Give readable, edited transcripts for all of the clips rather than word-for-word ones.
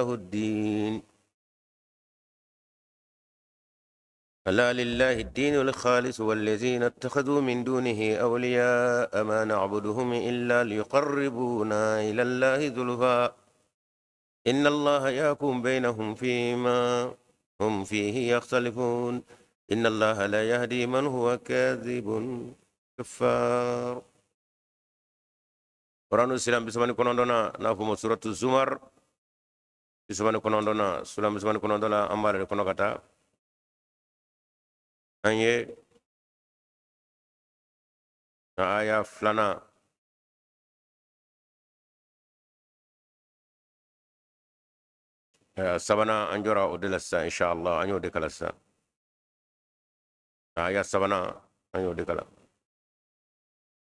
له الدين. ألا لله الدين الخالص والذين اتخذوا من دونه أولياء ما نعبدهم إلا ليقربونا إلى الله زلفى إن الله يحكم بينهم فيما هم فيه يختلفون إن الله لا يهدي من هو كاذب كفار. Qur'anu sura 39 n'a fɔ ma suratu Zumar, 39, sura 39 la, an b'ale de kɔnɔ ka taa. An ye na aya filanan, aya sabanan, an jɔra o de la sisan. Inshallah, an y'o de kalan sisan. Aya sabanan, an y'o de kalan.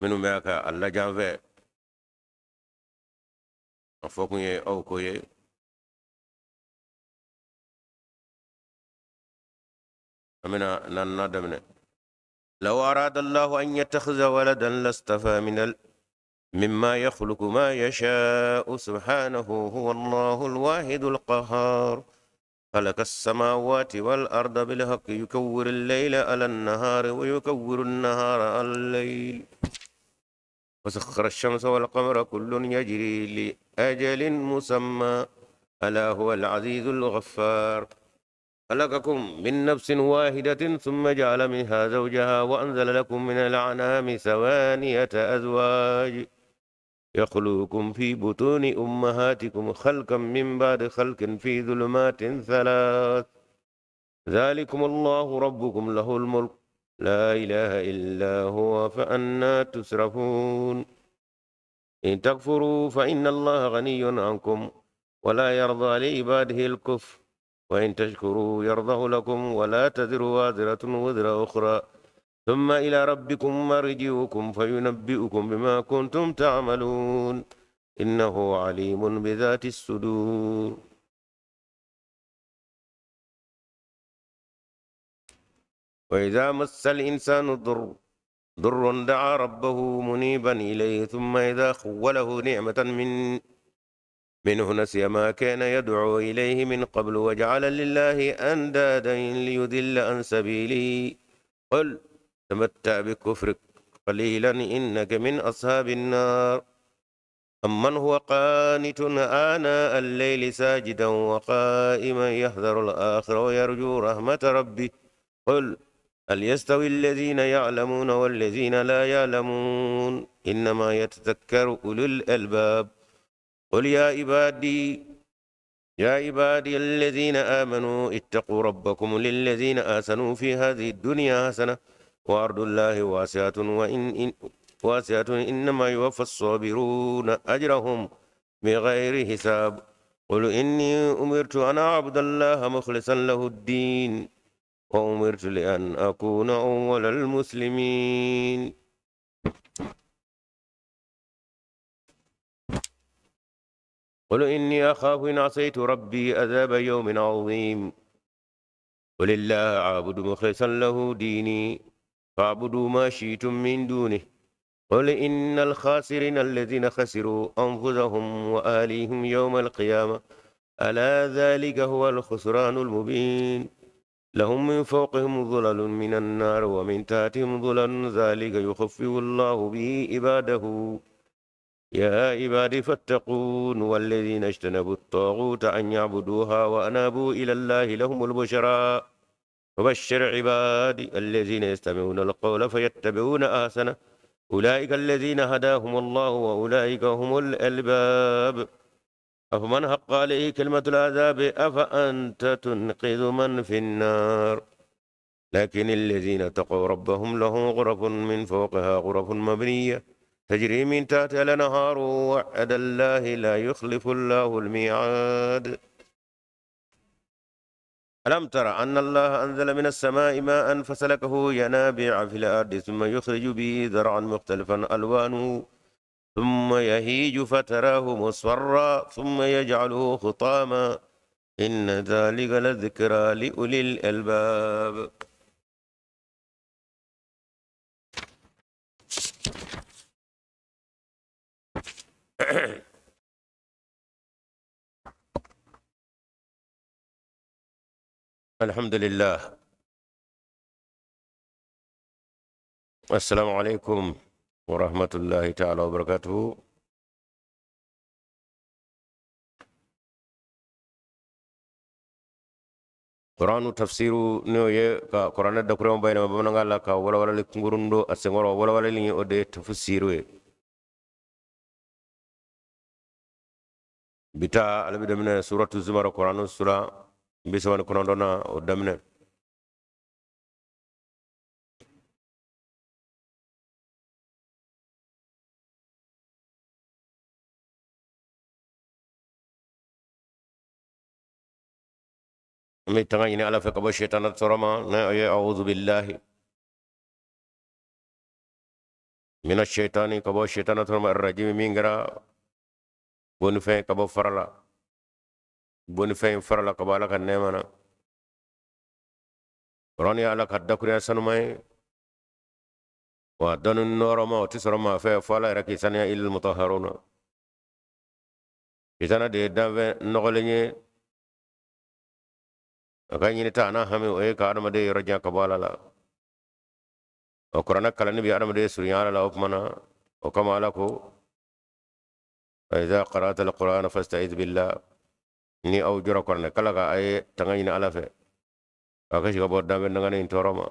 Minnu bɛ ka a lajɛ an fɛ, a fɔ kun ye aw ko ye. An bɛna naaninan daminɛ. لو أراد الله أن يتخذ ولدا لاصطفى من مما يخلق ما يشاء سبحانه هو الله الواحد القهار. خلق السماوات والأرض بالحق، يكور الليل على النهار ويكور النهار على الليل وسخر الشمس والقمر كل يجري لأجل مسمى، ألا هو العزيز الغفار. خلقكم من نفس واحدة ثم جعل منها زوجها وأنزل لكم من الأنعام ثمانية أزواج يخلقكم في بطون أمهاتكم خلقا من بعد خلق في ظلمات ثلاث، ذلكم الله ربكم له الملك لا إله إلا هو فأنا تصرفون. إن تكفروا فإن الله غني عنكم ولا يرضى لعباده الكفر وإن تشكروا يرضه لكم ولا تزر وازرة وزر أخرى ثم إلى ربكم مرجعكم فينبئكم بما كنتم تعملون إنه عليم بذات الصدور. وإذا مس الإنسان ضر دعا ربه منيبا إليه ثم إذا خوله نعمة منه نسي ما كان يدعو إليه من قبل وجعل لله أندادا ليضل عن سبيله، قل تمتع بكفرك قليلا إنك من أصحاب النار. أمن هو قانت آناء الليل ساجدا وقائما يحذر الآخرة ويرجو رحمة ربه، قل هل يستوي الذين يعلمون والذين لا يعلمون إنما يتذكر أولو الألباب. قل يا عبادي الذين آمنوا اتقوا ربكم للذين آسنوا في هذه الدنيا حسنة وأرض الله واسعة وإن واسعة إنما يوفى الصابرون أجرهم بغير حساب. قل إني أمرت أن أعبد الله مخلصا له الدين وأمرت لأن أكون أول المسلمين. قل إني أخاف إن عصيت ربي عذاب يوم عظيم. قل الله أعبد مخلصا له ديني فاعبدوا ما شئتم من دونه. قل إن الخاسرين الذين خسروا أنفسهم وأهليهم يوم القيامة، ألا ذلك هو الخسران المبين. لهم من فوقهم ظلل من النار ومن تحتهم ظلل، ذلك يخفف الله به عباده، يا عبادي فاتقون. والذين اجتنبوا الطاغوت أن يعبدوها وأنابوا إلى الله لهم البشرى وبشر عبادي الذين يستمعون القول فيتبعون أحسنه، أولئك الذين هداهم الله وأولئك هم الألباب. أفمن حق عليه كلمة العذاب أفأنت تنقذ من في النار؟ لكن الذين اتقوا ربهم لهم غرف من فوقها غرف مبنية تجري من تحتها الأنهار، وعد الله لا يخلف الله الميعاد. ألم تر أن الله أنزل من السماء ماء فسلكه ينابيع في الأرض ثم يخرج به زرعا مختلفا ألوانه ثم يهيج فتراه مصفرا ثم يجعله خطاما، إن ذلك لذكرى لأولي الألباب. الحمد لله. السلام عليكم ورحمة الله تعالى وبركاته. Qur'anu tafsiru n'o ye ka kuranɛ dakuruɲaw bayɛlɛma bamanankan la ka walawalali kunkurun don a senkɔrɔ, walawalali o de ye tafsiru ye. Bi ta ale bɛ daminɛ suratu zumar, kuranɛ sura 39nan o daminɛ. An bɛ tanga ɲini Ala fɛ ka bɔ sitana tɔɔrɔ ma, n'o ye a'udhu billahi mina shaitani, ka bɔ sitana tɔɔrɔ ma, arrajimi, min kɛra bonnifɛn ka bɔ fara la, bonnifɛn fara la ka bɔ Ala ka nɛɛma na. Kuranɛ ye Ala ka dakurunya sanuman ye, wa dɔnni nɔɔrɔma o tɛ sɔrɔ maa fɛ fo Ala yɛrɛ k'i saniya, illal mutahharuna. Sitana de ye danfɛn nɔgɔlen ye, a ka ɲinita a n'a hami o ye ka adamaden yɔrɔ jan ka bɔ Ala la. O kuranɛ kalanni bɛ adamaden surunya Ala la. O tuma na, o kama Ala ko fa iza qara'ta al-qur'ana fasta'iz billah, ni aw jɔra kuranɛ kalan kan, a ye tanga ɲini Ala fɛ a ka si ka bɔ danfɛn danganen in tɔɔrɔ ma.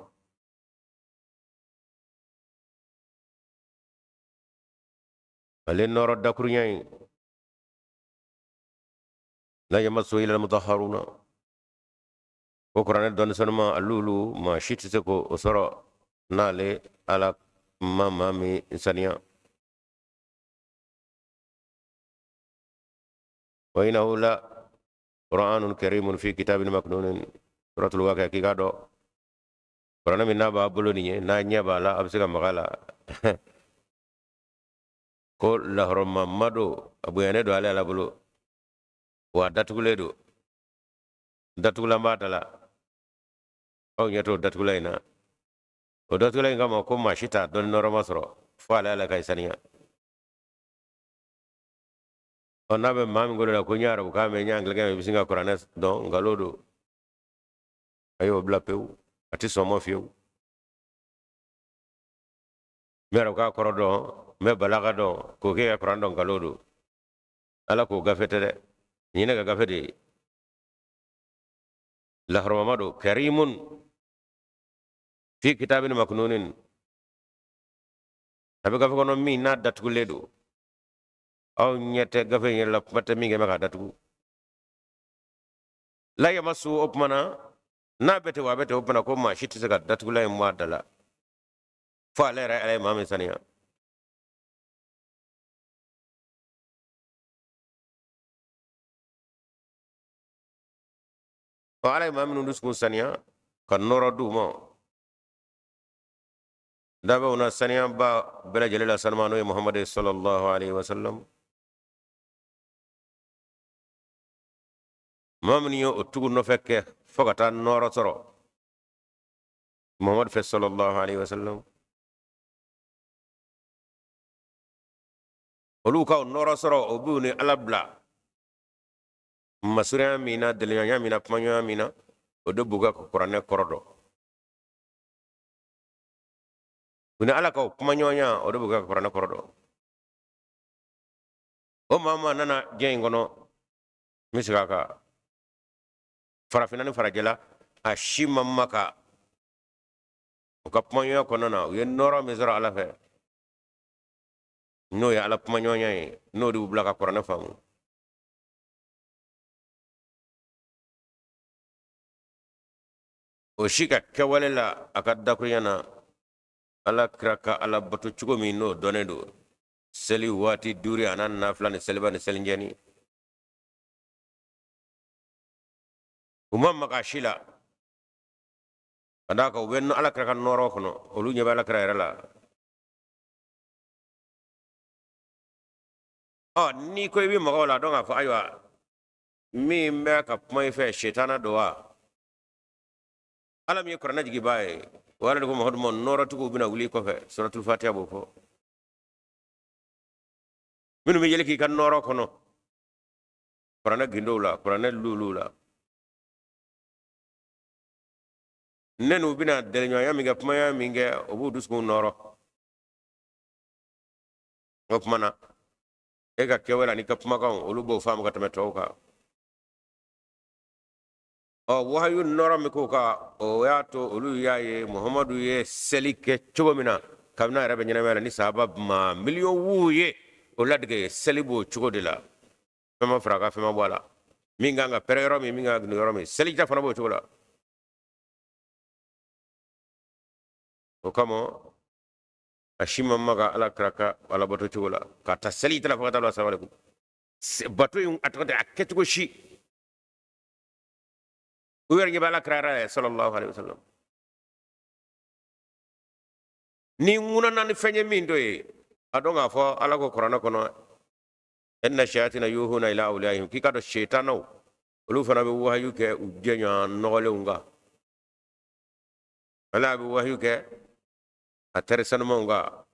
Ale nɔɔrɔ dakurunya in, la yamassuhu illa al-mutahharuna, ko kuranɛ dɔnni sanuma alulu maa si tɛ se k'o sɔrɔ n'ale Ala ma maa min saniya. Wa innahu la qur'anun karimun fi kitabin maknunin, suratul waqi'a. K'i k'a dɔn kuranɛ min n'a b'a bolo nin ye, n'a ɲɛ b'a la, a bɛ se ka maga a la, ko lahɔrɔmama don, a bonyanen don ale Ala bolo, wa datugulen don, datugulan b'a da la. Aw ɲɛ t'o datugulan in na. O datugulan in kama ko maa si t'a dɔnni nɔrɔma sɔrɔ fo ale Ala ka saniya. Ɔ, n'a bɛ maa min kolo la ko n ye arabukan mɛn, n ye angilɛkan mɛn, i bɛ sin ka kuranɛ dɔn, nkalon don. A y'o bila pewu, a tɛ sɔn ma fiyewu. N bɛ arabukan kɔrɔ dɔn, n bɛ balaga dɔn, k'o kɛ ka kuranɛ dɔn, nkalon don. Ala k'o gafe tɛ dɛ, nin ye ne ka gafe de ye, lahɔrɔmama don, karimun fi kitabin maknunin, a bɛ gafe kɔnɔ min n'a datugulen don. Aw ɲɛ tɛ gafe in yɛrɛ la, kuma tɛ min kɛ bɛ k'a datugu. La yamassu, o tuma na n'a bɛ ten wa a bɛ ten, o tuma na ko maa si tɛ se ka datugulan in bɔ a da la fo ale yɛrɛ Ala ye maa min saniya. Ɔ, Ala ye maa minnu dusukun saniya ka nɔɔrɔ d'u ma, dabɛw na saniyaba bɛɛ lajɛlen la sanuma, n'o ye Muhamadu sallallahu alaihi wasallam. Maa minnu ye o tugu nɔfɛ kɛ fo ka taa nɔɔrɔ sɔrɔ Muhamadu fɛ sallallahu alaihi wasallam, olu ka o nɔɔrɔ sɔrɔ, o b'u ni Ala bila masurunya min na, deliɲɔgɔnya min na, kumaɲɔgɔnya min na, o de b'u ka kuranɛ kɔrɔ dɔn. U ni Ala ka o kumaɲɔgɔnya, o de b'u ka kuranɛ kɔrɔ dɔn. O maa maa nana diɲɛ in kɔnɔ, n bɛ segin a kan, farafinna ni farajɛla, a si ma maka u ka kumaɲɔgɔnya kɔnɔna na, u ye nɔɔrɔ min sɔrɔ Ala fɛ, n'o ye Ala kumaɲɔgɔnya ye, n'o de y'u bila ka kuranɛ faamu. O si ka kɛwale la, a ka dakurunya na, Ala kira ka Ala bato cogo min n'o dɔnnen don, seli waati duuru a n'a nafila ni seliba ni selincɛni, u ma maga si la, ka d'a kan u bɛ Ala kira ka nɔɔrɔ kɔnɔ, olu ɲɛ bɛ Ala kira yɛrɛ la. Ɔ, n'i ko i bɛ maga o la, dɔn k'a fɔ ayiwa, min bɛ ka kuma i fɛ, setana don wa? Ala min ye kuranɛ jigibaa ye, o Ala de ko Mamadu ma, nɔɔrɔtigiw bɛna wuli i kɔfɛ. Suratul fatiha b'o fɔ, minnu bɛ yɛlɛ k'i ka nɔɔrɔ kɔnɔ kuranɛ gindow la, kuranɛ luluw la. Ne n'u bɛna dɛlɛɲɔgɔnya min kɛ, kumaya min kɛ, o b'u dusukun nɔrɔ. O tuma na e ka kɛwale ani ka kumakanw, olu b'o faamu ka tɛmɛ tɔw kan. Ɔ, wahayu nɔrɔ min k'o kan, o y'a to olu y'a ye Muhamadu ye seli kɛ cogo min na kabini a yɛrɛ bɛ ɲɛnamaya la, ni sahaba maa miliyɔn wu ye o ladege, seli b'o cogo de la. Fɛn ma fara a kan, fɛn ma bɔ a la. Min kan ka pɛrɛ yɔrɔ min, min kan ka gulon yɔrɔ min, selija fana b'o cogo la. O kama a si ma maga Ala kira ka alabato cogo la, ka ta seli tala fo ka taa bila salamu aleykum. Bato in, a tɔgɔ tɛ a kɛcogo si. U yɛrɛ ɲɛ bɛ Ala kira yɛrɛ sallallahu alaihi wasallam. Ni ŋunana ni fɛn ye min to ye, a dɔn k'a fɔ Ala ko kuranɛ kɔnɔ, inna shayatina yuhuna ila awliyaihim, k'i k'a dɔn setanaw olu fana bɛ wahayu kɛ u jɛɲɔgɔn nɔgɔlenw kan. Ala bɛ wahayu kɛ a teri sanumanw kan,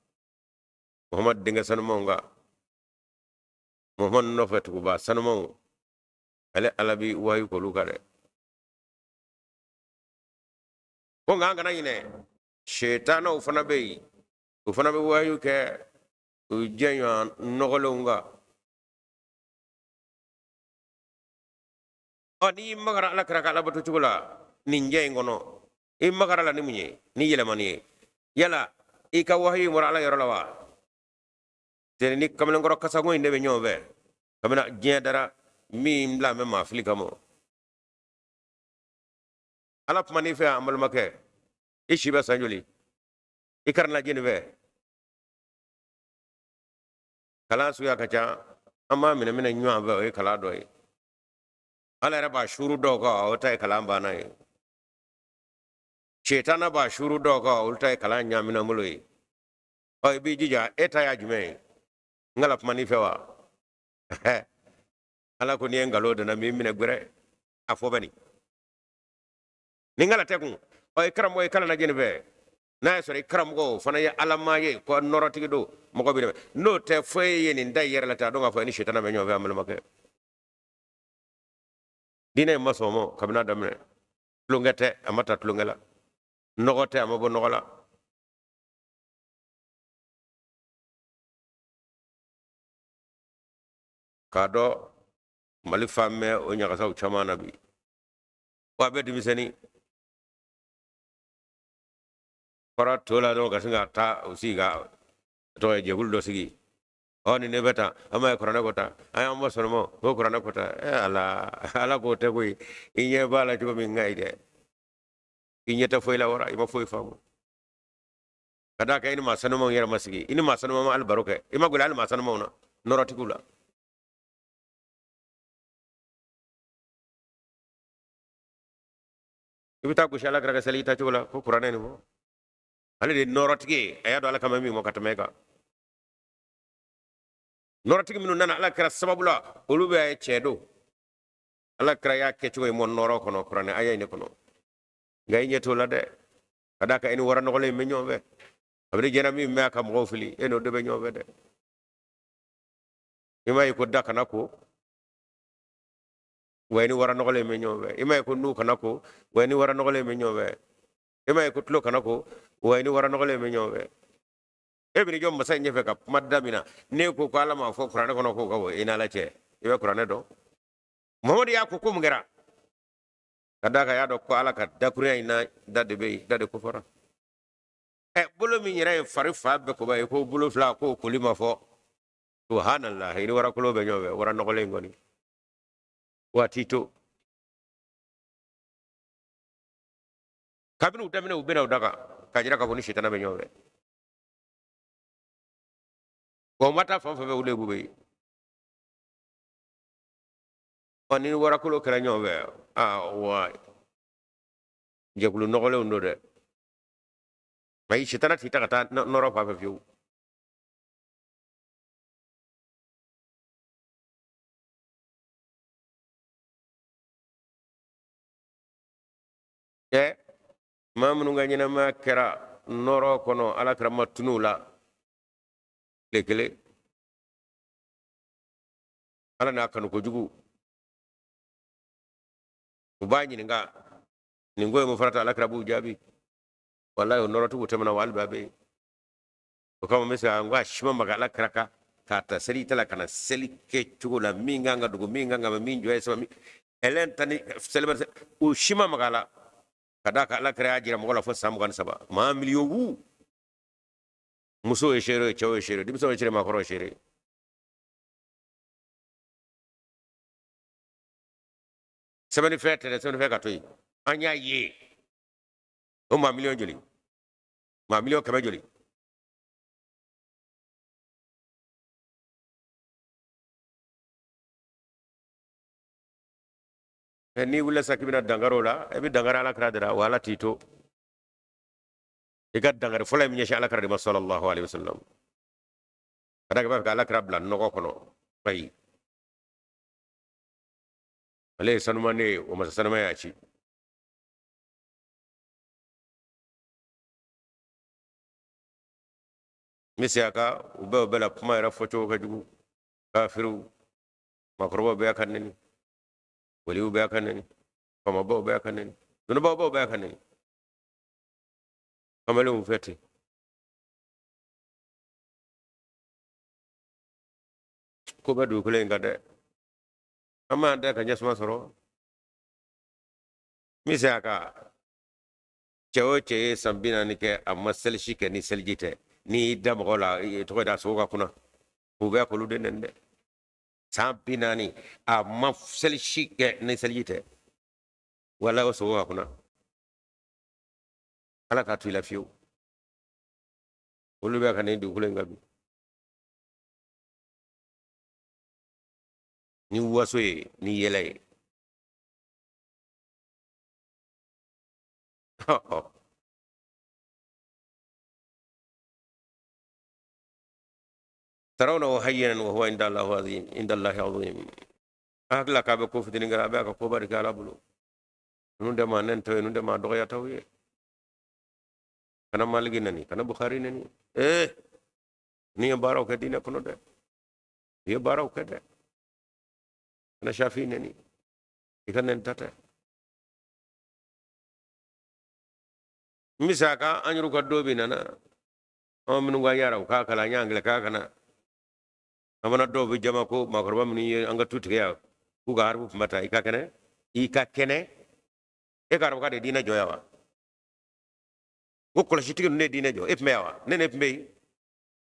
Muhamadu denkɛ sanumanw kan, Muhamadu nɔfɛ tuguba sanumanw, ale Ala bɛ wahayu k'olu kan dɛ. Ko nka an kana ɲinɛ, setanaw fana bɛ yen, u fana bɛ wahayu kɛ u jɛɲɔgɔn nɔgɔlenw kan. Ɔ, n'i magara Ala kira ka alabato cogo la nin jɛ in kɔnɔ, i magara la ni mun ye, ni yɛlɛmani ye, yala i ka wahayu bɔra Ala yɔrɔ la wa? Tɛnɛ ni kamalenkɔrɔ kasago in de bɛ ɲɔgɔn fɛ kabini diɲɛ dara, min bila bɛ maa fili kama. Ala kuma n'i fɛ yan, an balimakɛ, i si bɛ san joli? I karanna jɛni fɛ? Kalan suguya ka ca, an b'a minɛ minɛ ɲɔgɔn fɛ, o ye kalan dɔ ye. Ala yɛrɛ b'a suuru dɔw kan, o ta ye kalan banna ye. Setana b'a suuru dɔw kan, olu ta ye kalan ɲaamina bolo ye. Ɔ, i b'i jija, e ta y'a jumɛn ye? N kana kuma n'i fɛ wa? Ala ko n'i ye nkalon donna min minɛ gbɛrɛ, a fɔ bɛ nin ni n kana tɛ kun. Ɔ, i karamɔgɔ, i kalanna jɛni fɛ? N'a y'a sɔrɔ i karamɔgɔ o fana ye alamaa ye, ko nɔrɔtigi don, mɔgɔ bɛ dɛmɛ n'o tɛ. Fo e ye nin da i yɛrɛ la ten, a dɔn k'a fɔ i ni setana bɛ ɲɔgɔn fɛ. An balimakɛ, diinɛ in ma sɔn o ma kabini a daminɛ. Tulonkɛ tɛ, a ma ta tulonkɛ la. Nɔgɔ tɛ, a ma bɔ nɔgɔ la. K'a dɔn Mali fan bɛɛ o ɲagasaw caman na bi, wa a bɛ denmisɛnnin fara to la dɔrɔn ka sin ka taa o sigi ka tɔgɔ ye jɛkulu dɔ sigi. Ɔ, ni ne bɛ tan, an b'a ye kuranɛ ko tan, an y'an bɔ sɔrɔmɔ ko kuranɛ ko tan. Ɛ Ala, Ala k'o tɛ koyi. I ɲɛ b'a la cogo min, nka ye dɛ, i ɲɛ tɛ foyi la wara, i ma foyi faamu. Ka d'a kan i ni maa sanumanw yɛrɛ ma sigi, i ni maa sanumanw ma hali baro kɛ, i ma gɛrɛ hali maa sanumanw na, nɔrɔtigiw la. I bɛ taa gosi Ala kira ka seli ta cogo la ko kuranɛ nin fɔ. Ale de ye nɔrɔtigi ye, a y'a dɔn Ala kama min mɔ ka tɛmɛ e kan. Nɔrɔtigi minnu nana Ala kira sababu la, olu bɛ cɛ don Ala kira y'a kɛcogo ye mɔ nɔrɔ kɔnɔ kuranɛ aya in de kɔnɔ. Nka i ɲɛ t'o la dɛ, ka d'a kan i ni wara nɔgɔlen in bɛ ɲɔgɔn fɛ. A bɛ jɛnɛ min bɛ a ka mɔgɔw fili, e n'o de bɛ ɲɔgɔn fɛ dɛ. I m'a ye ko da kana ko wa, i ni wara nɔgɔlen bɛ ɲɔgɔn fɛ. I m'a ye ko nu kana ko wa, i ni wara nɔgɔlen bɛ ɲɔgɔn fɛ. I m'a ye ko tulo kana ko wa, i ni wara nɔgɔlen bɛ ɲɔgɔn fɛ. E bɛ jɔ masa in ɲɛfɛ ka kuma da min na, n'e ko ko Ala m'a fɔ kuranɛ kɔnɔ k'o ka bɔ i n'Ala cɛ, i bɛ kuranɛ dɔn. Mamadu y'a ko ko mun kɛra? Ka d'a kan a y'a dɔn ko Ala ka dakurunya in na, da de bɛ yen, da de ko fɔra. Ɛ, bolo min yɛrɛ ye fari fa bɛɛ koba ye, ko bolo fila k'o koli ma fɔ. Subhanallah, i ni warakolo bɛ ɲɔgɔn fɛ, wara nɔgɔlen in kɔni waati to. Kabini u daminɛ, u bɛna u daga k'a jira k'a fɔ ni sitana bɛ ɲɔgɔn fɛ. Wa u ma taa fan fɛn fɛ, u lebu bɛ yen. Ɔ, ni warakolo kɛra ɲɔgɔn fɛ, aa wa, jɛkulu nɔgɔlenw don dɛ. Ayi, sitana t'i ta ka taa nɔrɔ fan fɛ fiyewu. Ɛ, maa minnu ka ɲɛnamaya kɛra nɔrɔ kɔnɔ, Ala kira ma tunu la tile kelen, Ala n'a kanu kojugu, u b'a ɲininka. Nin ko ye mun farata Ala kira b'u jaabi. Wallahi o nɔrɔtigiw tɛmɛna wa hali bi a bɛ yen. O kama n bɛ se ka n ko a si ma maga Ala kira kan k'a ta seli ta la ka na seli kɛ cogo la min kan ka dogo, min kan ka min jɔ ye saba, min ɛlɛn ta ni seliba, o si ma maga a la. Ka d'a kan Ala kira y'a jira mɔgɔ la fo san 23, maa miliyɔn wu, musow ye seere ye, cɛw ye seere ye, denmisɛnw ye seere ye, maakɔrɔw ye seere ye. Sɛbɛnnifɛn tɛ dɛ, sɛbɛnnifɛn ka to yen, an y'a ye o maa miliyɔn joli, maa miliyɔn kɛmɛ joli. N'i wulila sisan k'i bɛna dankari o la, i bɛ dankari Ala kira de la, wa Ala t'i to. I ka dankari fɔlɔ ye min ɲɛsin Ala kira de ma sallallahu alaihi wasallam. Ka d'a kan i b'a fɛ ka Ala kira bila nɔgɔ kɔnɔ. Ayi, ale ye sanuman de ye, o masa sanuma y'a ci. N bɛ segin a kan, u bɛɛ o bɛɛ la kuma yɛrɛ fɔcogo ka jugu. Kafiriw, maakɔrɔbaw bɛ ka neni, waliw bɛ ka neni, faamabaw bɛ ka neni, dɔnnibaabaw bɛ ka neni, kamalenw fɛ ten. Ko bɛ dugukolo in kan dɛ, an b'an da ka ɲɛsuma sɔrɔ. N bɛ segin a kan, cɛ o cɛ ye san 40 kɛ a ma selisi kɛ ni seliji tɛ, n'i y'i da mɔgɔ la, i tɔgɔ da sogo ka kunna, u bɛ k'olu de nɛni dɛ. San 40 a ma selisi kɛ ni seliji tɛ, wala o sogo ka kunna, Ala k'a to i la fiyewu. Olu bɛ ka nin dugukolo in kan bi ni waso ye, ni yɛlɛ ye. Tarawnahu hayyinan wa huwa inda Allahi azim, inda Allahi azim. A hakili la k'a bɛ ko fitinin kɛ, a bɛ a ka koba de kɛ Ala bolo. Ninnu tɛ maa nɛnitaw ye, ninnu tɛ maa dɔgɔyataw ye. Kana Maliki nɛni, kana Bukhari nɛni. Ni ye baaraw kɛ diinɛ kɔnɔ dɛ, i ye baaraw kɛ dɛ. Kana Shafi nɛni, i ka nɛnita tɛ. N bɛ segin a kan, an yɛrɛw ka dɔ bi nana, anw minnu ka yara u k'a kalan, an y'an k'a kana. An fana dɔw bɛ jama ko maakɔrɔba minnu ye an ka tu tigɛ yan, k'u ka harifu kunba ta. I ka kɛnɛ, i ka kɛnɛ, e ka arabukan de diinɛ jɔ yan wa? Ko kɔlɔsitigi ninnu de ye diinɛ jɔ, e tun bɛ yan wa? Ne tun bɛ yen,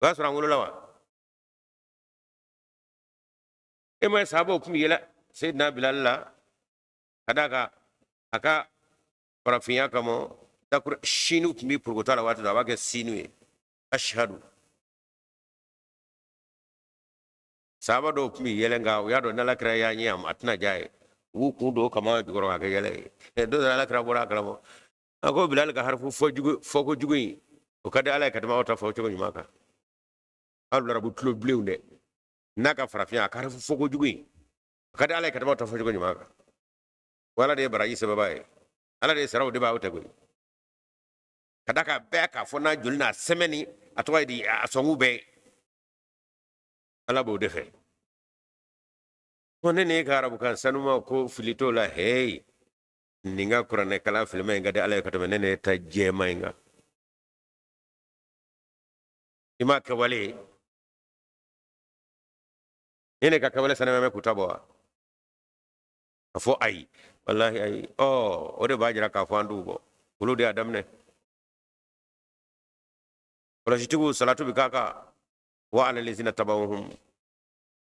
o y'a sɔrɔ an wolola wa? E ma ye sahabaw tun bɛ yɛlɛ Seyidina Bilali la, ka d'a kan a ka farafinya kama, dakuru sinu tun bɛ porokoto a la waati dɔ, a b'a kɛ sinu ye, ashadu. Sahaba dɔw tun bɛ yɛlɛ, nka u y'a dɔn n'Ala kira y'a ɲɛ a tɛna diya ye, u b'u kun don o kama jukɔrɔ k'a kɛ yɛlɛ ye. Don dɔ Ala kira bɔra a kalama, a ko Bilali ka harifu fɔko jugu in, o ka di Ala ye ka tɛmɛ aw ta fɔ cogo ɲuman kan. Aw larabu tulo bilenw dɛ, n'a ka farafinya, a ka harifu fɔko jugu in, o ka di Ala ye ka tɛmɛ aw ta fɔ cogo ɲuman kan. Ala de ye baraji sɛbɛnba ye, Ala de ye saraw de b'aw tɛ koyi. Ka d'a kan bɛɛ k'a fɔ n'a joli n'a sɛmɛ ni a tɔgɔ ye di, a sɔngu bɛɛ, Ala b'o de fɛ. Ko ne n'e ka arabukan sanuma ko fili t'o la, heyi, nin ka kuranɛ kalan filima in ka di Ala ye ka tɛmɛ ne n'e ta jɛma in kan. I m'a kɛwale ye, ne ne ka kɛwale sanuma bɛ k'u ta bɔ wa? A fɔ ayi, walahi ayi. O de b'a jira k'a fɔ an t'u bɔ, olu de y'a daminɛ. Kɔlɔsitigiw salatu bɛ k'a kan, wa ala lezina tabawuhum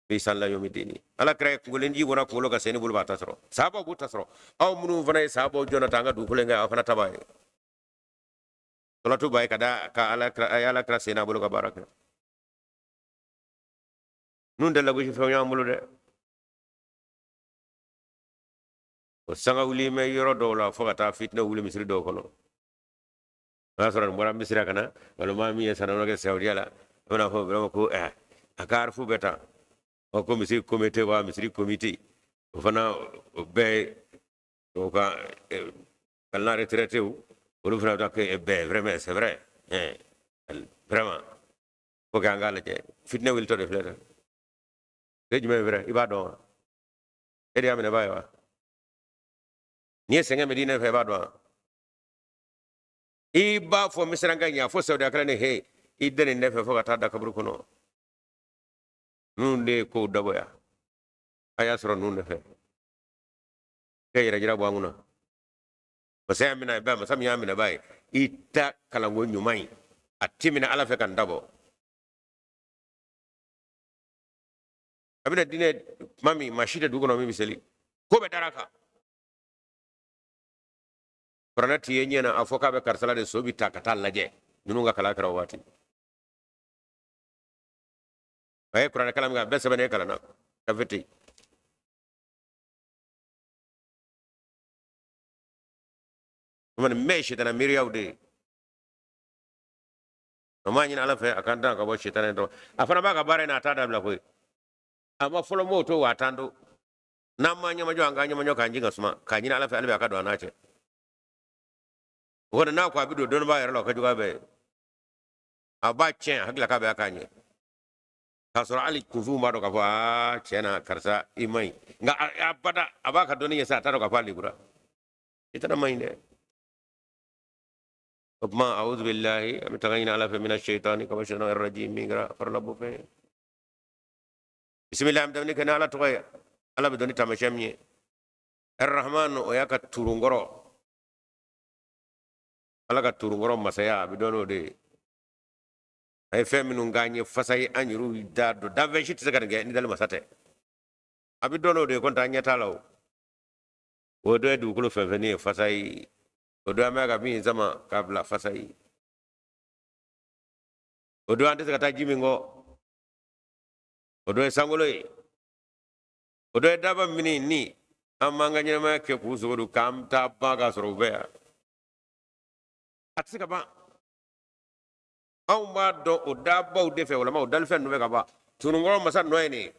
bi ihsani ila yomi dini. Ala kira ye kunkolo ji bɔra kunkolo kan, sen ni bolo b'a ta sɔrɔ, sahabaw b'u ta sɔrɔ. Aw minnu fana ye sahabaw jɔnna ta an ka dugukolo in kan, aw fana ta b'a ye. Salatu b'a ye ka da ka ala kira, a ye ala kira sen n'a bolo ka baara kɛ. Ninnu tɛ lagosi fɛnw y'an bolo dɛ. O sanga wuli bɛ yɔrɔ dɔw la fo ka taa fitinɛ wuli misiri dɔw kɔnɔ. O y'a sɔrɔ nin bɔra misira ka na, walima min ye sanawura kɛ Saudiya la, a bɛna fɔ vraiment ko a ka harifu bɛ tan. Ɔ ko misiri komite wa misiri komite, o fana o bɛɛ ye o ka kalan retraité, olu fana bɛ taa kɛ bɛɛ vraiment c'est vrai, vraiment faut que an k'a lajɛ. Fitinɛ wulitɔ de filɛ dɛ. E jumɛn ye vrai, i b'a dɔn wa? E de y'a minɛbaa ye wa? N'i ye sɛgɛn min di ne fɛ, i b'a dɔn wa? I b'a fɔ misiranka ɲɛ, a fɔ saudiya kɛra ni he i den nin fɛ fo ka taa da kaburu kɔnɔ. Ninnu de ye kow dabɔ yan, a y'a sɔrɔ ninnu de fɛ kɛ yɛrɛ jira bɔ an kunna. Masa y'a minɛ ba, masa min y'a minɛ ba ye, i ta kalanko ɲuman ye, a ti minɛ Ala fɛ ka n dabɔ. A bɛna diinɛ tuma min, maa si tɛ dugu kɔnɔ min bɛ seli, ko bɛɛ dara kan. Kuranɛ t'i ye ɲɛ na, a fɔ k'a bɛ karisa la de, so bɛ ta ka taa lajɛ. Ninnu ka kalan kɛra o waati. A ye kuranɛ kalan min kɛ, a bɛɛ sɛbɛnnen kalan na gafe tɛ yen. O nin bɛɛ ye sitana miiriyaw de ye. An b'a ɲini Ala fɛ a k'an tanga ka bɔ sitana dɔrɔn. A fana b'a ka baara in na, a t'a dabila koyi. A ma fɔlɔ m'o to wa a t'an to. N'an ma ɲɛmajɔ, an k'an ɲɛmajɔ k'an jigin ka suma k'a ɲini Ala fɛ hali bi a ka don an n'a cɛ. O kɔni n'a ko a bɛ don dɔnnibaa yɛrɛ la, o ka jugu a bɛɛ ye. A b'a tiɲɛ, a hakili la k'a bɛ a k'a ɲɛ, k'a sɔrɔ hali kunfinw b'a dɔn k'a fɔ aa tiɲɛ na karisa i man ɲi, nka a bada a b'a ka dɔnni ɲɛ sa, a t'a dɔn k'a fɔ a lebura. I tana man ɲi dɛ. O tuma a'udhu billahi, an bɛ tanga ɲini Ala fɛ, mina shaitani, ka bɔ shaitani rajim min kɛra farila bɔ fɛn ye. Bisimilahi, an bɛ daminɛ kɛ ni Ala tɔgɔ ye. Ala bɛ dɔn ni taamasiyɛn min ye. Arrahman, o y'a ka turunkɔrɔ, Ala ka turunkɔrɔ masaya, a bɛ dɔn n'o de ye. A ye fɛn minnu k'an ye fasa ye, an yɛrɛw da dɔn, danfɛn si tɛ se ka nin kɛ ni dali masa tɛ. A bɛ dɔn n'o de ye, ko n t'an ɲɛ t'a la. O dɔ ye dugukolo fɛn fɛn ye fasa ye, o dɔ an bɛ ka min sama k'a bila fasa ye, o dɔ an tɛ se ka taa ji min kɔ, o dɔ ye sankolo ye, o dɔ ye daba mini ni an b'an ka ɲɛnamaya kɛ k'u sogo dun k'an taa ban k'a sɔrɔ u bɛ yan, a tɛ se ka ban. Anw b'a dɔn o dabaw de fɛ, walima o dalifɛn ninnu bɛ ka ban. Tununkɔrɔ masa nɔ ye nin ye,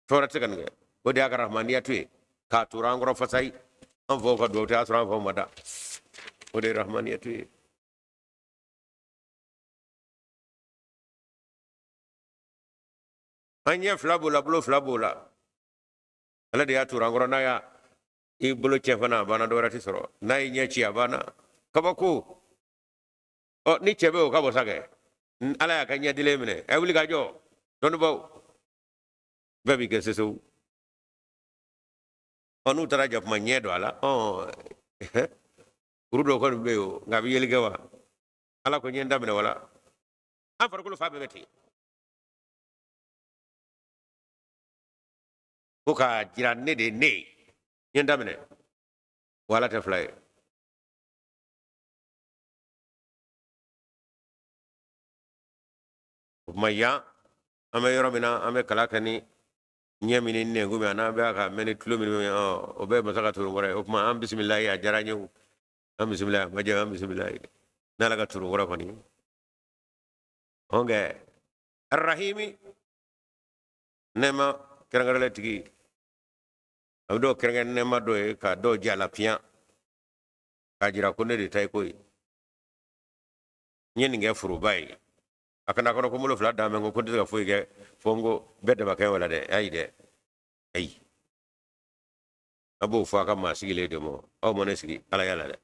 fɛn wɛrɛ tɛ se ka nin kɛ. O de y'a ka rahmaniyatu ye k'a tora an kɔrɔ fasa ye. An faw ka duwawu tɛ, y'a sɔrɔ an faw ma da. O de ye rahmaniyatu ye. An ɲɛ fila b'o la, bolo fila b'o la, Ala de y'a tora an kɔrɔ. N'a y'a i bolo cɛ fana, a banna, dɔ wɛrɛ tɛ sɔrɔ. N'a y'i ɲɛ ci, a banna, kabako. Ɔ ni cɛ bɛ o ka bɔ sa kɛ, Ala y'a ka ɲɛdilen minɛ, a ye wuli ka jɔ. Dɔnnibaw bɛɛ b'i kɛ sesew. Ɔ n'u taara jakuma ɲɛ don a la, ɔ kuru dɔ kɔni bɛ yen o, nka a bɛ yeli kɛ wa? Ala ko n ye n daminɛ wala an farikolo fa bɛɛ bɛ ten ko k'a jira ne de ye ne ye, n ye n daminɛ wa. Ala tɛ fila ye. O tuma yan an bɛ yɔrɔ min na, an bɛ kalan kɛ ni ɲɛ min ni nɛnkun min, an'an bɛ ka mɛn ni tulo min, o bɛɛ ye masa ka turunkɔrɔ ye. O tuma an bisimilayi, a diyara n ye o, an bisimilayi, a ma diya, an bisimilayi n'Ala ka turunkɔrɔ kɔni. Ɔnkɛ arahimi, nɛɛma kɛrɛnkɛrɛnlen tigi, a bɛ dɔw kɛrɛnkɛrɛn nɛɛma dɔ ye ka dɔw jɛ a la piyan k'a jira ko ne de ta ye ko ye, n ye nin kɛ foroba ye. A kana kɔnɔ ko n bolo fila dalen bɛ n kɔ, ko n tɛ se ka foyi kɛ fo n ko bɛɛ dama kɛ wala dɛ. Ayi dɛ, ayi, a b'o fɔ a ka maa sigilen de ma. Aw ma ne sigi Ala ya la dɛ.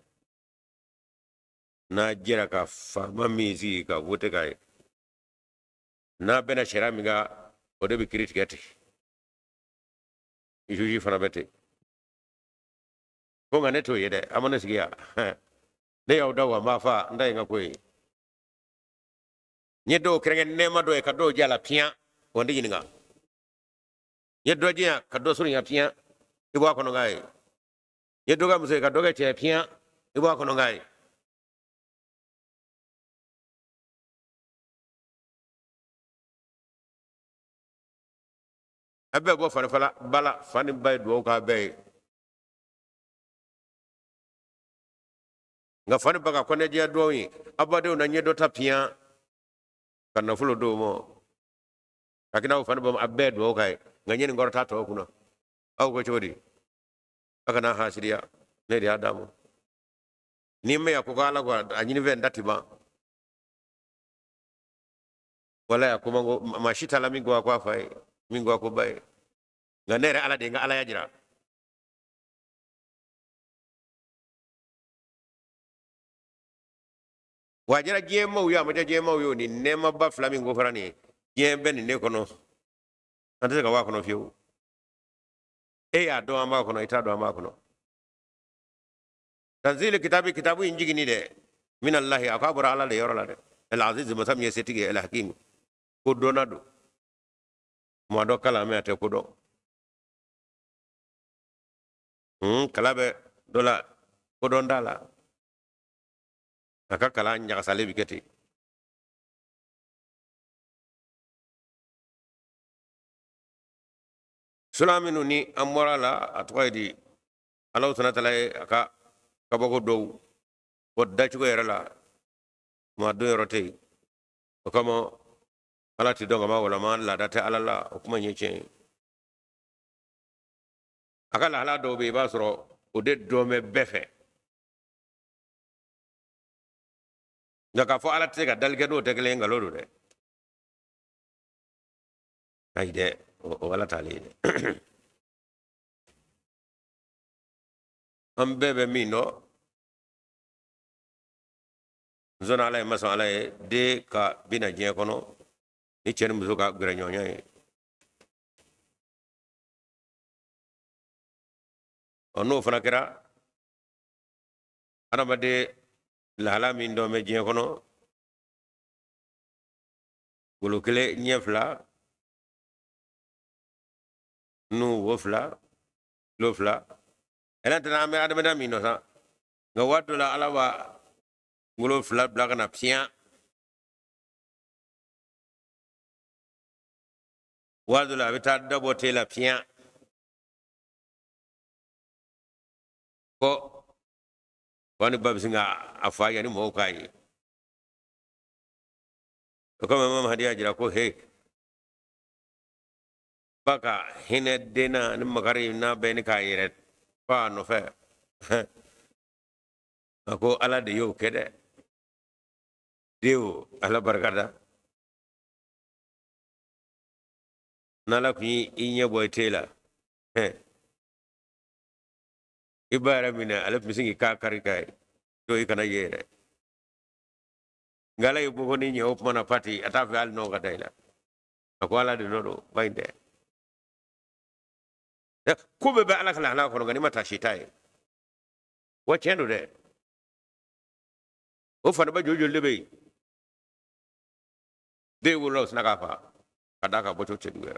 N'a jɛra ka faama min sigi ka wote k'a ye, n'a bɛnna sariya min kan, o de bɛ kiri tigɛ ten, juge fana bɛ ten. Ko nka ne t'o ye dɛ, a ma ne sigi yan, ne y'aw da wa n b'a fa, n ta ye n ka ko ye. N ye dɔw kɛrɛnkɛrɛn nɛɛma dɔ ye ka dɔw jɛ a la piyan, wa n tɛ ɲininka. N ye dɔ jɛya ka dɔ surunya piyan, i bɔ a kɔnɔ k'a ye. N ye dɔ kɛ muso ye ka dɔ kɛ cɛ ye piyan, i bɔ a kɔnɔ k'a ye. A bɛɛ bɔ farifala bala, fa ni ba ye dugawu k'a bɛɛ ye, nka fa ni ba ka kɔnɛdiya dugawu ye aw badenw na ɲɛ dɔ ta piyan ka nafolo d'o ma ka kɛ n'aw fa ni ba a bɛɛ dugawu k'a ye, nka n ye nin kɔrɔta tɔw kunna. Aw ko cogo di? A kana hasidiya, ne de y'a d'a ma. N'i ma ya ko ko Ala ko a ɲini fɛn da ti ban, wala a ko man ko maa si t'a la min ko a ko a fa ye, min ko a ko ba ye, nka ne yɛrɛ Ala de ye n ka Ala ya jira. Wa a diyara diɲɛ maaw ye, a ma diya diɲɛ maaw ye o, nin nɛɛmaba fila min kofɔra nin ye, diɲɛ bɛ nin de kɔnɔ, an tɛ se ka bɔ a kɔnɔ fiyewu. E y'a dɔn an b'a kɔnɔ, i t'a dɔn an b'a kɔnɔ. Tanzili kitabi, kitabu in jiginni dɛ, minallahi, a k'a bɔra Ala de yɔrɔ la dɛ, el aziz, masa min ye setigi ye, el hakim, ko dɔnna don, maa dɔ kalan mɛ a tɛ ko dɔn. Kalan bɛ dɔ la, ko dɔn t'a la, a ka kalan ɲagasalen bɛ kɛ ten. Sura minnu ni an bɔra la, a tɔgɔ ye di, Alahu subahana taala ye a ka kabako dɔw bɔ dacogo yɛrɛ la, maa don yɔrɔ tɛ yen. O kama Ala tɛ dɔn ka ban, walama laada tɛ Ala la, o kuma in ye tiɲɛ ye. A ka lahala dɔw bɛ yen, i b'a sɔrɔ o de dɔn bɛ bɛɛ fɛ, nka k'a fɔ Ala tɛ se ka dali kɛ n'o tɛ kelen ye, nkalon don dɛ. Ayi dɛ, o Ala t'ale ye dɛ. An bɛɛ bɛ min dɔn, n sɔnna Ala ye, n ma sɔn Ala ye, den ka bi na diɲɛ kɔnɔ ni cɛ ni muso ka gɛrɛɲɔgɔnya ye. Ɔ, n'o fana kɛra adamaden lahala min dɔn bɛ diɲɛ kɔnɔ, golo kelen ɲɛ fila, nu wo fila, tulo fila, ɛlɛn tɛna an bɛ adamadenya min dɔn sa. Nka waati dɔ la, Ala b'a golo fila bila ka na fiɲɛ, waati dɔ la a bɛ taa dabɔ te la fiɲɛ ko fa ni ba bɛ sin ka a fa yanni mɔgɔw k'a ye. O kama Imam Hadi y'a jira ko he, ba ka hinɛ den na ni makari n'a bɛɛ ni k'a yɛrɛ fa a nɔfɛ, a ko Ala de y'o kɛ dɛ, denw Ala barika da. N'Ala kun y'i ɲɛ bɔ i te la, i ba yɛrɛ minɛ, ale tun bɛ sin k'i k'a kari ka ye to i kana ye yɛrɛ. Nka Ala ye bɔ ni ɲɛ o kuma na pati, a t'a fɛ hali nɔ ka da i la. A ko Ala de nɔ don, ba in tɛ. Ko bɛɛ bɛ Ala ka lahala kɔnɔ, nka n'i ma taa si t'a ye. Wa tiɲɛ don dɛ, o faniba joli joli de bɛ yen, den wolola o sinna k'a fa ka d'a kan bɔcogo cɛjuguya.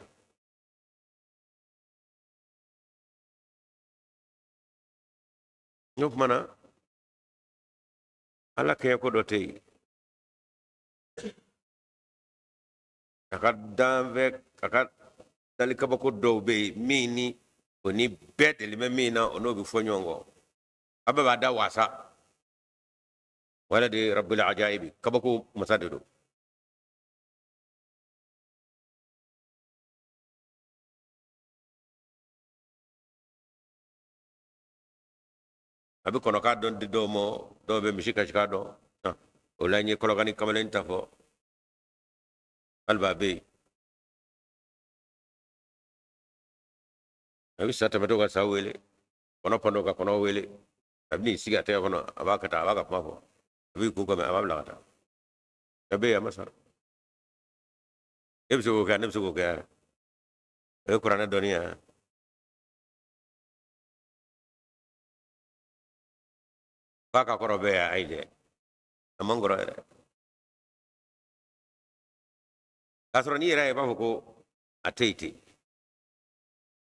N'o kuma na, Ala kɛɲɛ ko dɔ tɛ yen, a ka danfɛ, a ka dali kabako dɔw bɛ yen min ni o ni bɛɛ deli bɛ min na, o n'o bɛ fɔ ɲɔgɔn kɔ, a bɛɛ b'a da wasa. Wala de rabbil ajaibi, kabako masa de don. A bɛ kɔnɔkan dɔn di dɔw ma, dɔw bɛ misi kasikan dɔn. O la n ye kɔlɔkani kamalen ta fɔ, hali b'a bɛ yen, a bɛ sa tɛmɛtɔ ka sa wele, kɔnɔ pantɔ ka kɔnɔ wele, a bɛ n'i sigi a tɛgɛ kɔnɔ, a b'a ka taa, a b'a ka kuma fɔ, a b'i kun kɔmi, a b'a bila ka taa. A bɛ yen, a ma sa. E bɛ se k'o kɛ, ne bɛ se k'o kɛ, o ye kuranɛ dɔnniya ye. Fa ka kɔrɔ bɛɛ ayi dɛ, a man kɔrɔ yɛrɛ. K'a sɔrɔ n'i yɛrɛ ye, i b'a fɔ ko a tɛ yen ten,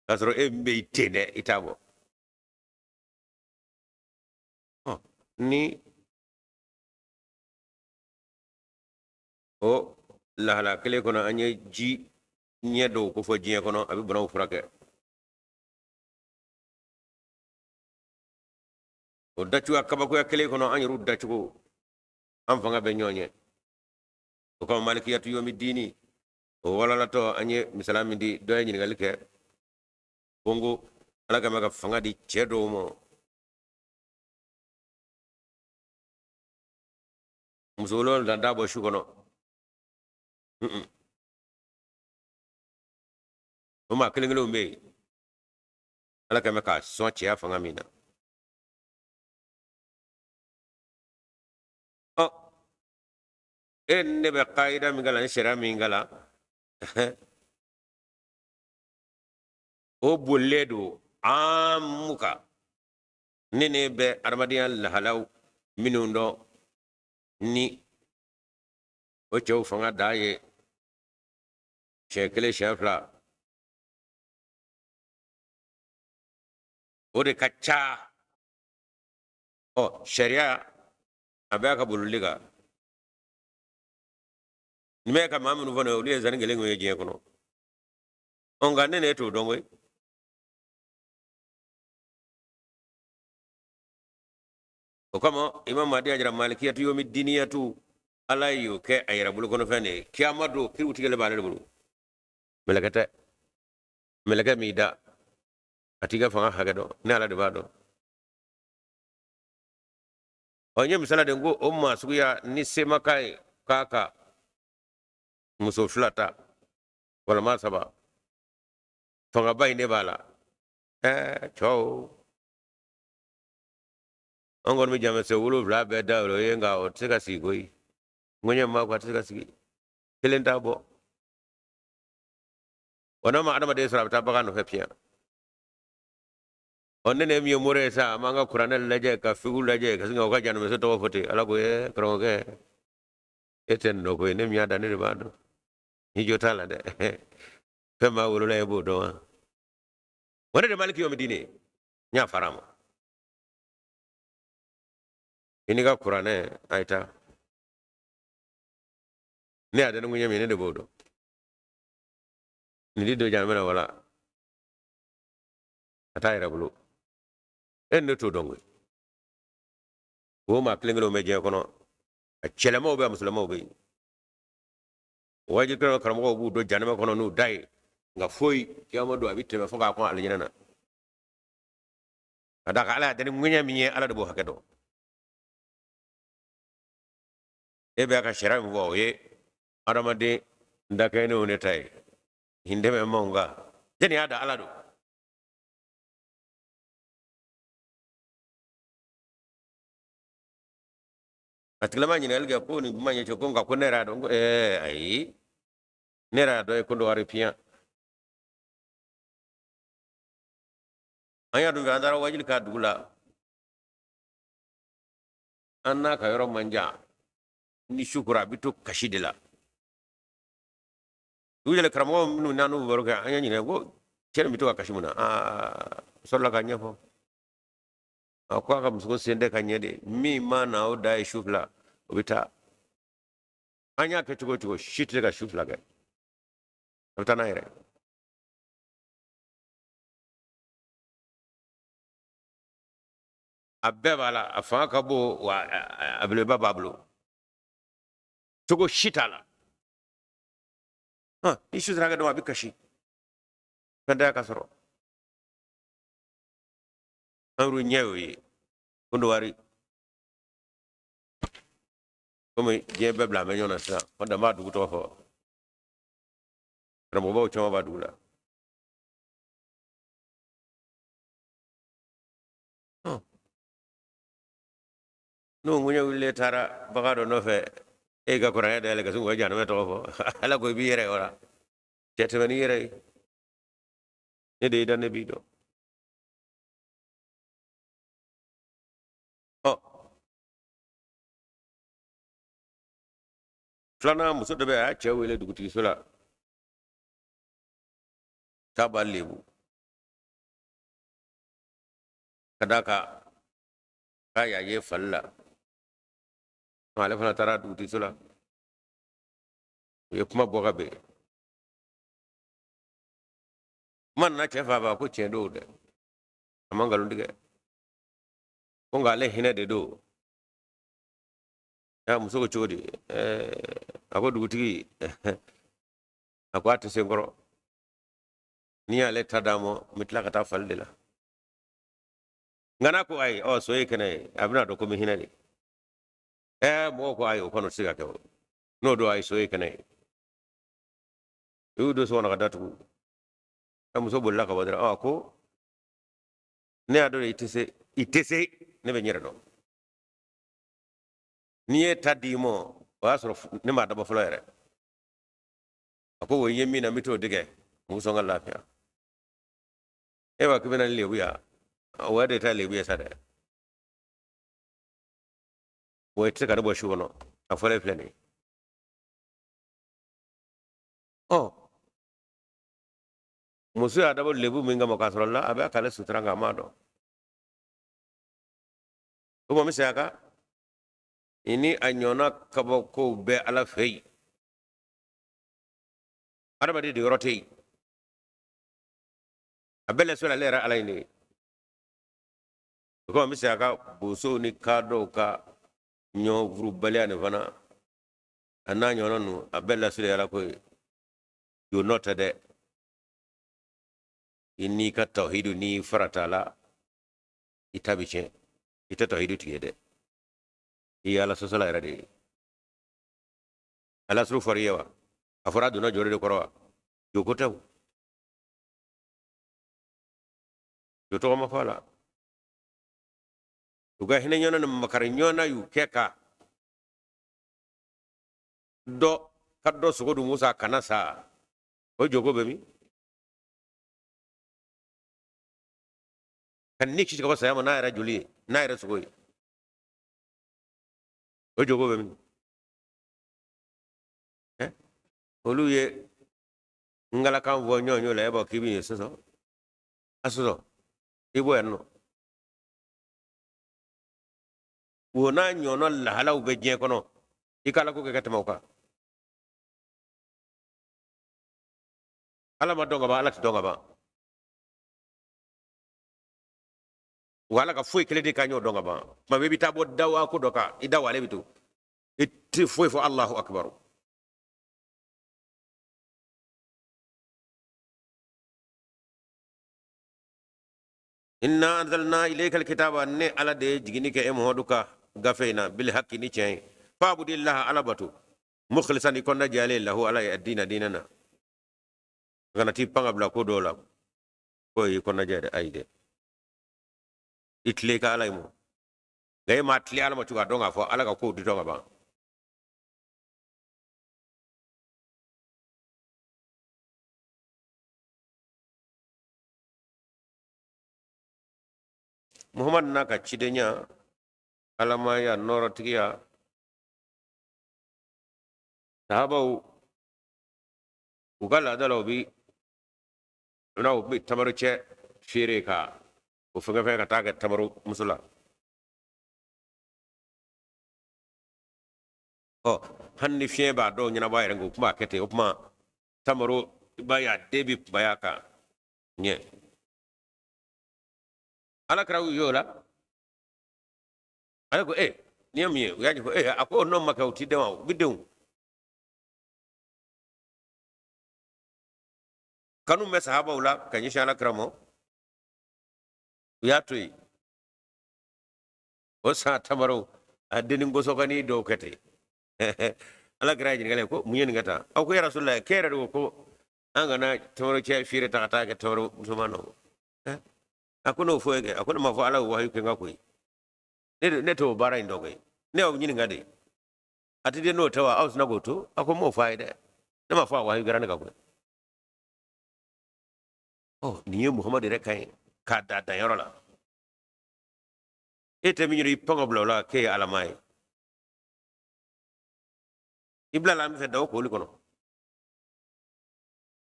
k'a sɔrɔ e min bɛ yen ten dɛ, i t'a bɔ. Ni o lahala kelen kɔnɔ, an ye ji ɲɛ dɔw kofɔ diɲɛ kɔnɔ, a bɛ banaw furakɛ. O dacogoya kabakoya kelen kɔnɔ, an yɛrɛw dacogo, an fanga bɛ ɲɔgɔn ɲɛ. O kama malikiyatu yomi dini, o walalatɔ an ye misala min di, dɔ ye ɲininkali kɛ ko n ko Ala ka ka fanga di cɛ dɔw ma, muso wolonwula t'a bɔ su kɔnɔ. O maa kelen kelenw bɛ yen, Ala ka k'a sɔn cɛya fanga min na. Ɔ, E ne bɛ kaida min kalan, ni sariya min kalan, o bolilen don amu kan. Ne ne bɛ adamadenya lahalaw minnu dɔn, ni o cɛw fanga dan ye siɲɛ kelen, siɲɛ fila, o de ka ca. Ɔ, sariya a bɛ a ka bolili kan. Nin bɛ ka maa minnu fɔ nin ye, olu ye zani kelen ye diɲɛ kɔnɔ. Ɔ, nka ne ne t'o dɔn koyi. O kama Imam Mahdi y'a jira malikiyatu yomi diniyatu, Ala y'o kɛ a yɛrɛ bolo kɔnɔfɛn de ye. Kiyama don kiriw tigɛlen b'ale de bolo, mɛlɛkɛ tɛ. Mɛlɛkɛ m'i da, a t'i ka fanga hakɛ dɔn, ne Ala de b'a dɔn. Ɔ, n ye misala de n ko o maa suguya ni se ma k'a ye k'a ka muso fila ta walima saba, fangaba in de b'a la. Ɛɛ cɛw, an kɔni bɛ jamanɛso 7 bɛɛ da o ye, nka o tɛ se ka sigi koyi. Ŋɔɲɛ maa ko a tɛ se ka sigi, kelen t'a bɔ. Wa n'a ma adamaden sɔrɔ, a bɛ taa bagan nɔfɛ piyan. Ɔ, ne ne min ye mori ye sa, an b'an ka kuranɛ lajɛ ka figu lajɛ ka sin ka o ka janɛmɛso tɔgɔ fɔ ten. Ala ko ee karamɔgɔkɛ, e tɛ nin dɔn koyi, ne min y'a da ne de b'a dɔn, i jo t'a la dɛ. Fɛn b'a wolola e b'o dɔn wa? Wa ne de maliki yomi dini, n y'a fara ma i n'i ka kuranɛ a ye taa. Ne y'a dɛnɛ ŋuɲɛ min, ne de b'o dɔn. Nin di don janɛmɛ na wala a t'a yɛrɛ bolo, e ne t'o dɔn koyi. O maa kelen kelenw bɛ diɲɛ kɔnɔ, a cɛlamaw bɛ, a musolamaw bɛ yen. Wajibi karamɔgɔw b'u don janɛmɛ kɔnɔ n'u da ye, nka foyi kiyama don a bɛ tɛmɛ fo k'a kɔn alijinɛ na. Ka d'a kan Ala y'a da ni ŋuɲɛ min ye, Ala de b'o hakɛ dɔn. E bɛ a ka sariya min fɔ, o ye adamaden dakɛnenw de ta ye. Nin dɛmɛ manw kan jɛni y'a da Ala don. A tigilama ɲininkali kɛ ko nin kuma ɲɛ cɛ ko nka ko ne yɛrɛ y'a dɔn ko ɛɛ ayi, ne yɛrɛ y'a dɔn ye Kɔdiwari piyan. An y'a dun fɛ, an taara wajuli k'a dugu la, an n'a ka yɔrɔ man jan. Ni su kora a bɛ to kasi de la. Dugu jɛlen, karamɔgɔ minnu n'an n'u baro kɛ, an y'a ɲininka ko cɛ nin bɛ to ka kasi mun na. Aa, sɔrɔla ka ɲɛfɔ, a ko a ka muso sen tɛ ka ɲɛ de, min ma na o da ye su fila, o bɛ taa. An y'a kɛ cogo o cogo, si tɛ se ka su fila kɛ, a bɛ taa n'a yɛrɛ. A bɛɛ b'a la, a fanga ka bon wa a belebeleba b'a bolo, cogo si t'a la. Ni su sera ka dɔn, a bɛ kasi, fɛn tɛ ka sɔrɔ. An yɛrɛ ɲɛ y'o ye Kɔdiwari, komi diɲɛ bɛɛ bila an bɛ ɲɔgɔn na sisan. An dan b'a dugu tɔgɔ fɔ, karamɔgɔbaw caman b'a dugu la. N'o ŋuɲɛ wulilen taara bagan dɔ nɔfɛ, e ka kuranɛ dayɛlɛ ka sin k'o janɛmɛ tɔgɔ fɔ, Ala ko i b'i yɛrɛ ye o la. Cɛ, tɛmɛ n'i yɛrɛ ye, ne de y'i da, ne b'i dɔn. Ɔ, filanan, muso dɔ bɛ, a y'a cɛ wele dugutigiso la k'a b'a lebu, ka d'a kan k'a y'a ye fali la. Ale fana taara dugutigiso la, u ye kuma bɔ ka bɛn. Kuma nana cɛ fa ba ko tiɲɛ don dɛ, a ma nkalon tigɛ, ko nka ale hinɛ de don. Ya muso ko cogo di? A ko dugutigi, a ko a tɛ se n kɔrɔ, n'i y'ale ta d'a ma, n bɛ tila ka taa fali de la. Nka n'a ko ayi, ɔ, so ye kɛnɛ ye, a bɛna dɔn ko n bɛ hinɛ de. Mɔgɔw ko ayi, o kɔni tɛ se ka kɛ o. N'o don, ayi, so ye kɛnɛ ye. U y'u don so kɔnɔ ka datugu. Muso bolila ka bɔ dɔrɔn. Ɔ, ko ne y'a dɔn i tɛ se, i tɛ se, ne bɛ n yɛrɛ dɔn. N'i ye ta d'i ma, O y'a sɔrɔ ne m'a dabɔ fɔlɔ yɛrɛ. A ko o ye min na, n bɛ t'o dege, mun sɔn ka lafiya. E b'a k'i bɛna ni lebu ya, o yɛrɛ de ta lebu ye sa dɛ. O tɛ se ka ne bɔ su kɔnɔ, a fɔlen filɛ nin ye. Ɔ, muso y'a dabɔ lebu min kama, k'a sɔrɔ la a bɛ k'ale sutura, nka a m'a dɔn. O ma misɛnya kan i ni a ɲɔgɔnna kabakow bɛɛ Ala fɛ yen. Adamaden de yɔrɔ tɛ yen, a bɛɛ lasulen ale yɛrɛ Ala in de ye. O kama n bɛ segin a kan, bosow ni kadɔw ka ɲɔgɔn furubaliya nin fana, a n'a ɲɔgɔnna ninnu, a bɛɛ lasuli Ala ko ye. Jo nɔ tɛ dɛ. I n'i ka tawhidu n'i farata la, i ta bɛ tiɲɛ. I tɛ tawhidu tigi ye dɛ, i ye Ala sɔsɔla yɛrɛ de ye. Ala suru fɔr'i ye wa? A fɔra a donna jɔrɔ de kɔrɔ wa? Jo ko tɛ o, jo tɔgɔ ma fɔ a la. U ka hinɛ ɲɔgɔn na ni makari ɲɔgɔn na y'u kɛ ka dɔ ka dɔ sogo dun musa kana sa, o joko bɛ min? Ka ni kisi ka bɔ saya ma n'a yɛrɛ joli ye, n'a yɛrɛ sogo ye, o jogo bɛ min? Olu ye ngalakan fɔ ɲɔgɔn la, e b'a k'i bɛ yen sɔsɔ, a sɔsɔ i bɔ yan nɔ. O n'a ɲɔgɔnna lahalaw bɛ diɲɛ kɔnɔ, i ka Ala ko kɛ ka tɛmɛ o kan. Ala ma dɔn ka ban, Ala tɛ dɔn ka ban. Wa Ala ka foyi kelen de ka ɲɔ dɔn ka ban. Tuma bɛɛ i bɛ taa bɔ dawa ko dɔ kan, i da wale bɛ to, i tɛ foyi fɔ Alahu akibaru. Inna anzalna ilayka alkitaba, ne Ala de ye jiginni kɛ e Muhamadu ka gafe in na, bil haqqi, ni tiɲɛ ye. Fa'budillaha, Ala bato, mukhlisan, i kɔnɔna jɛlen, lahu, Ala ye, addina, diinɛ na. Kana t'i pan ka bila ko dɔw la k'o y'i kɔnɔna jɛ dɛ, ayi dɛ, i tile ka Ala ye mɔ. Nka e ma tile Ala ma cogo a dɔn k'a fɔ Ala ka kow di dɔn ka ban. Muhammad n'a ka cidenya, alamaya, nɔrɔtigiya, sahabaw u ka laada la, u bi u bɛ tamaro cɛ feere ka o fɛngɛ fɛn ka taa kɛ tamaro muso la. Ɔ, hali ni fiɲɛ b'a dɔw ɲɛnabɔ a yɛrɛ, o kuma kɛ ten, o kuma tamaro i b'a ye a den bɛ kunbaya ka ɲɛ. Ala kira y'u y'o la, ale ko e nin ye mun ye? U y'a ɲɛfɔ e a ko n'o ma kɛ u ti den wa? U bɛ denw kanu bɛ sahabaw la ka ɲɛsin Ala kira ma, u y'a to yen. O san tamaro a denni gosɔkani dɔw kɛ ten. Ala kira ye ɲininkali ko mun ye nin kɛ tan? Aw ko ya Rasulullah, k'e yɛrɛ de ko ko an kana tamaro cɛ feere ta ka taa kɛ tamaro musoman nɔ. A ko n'o fɔ e kɛ, a ko ne ma fɔ Ala ye wahayu kɛ n ka koyi, ne t'o baara in dɔn koyi, ne y'aw ɲininka de. A tɛ den n'o tɛ wa? Aw sina k'o to. A ko n m'o fɔ a ye dɛ, ne ma fɔ a wahayu kɛra ne ka koyi. Ɔ, nin ye Muhamadu yɛrɛ kan ye k'a da danyɔrɔ la. E tɛ min ɲini, i pan ka bila o la k'e ye alama ye, i bilala min fɛ da o koli kɔnɔ,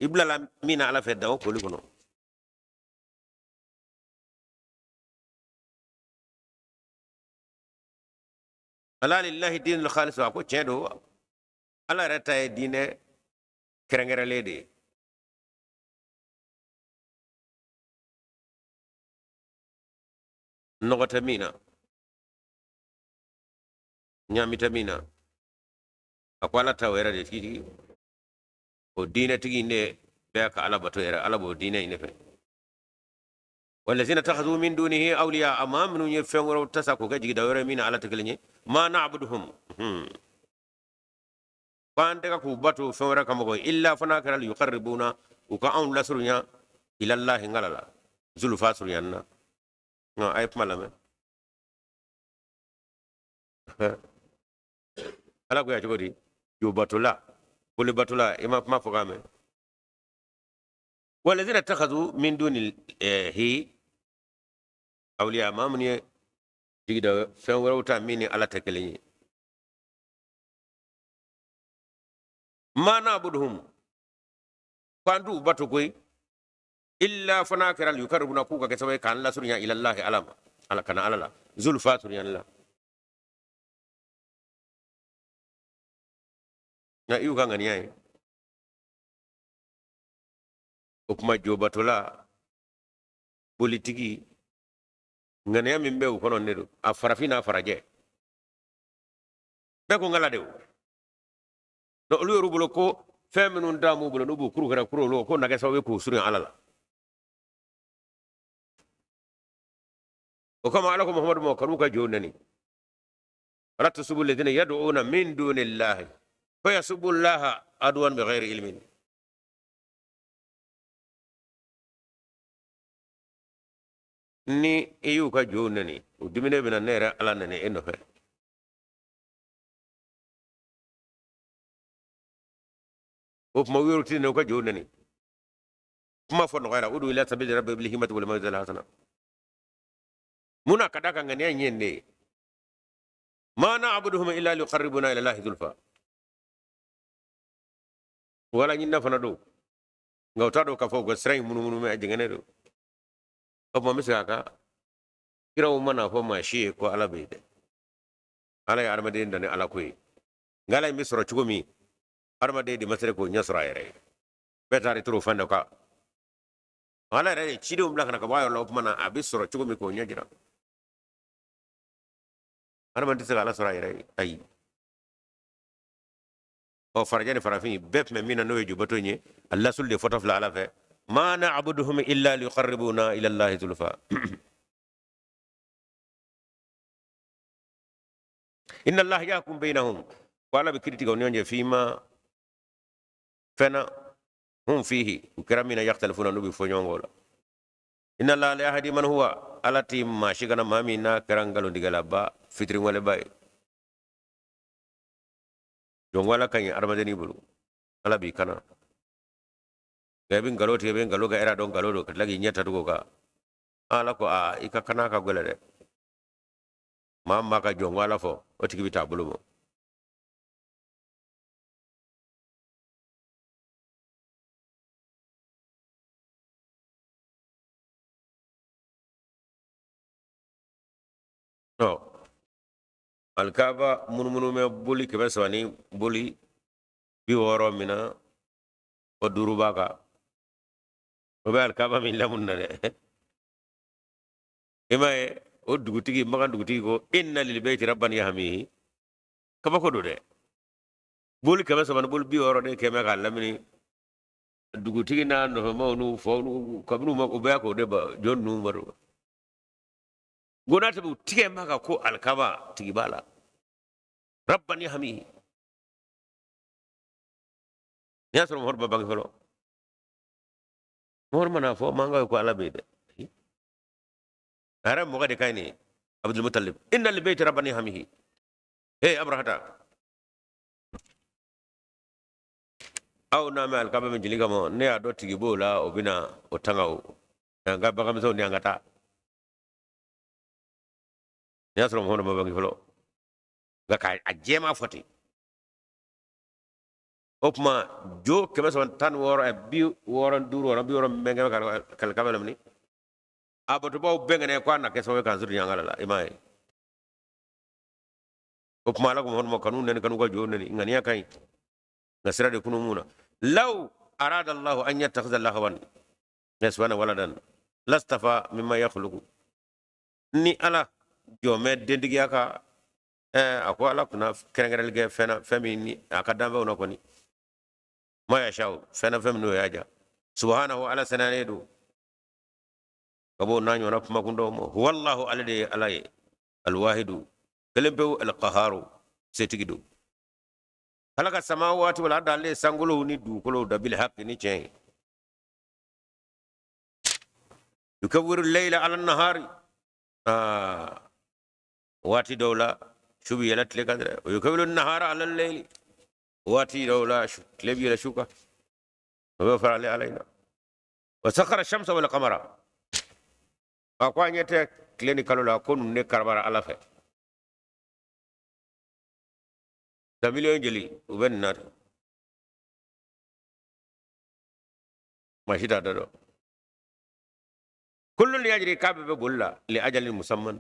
i bilala min na Ala fɛ da o koli kɔnɔ. Ala lillahi dinul khalis, a ko tiɲɛ don, Ala yɛrɛ ta ye diinɛ kɛrɛnkɛrɛnlen de ye. Nɔgɔ tɛ min na, ɲaami tɛ min na, a ko Ala ta o yɛrɛ de tigi, o diinɛtigi in de bɛɛ ka Ala bato yɛrɛ, Ala b'o diinɛ in de fɛ. Walazina takhadhu min dunihi awliya, a maa minnu ye fɛn wɛrɛw ta sa k'o kɛ jigida wɛrɛ min na Ala tɛ kelen ye, ma na'buduhum, ko an tɛ ka k'u bato fɛn wɛrɛ kama koyi, illa fo n'a kɛra liyuqarribuna, u ka anw lasurunya, ilallahi, ŋala la, zulufa, surunya na. Nka a ye kuma lamɛn. Ala ko ya cogo di? Jobatola, bolibatola, i ma kuma fɔ k'a mɛn. Walazina ittakhadhu min dunihi awliya, maa minnu ye jigida fɛn wɛrɛw ta min ni Ala tɛ kelen ye. Ma na'buduhum, k'an t'u bato koyi, illa fana kɛra yukaribuna, k'u ka kɛ sababu ye k'an lasurunya ilallahi ala ma, ala kana ala la zulfa surunyali la. Nka i y'u ka ŋaniya ye. O kuma jobatola, politiki, ŋaniya min bɛ u kɔnɔ ne don, a farafin n'a farajɛ bɛɛ ko n kala de o. Donc olu yɛrɛ bolo ko fɛn minnu da m'u bolo n'u b'u kuru kɛra kuru olu ko na kɛ sababu ye k'u surunya ala la. O kama ala ko Muhammadu ma kan'u ka jow neni, wala tasubu alladhina yad'una min dunillahi fa yasubu llaha adwan bighayri ilmin. Ni i y'u ka jow neni, u diminen bɛna ne yɛrɛ ala neni e nɔfɛ. O kuma u yɛrɛ ti neni, u ka jow neni. Kuma fɔ nɔgɔyara, udu ila sabili rabbi bil hikmati wal maw'izati al hasana. Mun na ka d'a kan ŋaniya in ye nin de ye. Ma na'buduhum illa liyuqarribuna ila llahi zulfa. Wala ɲinina fana don, nka u t'a dɔn k'a fɔ u ka sira in munumunu mɛ a jɛngɛnnen don. O tuma n bɛ segin a kan, kiraw mana fɔ maa si ye ko ala bɛ yen dɛ. Ala ye adamaden dan ni ala ko ye, nka ala in bɛ sɔrɔ cogo min, adamaden de ma se k'o ɲɛ sɔrɔ a yɛrɛ ye. Bɛɛ taara i turu fɛn dɔ kan. Ala yɛrɛ ye cidenw bila ka na ka bɔ a yɔrɔ la, o tuma na a bɛ sɔrɔ cogo min k'o ɲɛ jira. Adamaden tɛ se ka ala sɔrɔ a yɛrɛ ye, ayi. Ɔ farajɛ ni farafin bɛɛ tun bɛ min na n'o ye jubato in ye, a lasulu de fɔtɔ filɛ ala fɛ. Ma na'buduhum illa liyuqarribuna ila Allahi zulfa. Inna Allaha yahkum bainahum, ko ala bɛ kiiri tigɛ u ni ɲɔgɔn cɛ fima fɛn na hum fihi, u kɛra min na yakhtalifuna, n'u bɛ fɔ ɲɔgɔn kɔ la. Inna Allaha la yahdi man huwa, ala ti maa si kana maa min n'a kɛra nkalontigɛlaba fitiriwaleba ye. Donc ala ka ɲi adamadennin bolo, ala b'i kana. Nka i bɛ nkalon tigɛ, i bɛ nkalon kɛ, e yɛrɛ dɔn nkalon don, ka tila k'i ɲɛ tatugu o kan. Ala ko aa i ka kana ka gɛlɛn dɛ. Maa min b'a ka jɔn ko ala fɔ, o tigi bɛ taa bolo ma. Ɔ alikaba munumunu bɛ boli 300 ni boli 60 min na, o duuru b'a kan. O bɛ alikaba min lamunu na dɛ. I m'a ye o dugutigi, Makan dugutigi ko inna lil bayti rabban yahmihi. Kabako don dɛ. Boli 300 ni boli 60 de kɛmɛ k'a lamini. Dugutigi n'a nɔfɛmaw n'u faw n'u kabini u ma o bɛɛ k'o de ba jɔn ninnu ma don. Gona tɛ u tigɛ ma ka ko alikaba tigi b'a la. Rabban yahmihi. N'i y'a sɔrɔ Muhamadu ma bange fɔlɔ. Muhamadu mana fɔ mankan ye ko ala bɛ yen dɛ. A yɛrɛ mɔgɔ de ka ɲi nin ye. Abdul Mutalib. Inna lil bayti rabban yahmihi. Hey Abrahata. Aw n'a mɛn alikaba min jeli kama, ne y'a dɔn tigi b'o la, o bɛna o tanga o. An ka baganmisɛnw ni an ka taa. N'i y'a sɔrɔ Muhamadu ma bange fɔlɔ. Nka k'a jɛman fɔ ten. O tuma jo 316 65 wɔɔrɔ 60 min bɛ kɛ alikaba lamini. A batobaw bɛɛ ŋaniya ko a na kɛ sababu ye k'an surunya an ka la, i m'a ye. O tuma ala ko Muhamadu ma kan'u nɛni, kan'u ka jow nɛni, ŋaniya ka ɲi. Nka sira de kunu mun na. Law arada Allahu an yattakhidha lahwan subhanahu waladan lastafa mimma yakhluqu. Ni ala jɔ mɛ dentigiya ka, a ko ala kunna kɛrɛnkɛrɛnli kɛ fɛn na, fɛn min ni a ka danfɛnw na kɔni. Ma yashau, fɛn na fɛn min n'o y'a ja. Subhanahu ala sanalen don. Ka bɔ n'a ɲɔgɔnna kumakundaw ma. Wallahu ale de ye ala ye. Alwahidu kelen pewu, alqaharu setigi don. Ala ka samawati wal arda, ale ye sankolow ni dugukolow da bil haqqi ni tiɲɛ ye. Yukawwiru layla ala nahari. Waati dɔw la Su bɛ yɛlɛ tile kan dɛ. Wa yukawwiru nahara ala layli, waati dɔw la tile bɛ yɛlɛ su kan, o bɛ fara ale Ala in na. Wa sakhara shamsa wal qamara, a ko an ɲɛ tɛ tile ni kalo la, ko ninnu de karabara Ala fɛ. Da miliyɔn joli u bɛ nin na de, maa si t'a da dɔn. Kullun yajri, k'a bɛɛ bɛ boli la, li ajalin musamman,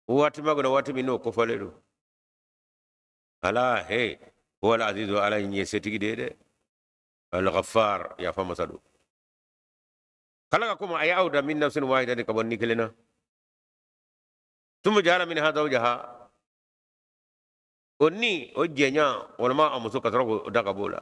waati ma kɔnɔ, waati min n'o kofɔlen don. Ala he huwa al-azizu, Ala in ye setigi de ye dɛ, al-ghaffar, yafa masa don. Khalaqakum, a y'aw da, min nafsin wahidatin, ka bɔ ni kelen na. Thumma ja'ala minha zawjaha, o ni o jɛɲa walima a muso, ka sɔrɔ k'o da ka b'o la.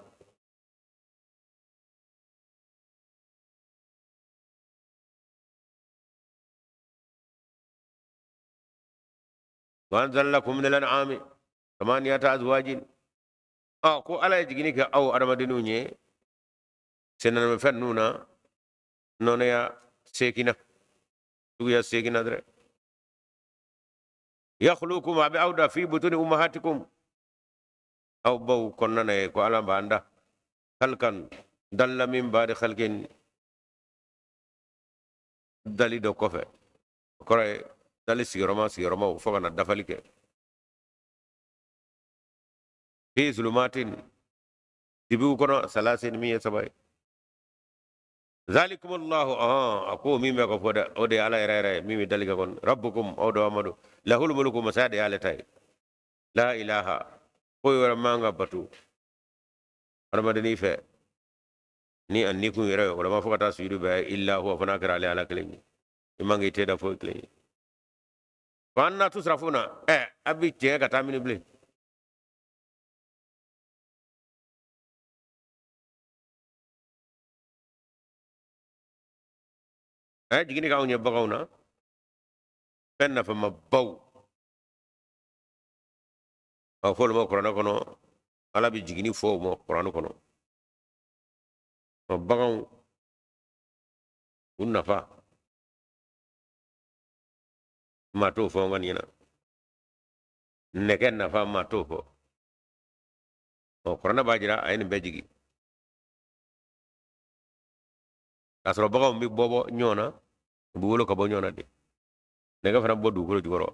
Wa anzala lakum min al-an'ami thamaniyata azwajin, ɔ ko Ala ye jiginni kɛ aw adamadenw ye sennamafɛn ninnu na, nɔnɔya seegin na, suguya seegin na dɛrɛ. Yakhluqukum, a bɛ aw da, fi butuni ummahatikum, aw baw kɔnɔna na ye, ko Ala b'an da, khalqan, dalla, min ba'di khalqin, dali dɔ kɔfɛ, o kɔrɔ ye dali sigiyɔrɔma sigiyɔrɔmaw fo ka na dafali kɛ. Fi zulumatin, dibiw kɔnɔ, salasin, min ye saba ye. Zalikum Allahu, a ko min bɛ ka fɔ dɛ, o de ye Ala yɛrɛ yɛrɛ ye min bɛ dali kɛ kɔni. Rabbukum, aw dɔ amadu, lahul mulku, masaya de y'ale ta ye. La ilaha, foyi wɛrɛ man ka bato adamadennin fɛ ni a nikun yɛrɛ ye, walima fo ka taa sujudu bɛɛ, illa huwa, fo n'a kɛra ale Ala kelen ye. I man k'i te da foyi kelen ye. Fa anna tusrafuna, a bɛ tiɲɛ ka taa mini bilen? A ye jiginni k'anw ɲɛ baganw na, fɛn nafamabaw. A fɔ olu ma kuranɛ kɔnɔ, Ala bɛ jiginni fɔ o ma kuranɛ kɔnɔ. Baganw u nafa maa t'o fɔ n ka nin ɲɛna, nɛgɛ nafa maa t'o fɔ. Ɔ kuranɛ b'a jira a ye nin bɛɛ jigin k'a sɔrɔ baganw bɛ bɔ bɔ ɲɔgɔn na, u bɛ wolo ka bɔ ɲɔgɔn na de. Nɛgɛ fana bɔ dugukolo jukɔrɔ.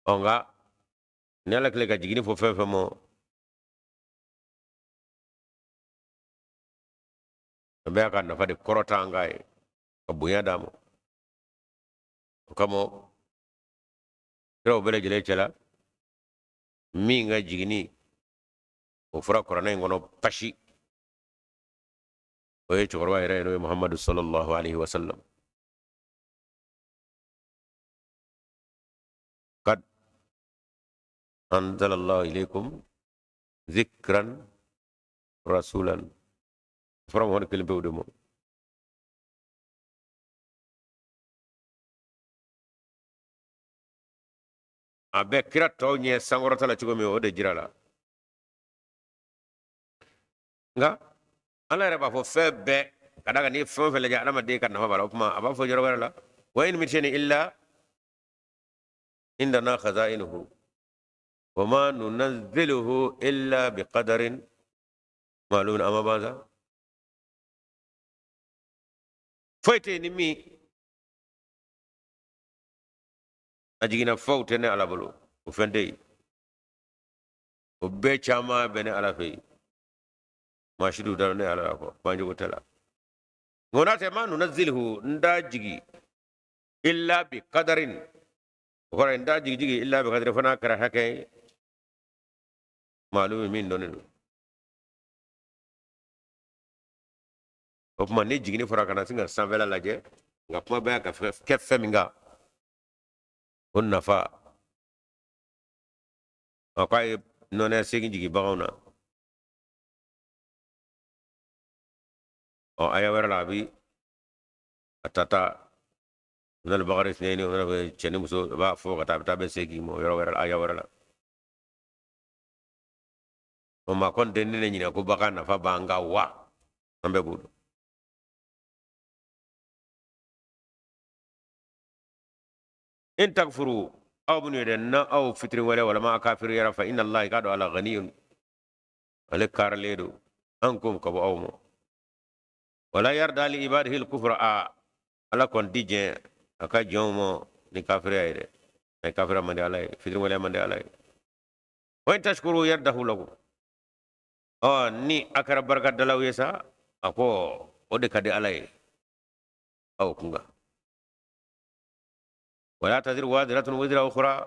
Ɔ nka ni Ala tile ka jiginni fɔ fɛn fɛn ma, a bɛɛ y'a ka nafa de kɔrɔta an k'a ye ka bonya d'a ma. O kama kiraw bɛɛ lajɛlen cɛla, min ka jiginni o fɔra kuranɛ in kɔnɔ pasi, o ye cɛkɔrɔba yɛrɛ ye, n'o ye Muhamadu sallallahu alaihi wa sallam. Qad anzalallahu ilaykum zikran rasulan, fɔra Muhamadu kelen pewu de ma. A bɛ kira tɔw ɲɛ sankɔrɔta la cogo min, o de jira la. Nka Ala yɛrɛ b'a fɔ fɛn bɛɛ, ka d'a kan n'i ye fɛn o fɛn lajɛ, adamaden ka nafa b'a la. O tuma a b'a fɔ yɔrɔ wɛrɛ la: wa in min shay'in illa indana khaza'inuhu wa ma nunazziluhu illa biqadarin ma'lumin. Ama banza foyi tɛ yen ni min a jiginna faw tɛ ne Ala bolo, o fɛn tɛ yen. O bɛɛ caman bɛ ne Ala fɛ yen, maa si t'u da ne Ala la kɔ banjogo tɛ la. Nka n'a tɛ ma nunazziluhu, n t'a jigi, illa bi qadarin, o kɔrɔ ye n t'a jigi jigi, illa bi qadarin, fo n'a kɛra hakɛ ye, maalumin, min dɔnnen don. O tuma ni jiginni fɔra, kana sin ka sanfɛla lajɛ, nka kuma bɛɛ ka kɛ fɛn min kan, o nafa. A ko a ye nɔnɔ segin jigin baganw na. Ɔ aya wɛrɛ la, a bi a ta taa minal bakari sinayini, o bɛ cɛ ni muso, a b'a fɔ ka taa, a bɛ taa bɛ segin ma yɔrɔ wɛrɛ la, aya wɛrɛ la. O maa kɔni tɛ ne ɲinɛ ko bagan nafa b'an kan wa, an bɛɛ b'o dɔn. In takfuru aw minnu yɛrɛ na aw fitiri wɛrɛ walama a kafiri yɛrɛ fa inna allahi k'a dɔn ala ghaniyun ale kaaralen don ankum ka bɔ aw ma wala yarda li ibadihi al-kufra a ala kɔni ti jɛn a ka jɔnw ma ni kafiriya ye dɛ a kafiriya man di ala ye fitiri wɛrɛ man di ala ye wa in tashkuru yardahu lakum ɔ ni a kɛra barikadalaw ye sa a ko o de ka di ala ye aw kun kan wala taziru waziratun wizra ukhra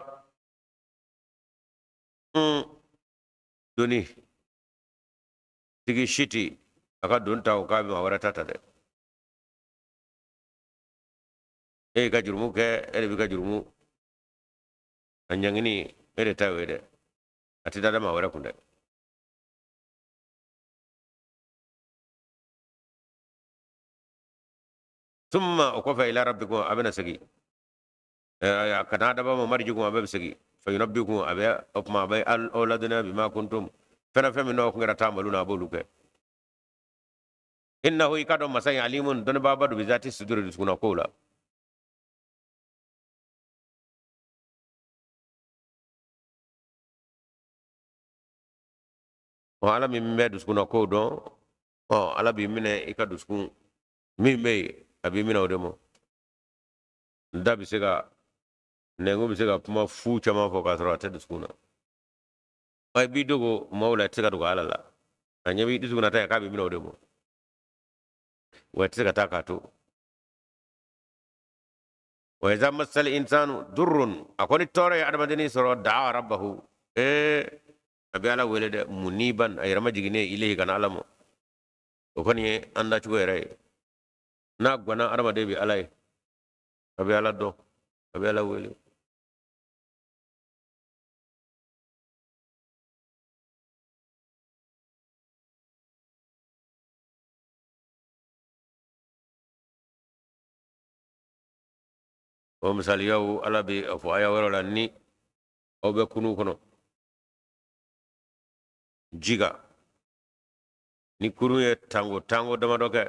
doni tigi si ti a ka doni ta o k'a bɛ maa wɛrɛ ta ta dɛ e y'i ka jurumu kɛ e de b'i ka jurumu a ɲangini e de ta y'o ye dɛ a tɛ da maa wɛrɛ kun dɛ summa o kɔfɛ ila rabbikum a bɛna segin ka taa daba ma marji'ukum a bɛ segin fa yunabbi'ukum a bɛ o tuma a bɛ aw ladɔnniya bima kuntum fɛn fɛn min n'aw kun kɛra taamalu na a b'olu kɛ innahu i k'a dɔn masa in alimun dɔnnibaaba don bizati suduri dusukunna kow la ɔ ala min bɛ dusukunna kow dɔn ɔ ala b'i minɛ i ka dusukun min bɛ yen a b'i minɛ o de ma n da bɛ se ka nɛnko bɛ se ka kuma fu caman fɔ k'a sɔrɔ a tɛ dusukun na ɔ i b'i dogo maaw la i tɛ se ka dogo ala la a ɲɛ b'i dusukun na ta ye k'a b'i minɛ o de ma wa i tɛ se ka taa k'a to wa iza massal insanu durrun a ko ni tɔɔrɔ ye adamadennin sɔrɔ daa rabbahu ee a bɛ ala wele dɛ muniban a yɛrɛ majiginnen ilayhi ka na ala ma o kɔni ye an dacogo yɛrɛ ye n'a gwanna adamaden bɛ ala ye a bɛ ala dɔn a bɛ ala wele o misaliyaw ala bɛ a fɔ aya wɛrɛ la ni aw bɛ kurun kɔnɔ ji kan ni kurun ye tango tango damadɔ kɛ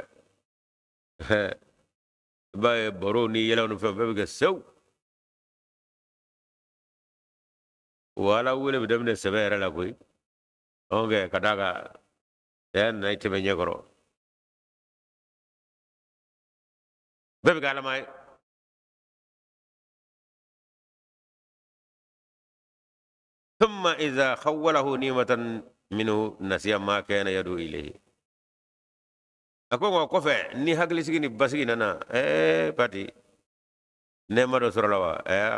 i b'a ye baro ni yɛlɛw ni fɛn bɛɛ bɛ kɛ sewu wa ala wele bɛ daminɛ sɛbɛ yɛrɛ la koyi ɔn kɛ ka d'a kan saya nana i tɛmɛ ɲɛkɔrɔ bɛɛ bɛ kɛ alama ye ثم إذا خوله نعمة منه نسي ما كان يدعو إليه a ko nka kɔfɛ ni hakilisigi ni basigi nana ɛɛ pati nɛɛma dɔ sɔrɔla wa ɛɛ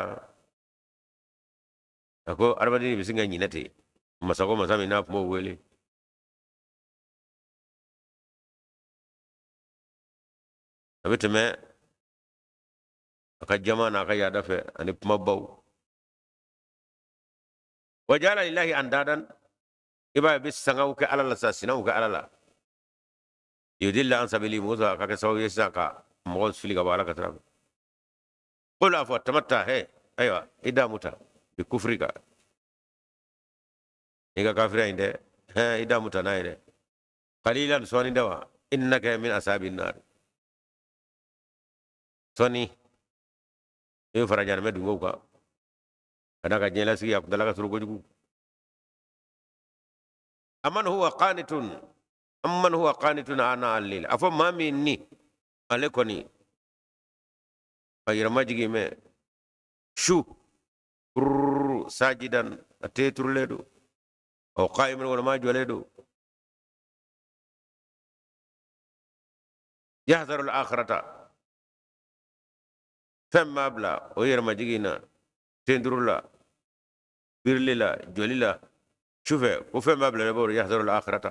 a ko adamaden bɛ sin ka ɲinɛ ten masa ko masa min n'a tun b'o wele a bɛ tɛmɛ a ka jama n'a ka yaada fɛ ani kumabaw wa jala lillahi andadan i b'a ye a bɛ sangaw kɛ ala la sa sinaw kɛ ala la yudilla an sabili musa ka kɛ sababu ye sisan ka mɔgɔ fili ka bɔ ala ka sira fɛ qul a fɔ tamatta he ayiwa i damu ta bi kufrika i ka kafiriya in dɛ hɛ i damu ta n'a ye dɛ qalilan sɔɔni dɛ wa innaka min ashabin nar sɔɔni i bɛ fara jahanamɛ dungew kan ka d'a kan diɲɛlasigi a kuntala ka surun kojugu aman huwa qanitun amman huwa qanitun ana al-layl a fɔ maa min ni ale kɔni a yɛrɛ majigin bɛ su kururu sajidan a teturulen don aw qa'iman walima a jɔlen don yahzaru al-akhirata fɛn b'a bila o yɛrɛ majigin na tenturu la birili la jɔli la sufɛ ko fɛn b'a bila ne b'o yahzaru al-akhirata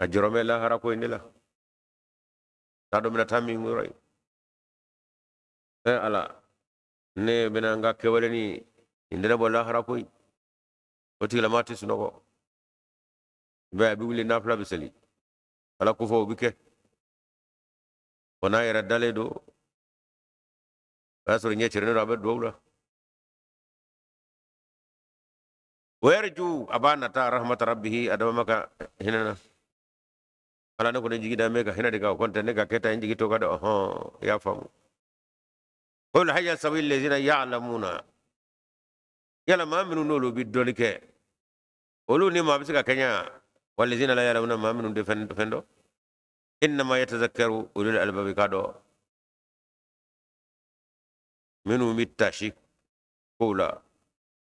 a jɔrɔ bɛ lahara ko in de la t'a dɔn bɛna taa min yɔrɔ ye ɛ ala ne bɛna n ka kɛwale ni nin tɛ ne bɔ lahara koyi o tigilama tɛ sunɔgɔ bɛɛ a bɛ wuli nafila bɛ seli ala ko fɔ o bɛ kɛ wa n'a yɛrɛ dalen don o y'a sɔrɔ ɲɛ cɛrinen don a bɛ duwawu la wa yarju a b'a nata rahmata rabbihi a dabama ka hinɛ na ala ne kɔni jigi da bɛ ka hinɛ de kan o kɔni tɛ ne ka kɛta n jigi t'o kan dɛ ɔhɔn i y'a faamu Qul hal yastawi allazina ya'lamuna, yala maa minnu n'olu bɛ dɔnni kɛ, olu ni maa bɛ se ka kɛɲɛ, wallazina la ya'lamuna, maa minnu tɛ fɛn dɔn. Innama yatazakkaru ulul albabi, k'a dɔn minnu bɛ tasi kow la,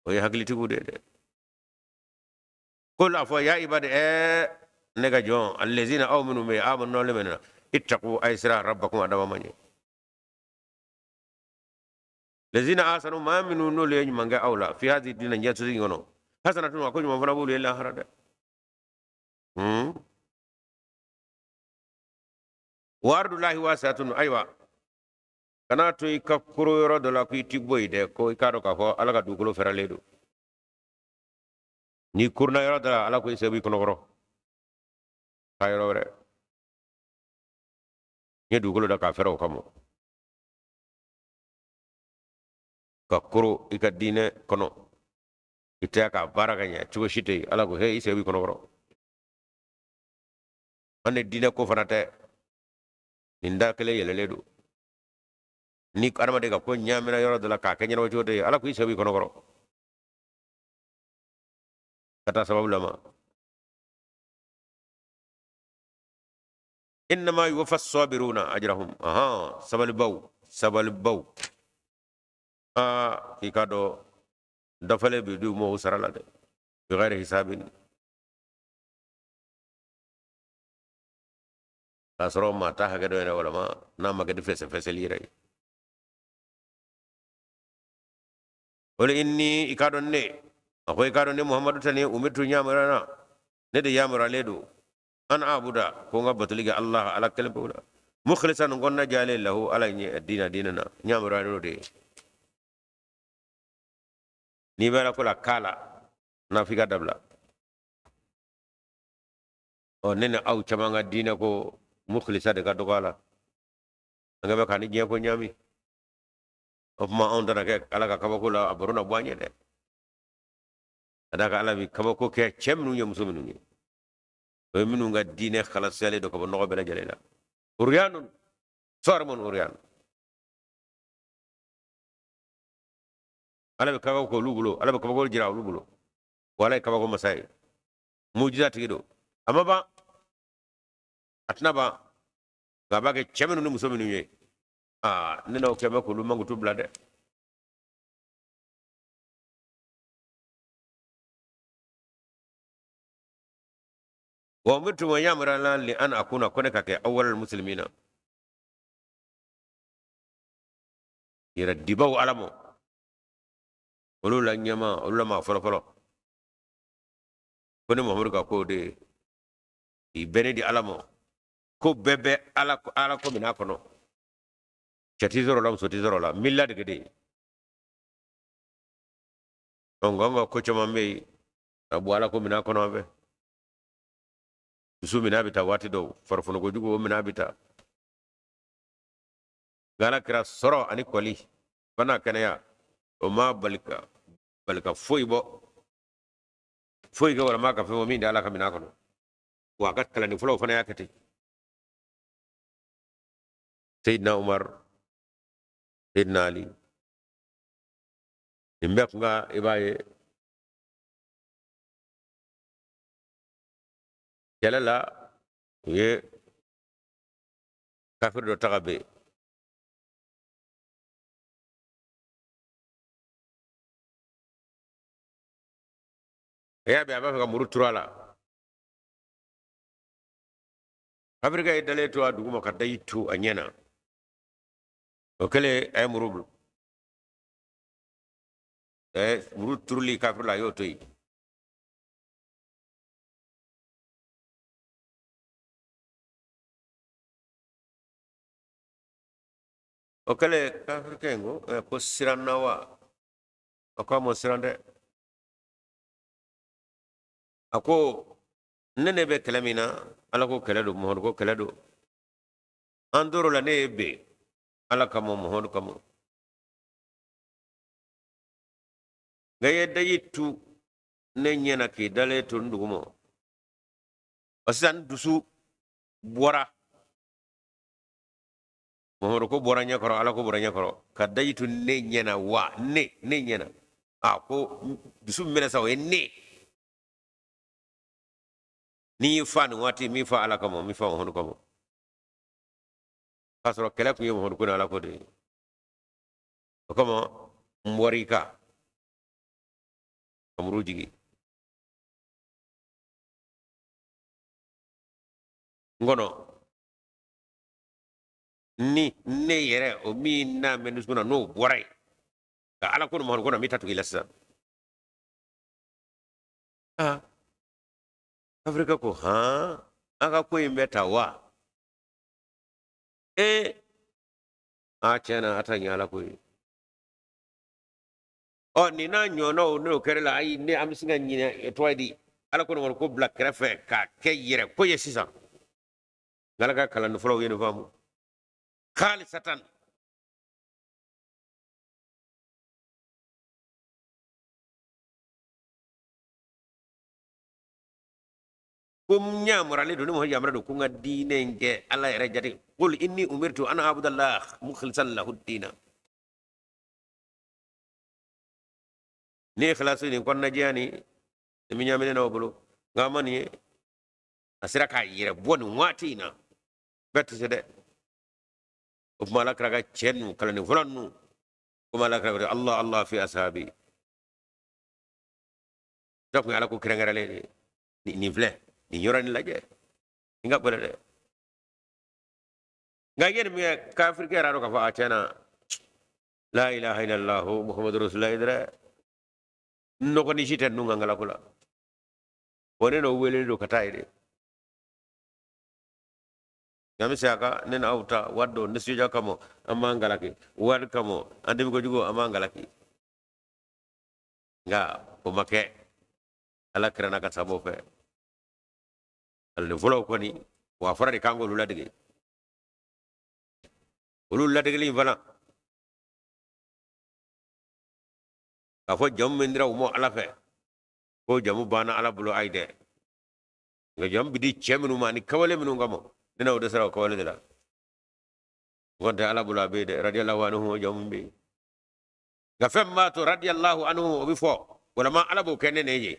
o ye hakilitigiw de ye dɛ. Qul, a fɔ, ya ibadi, ne ka jɔn, allazina, aw minnu bɛ yen, amanu, n'aw limaniya, ittaqu, a ye siran, rabbakum, a dabama ɲɛ. Lazina ahsanu, maa minnu n'olu ye ɲuman kɛ aw la, fi hazi dunya, diɲɛ sosigi kɔnɔ, hasanatun, a ko ɲuman fana b'olu ye lahara dɛ. Wa ardullahi wasiatun. Ayiwa, kana to i ka koro yɔrɔ dɔ la ko i ti bɔ yen dɛ, ko i k'a dɔn k'a fɔ Ala ka dugukolo fɛrɛlen don. N'i koronna yɔrɔ dɔ la, Ala ko i sen b'i kɔnɔkɔrɔ taa yɔrɔ wɛrɛ. N ye dugukolo da k'a fɛrɛ o kama. Ka koro i ka diinɛ kɔnɔ, i tɛ k'a baara ka ɲɛ cogo si tɛ yen, Ala ko he, i sen b'i kɔnɔkɔrɔ. An ni diinɛ ko fana tɛ, nin da kelen yɛlɛlen don. Ni adamaden ka ko ɲaamina yɔrɔ dɔ la k'a kɛ ɲɛnabɔ cogo tɛ yen, Ala ko i sen b'i kɔnɔkɔrɔ ka taa sababu lama. Innama yuwaffa sabiruna ajrahum. Ahan, sabalibaw, sabalibaw, aa, k'i k'a dɔn dafalen bɛ di u ma u sara la dɛ, bighairi hisabin, k'a sɔrɔ maa t'a hakɛ dɔn yɛrɛ, walama n'a ma kɛ ni fɛsɛfɛsɛli yɛrɛ ye. Qul inni, i k'a dɔn ne, a ko i k'a dɔn ne Muhamadu tani, umirtu, yamaruyana, ne de yamaruyalen don, an abuda, ko n ka batoli kɛ, Allah, Ala kelen pewu la, mukhlisan, n kɔnɔna jalen, lahu, Ala ɲɛ, diina, diinɛ na, n yamaruyalen don de. N'i bɛ Ala ko la k'a la n'a f'i ka dabila. Ɔ, ne ni aw caman ka diinɛ ko mukhlisa de ka dɔgɔ a la, an bɛ ka ni diɲɛ ko ɲaami. O tuma anw tɛna kɛ Ala ka kabako la, a baro na bɔ an ye dɛ. Ka d'a kan Ala bɛ kabako kɛ cɛ minnu ye, muso minnu ye, o ye minnu ka diinɛ kalasiyalen don ka bɔ nɔgɔ bɛɛ lajɛlen la. Uriyanun sarimun uriyan, Ala bɛ kabako kɛ olu bolo, Ala bɛ kabako jira olu bolo. Wa Ala ye kabako masa ye, mujiza tigi don. A ma ban, a tɛna ban, nka a b'a kɛ cɛ minnu ni muso minnu ye, aa, ne n'aw kɛ bɛ k'olu mankutu bila dɛ. Wa umirtu, wa yamaruyala, li an akuna, ko ne ka kɛ, awwalal muslimina, yɛrɛ dibaw Ala ma, olu la ɲɛma, olu la maa fɔlɔfɔlɔ. Ko ne Muhamadu ka ko de ye i bɛɛ ne di Ala ma, ko bɛɛ bɛ Ala, Ala ko minɛ a kɔnɔ, cɛ t'i sɔrɔ la, muso t'i sɔrɔ la, n b'i ladege de. Ɔ, nka an ka ko caman bɛ yen ka bɔ Ala ko minɛ kɔnɔ, an fɛ dusu minɛ bɛ taa waati dɔw, farifoni kojugu o minɛ bɛ taa. Nka Ala kira sɔrɔ ani kɔli fana kɛnɛya, o ma bali ka bali ka foyi bɔ, foyi kɛ walama ka fɛn bɔ min tɛ Ala ka minɛ kɔnɔ. Wa a ka kalanden fɔlɔw fana y'a kɛ ten, Seyidina Umar, Seyidina Ali, nin bɛɛ kun ka, i b'a ye kɛlɛ la, u ye kafiri dɔ ta ka bin. A y'a bɛn a b'a fɛ ka muru turu a la, kafirikɛ ye dalen to a duguma ka daji tu a ɲɛ na. O kɛlen, a ye muru bila, muru turuli kafiri la, a y'o to yen. O kɛlen, kafirikɛ in ko ko siranna wa? A ko a ma siran dɛ. A ko ne bɛ kɛlɛ min na, Ala ko kɛlɛ don, Muhamadu ko kɛlɛ don. An tor'o la, ne ye ben Ala kama, Muhamadu kama. Nka i ye daji tu ne ɲɛ na k'i dalen to n duguma. Wa sisan n dusu bɔra. Muhammadu ko bɔra ɲɛ kɔrɔ, Ala ko bɔra ɲɛ kɔrɔ, ka daji tu ne ɲɛna wa ne ɲɛna. A ko dusu min bɛ sa, o ye ne. N'i y'i fa nin waati, min fa Ala kama, min fa Muhammadu kama. K'a sɔrɔ kɛlɛ tun ye Muhammadu ko ni Ala ko de ye. O kama n bɔra i kan ka muru jigin. N kɔnɔ ni ne yɛrɛ o min n'a bɛ dusukun na n'o bɔra yen ka Ala ko ni Muhammadu ko na n bɛ taa tugu i la sisan. Aa, Afirika ko han, an ka ko in bɛ ta wa? Ee, a tiɲɛ na a ta ɲɛ Ala ko ye. Ɔ nin n'a ɲɔgɔnnaw n'o kɛra la, ayi, ne an bɛ se ka ɲinɛ tɔgɔ ye di, Ala ko ni Muhammadu ko bila kɛrɛfɛ k'a kɛ yɛrɛ ko ye sisan. Ala ka kalan fɔlɔw ye nin faamu. Khalisatan. Ko n yamaralen don, ni mɔgɔ yamara don ko n ka diinɛ in kɛ Ala yɛrɛ jate. Qul inni umirtu an a'budallah mukhlisan lahu dina. Ni ikhlasu nin kɔnɔnajɛya ni ni min ɲaaminen n'aw bolo, nka a ma nin ye a sera k'a yɛrɛ bɔ nin waati in na, bɛɛ tɛ se dɛ. O tuma Ala kira ka cɛ ninnu, kalanden fɔlɔ ninnu, komi Ala kira ko Allah Allah fi ashabi, dɔ tun ye Ala ko kɛrɛnkɛrɛnlen de ye. Nin filɛ nin yɔrɔ nin lajɛ, nin ka gɛlɛn dɛ. Nka yanni min kɛ kafirikɛ yɛrɛ dɔn k'a fɔ a tiɲɛ na la ilaha illallah muhammadu rasulullah dɛ, nɔgɔni si tɛ ninnu ka ngalako la. O ne n'o welelen don ka taa yen de. Nka bɛ se a ka ne n'aw ta wari dɔ nisɔndiya kama an b'an galaki, wari kama an dimi kojugu an b'an galaki. Nka o ma kɛ Ala kira n'a ka sababu fɛ. Kalanden fɔlɔw kɔni, wa a fɔra de k'an k'olu ladege. Olu ladegeli in fana, k'a fɔ jamu min dira u ma Ala fɛ, ko jamu banna Ala bolo, ayi dɛ. Nka jamu bi di cɛ minnu ma ani kawale minnu kama, ne n'aw dɛsɛra o kawale de la. N tɛ Ala bolo a bɛ yen dɛ, radiyallahu anhu o jamu bɛ yen. Nka fɛn min b'a to radiyallahu anhu o bɛ fɔ, walama Ala b'o kɛ ne ne ye.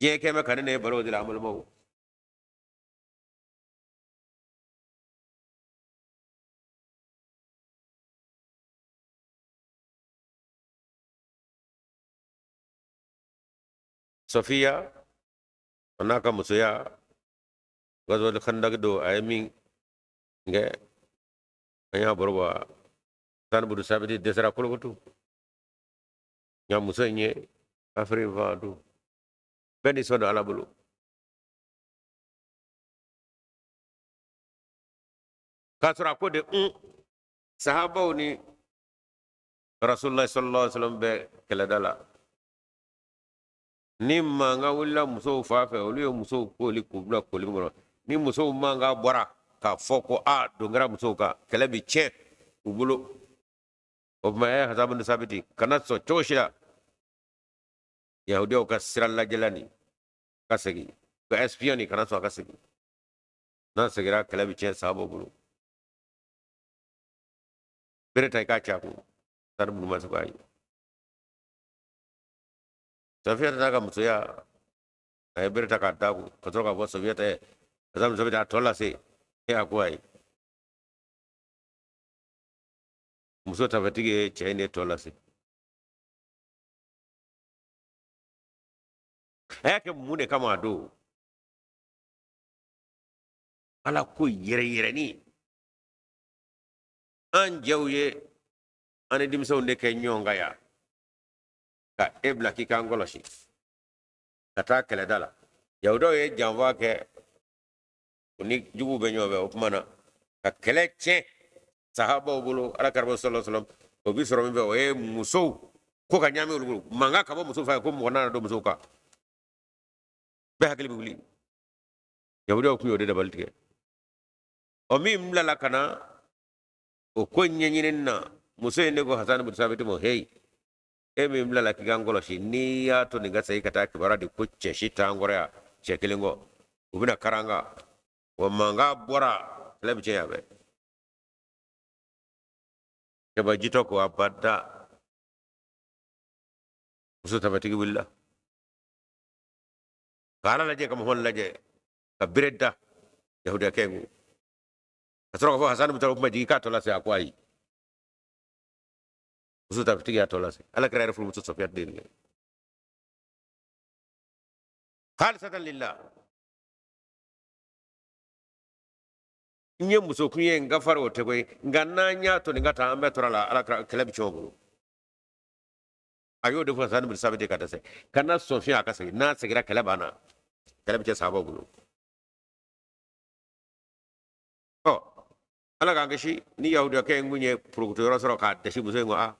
Diɲɛ kɛ bɛ ka ne ne ye balo o de la, an balimaw. Safiya a n'a ka musoya gazwal khandak don a ye min kɛ, an y'a baro bɔ. Hassan bunu Sabiti dɛsɛra kolokoto, nka muso in ye kafiri in faga don. Bɛɛ ni sɔn don Ala bolo. K'a sɔrɔ a ko de sahabaw ni Rasulullah sallallahu alaihi wasallam bɛ kɛlɛda la. Ni mankan wulila musow fan fɛ, olu ye musow koli k'u bila koli min kɔnɔ. Ni musow mankan bɔra k'a fɔ ko a don kɛra musow kan, kɛlɛ bi tiɲɛ u bolo. O tuma ɛ Hassan bunu Sabiti kana sɔn cogo si la yahudiyaw ka sira lajɛla nin ka segin, ka espion nin kana sɔn a ka segin. N'a seginna, kɛlɛ bi tiɲɛ sahabaw bolo. Bere ta i k'a ci a kun. Hassan bunu ma se k'a ye. Safiya n'a ka musoya, a ye bere ta k'a d'a kun ka sɔrɔ k'a fɔ Safiya tɛ Hassan bunu Sabiti a tɔ lase e. A ko ayi, muso tafetigi ye cɛ in de tɔ lase. A y'a kɛ mun de kama a don? Ala ko yɛrɛ yɛrɛni. An jɛw ye an ni denmisɛnw de kɛ ɲɔgɔn kan yan, ka e bila k'i k'an kɔlɔsi ka taa kɛlɛda la. Yahudaw ye janfa kɛ, u ni juguw bɛ ɲɔgɔn fɛ. O tuma na ka kɛlɛ tiɲɛ sahabaw bolo, Ala kira sallallahu alaihi wasallam, o bi sɔrɔ min fɛ, o ye musow ko ka ɲaami olu bolo. Mankan ka bɔ musow fɛ ko mɔgɔ nana don musow kan, bɛɛ hakili bɛ wuli. Yahudaw tun y'o de dabali tigɛ. Ɔ min bilala ka na o ko ɲɛɲinini na, muso in de ko Hassan bin Sabiti ma, heyi, e min bilala k'i k'an kɔlɔsi, n'i y'a to nin ka segin ka taa kibaruya di ko cɛ si t'an kɔrɔ yan cɛ kelen kɔ, u bɛna karan kan wa mankan bɔra, kɛlɛ bɛ tiɲɛ yan bɛɛ. Cɛba jitɔ ko abada. Muso tafatigi wulila ka Ala lajɛ, ka Muhamadu lajɛ, ka bere da yahudiyakɛ in kun, ka sɔrɔ k'a fɔ Hasan bɛ taa o kuma jigin k'a tɔ lase. A ko ayi, muso tafatigi y'a tɔ lase. Ala kira yɛrɛ furumuso Safiya den de khalisatan lillah. N ye muso kun ye, n ka fari o tɛ koyi, nka n'an y'a to nin ka taa, an bɛɛ tora la, Ala kira kɛlɛ bɛ tiɲɛ o bolo. A y'o de fɔ Hasan bin Sabiti ka dɛsɛ, kana sɔn fiɲɛ a ka segin. N'a seginna, kɛlɛ banna, kɛlɛ bɛ tiɲɛ sahabaw bolo. Ɔ, Ala k'an kisi, ni yahudiyakɛ in kun ye porokoto yɔrɔ sɔrɔ k'a dɛsi muso in kɔ, a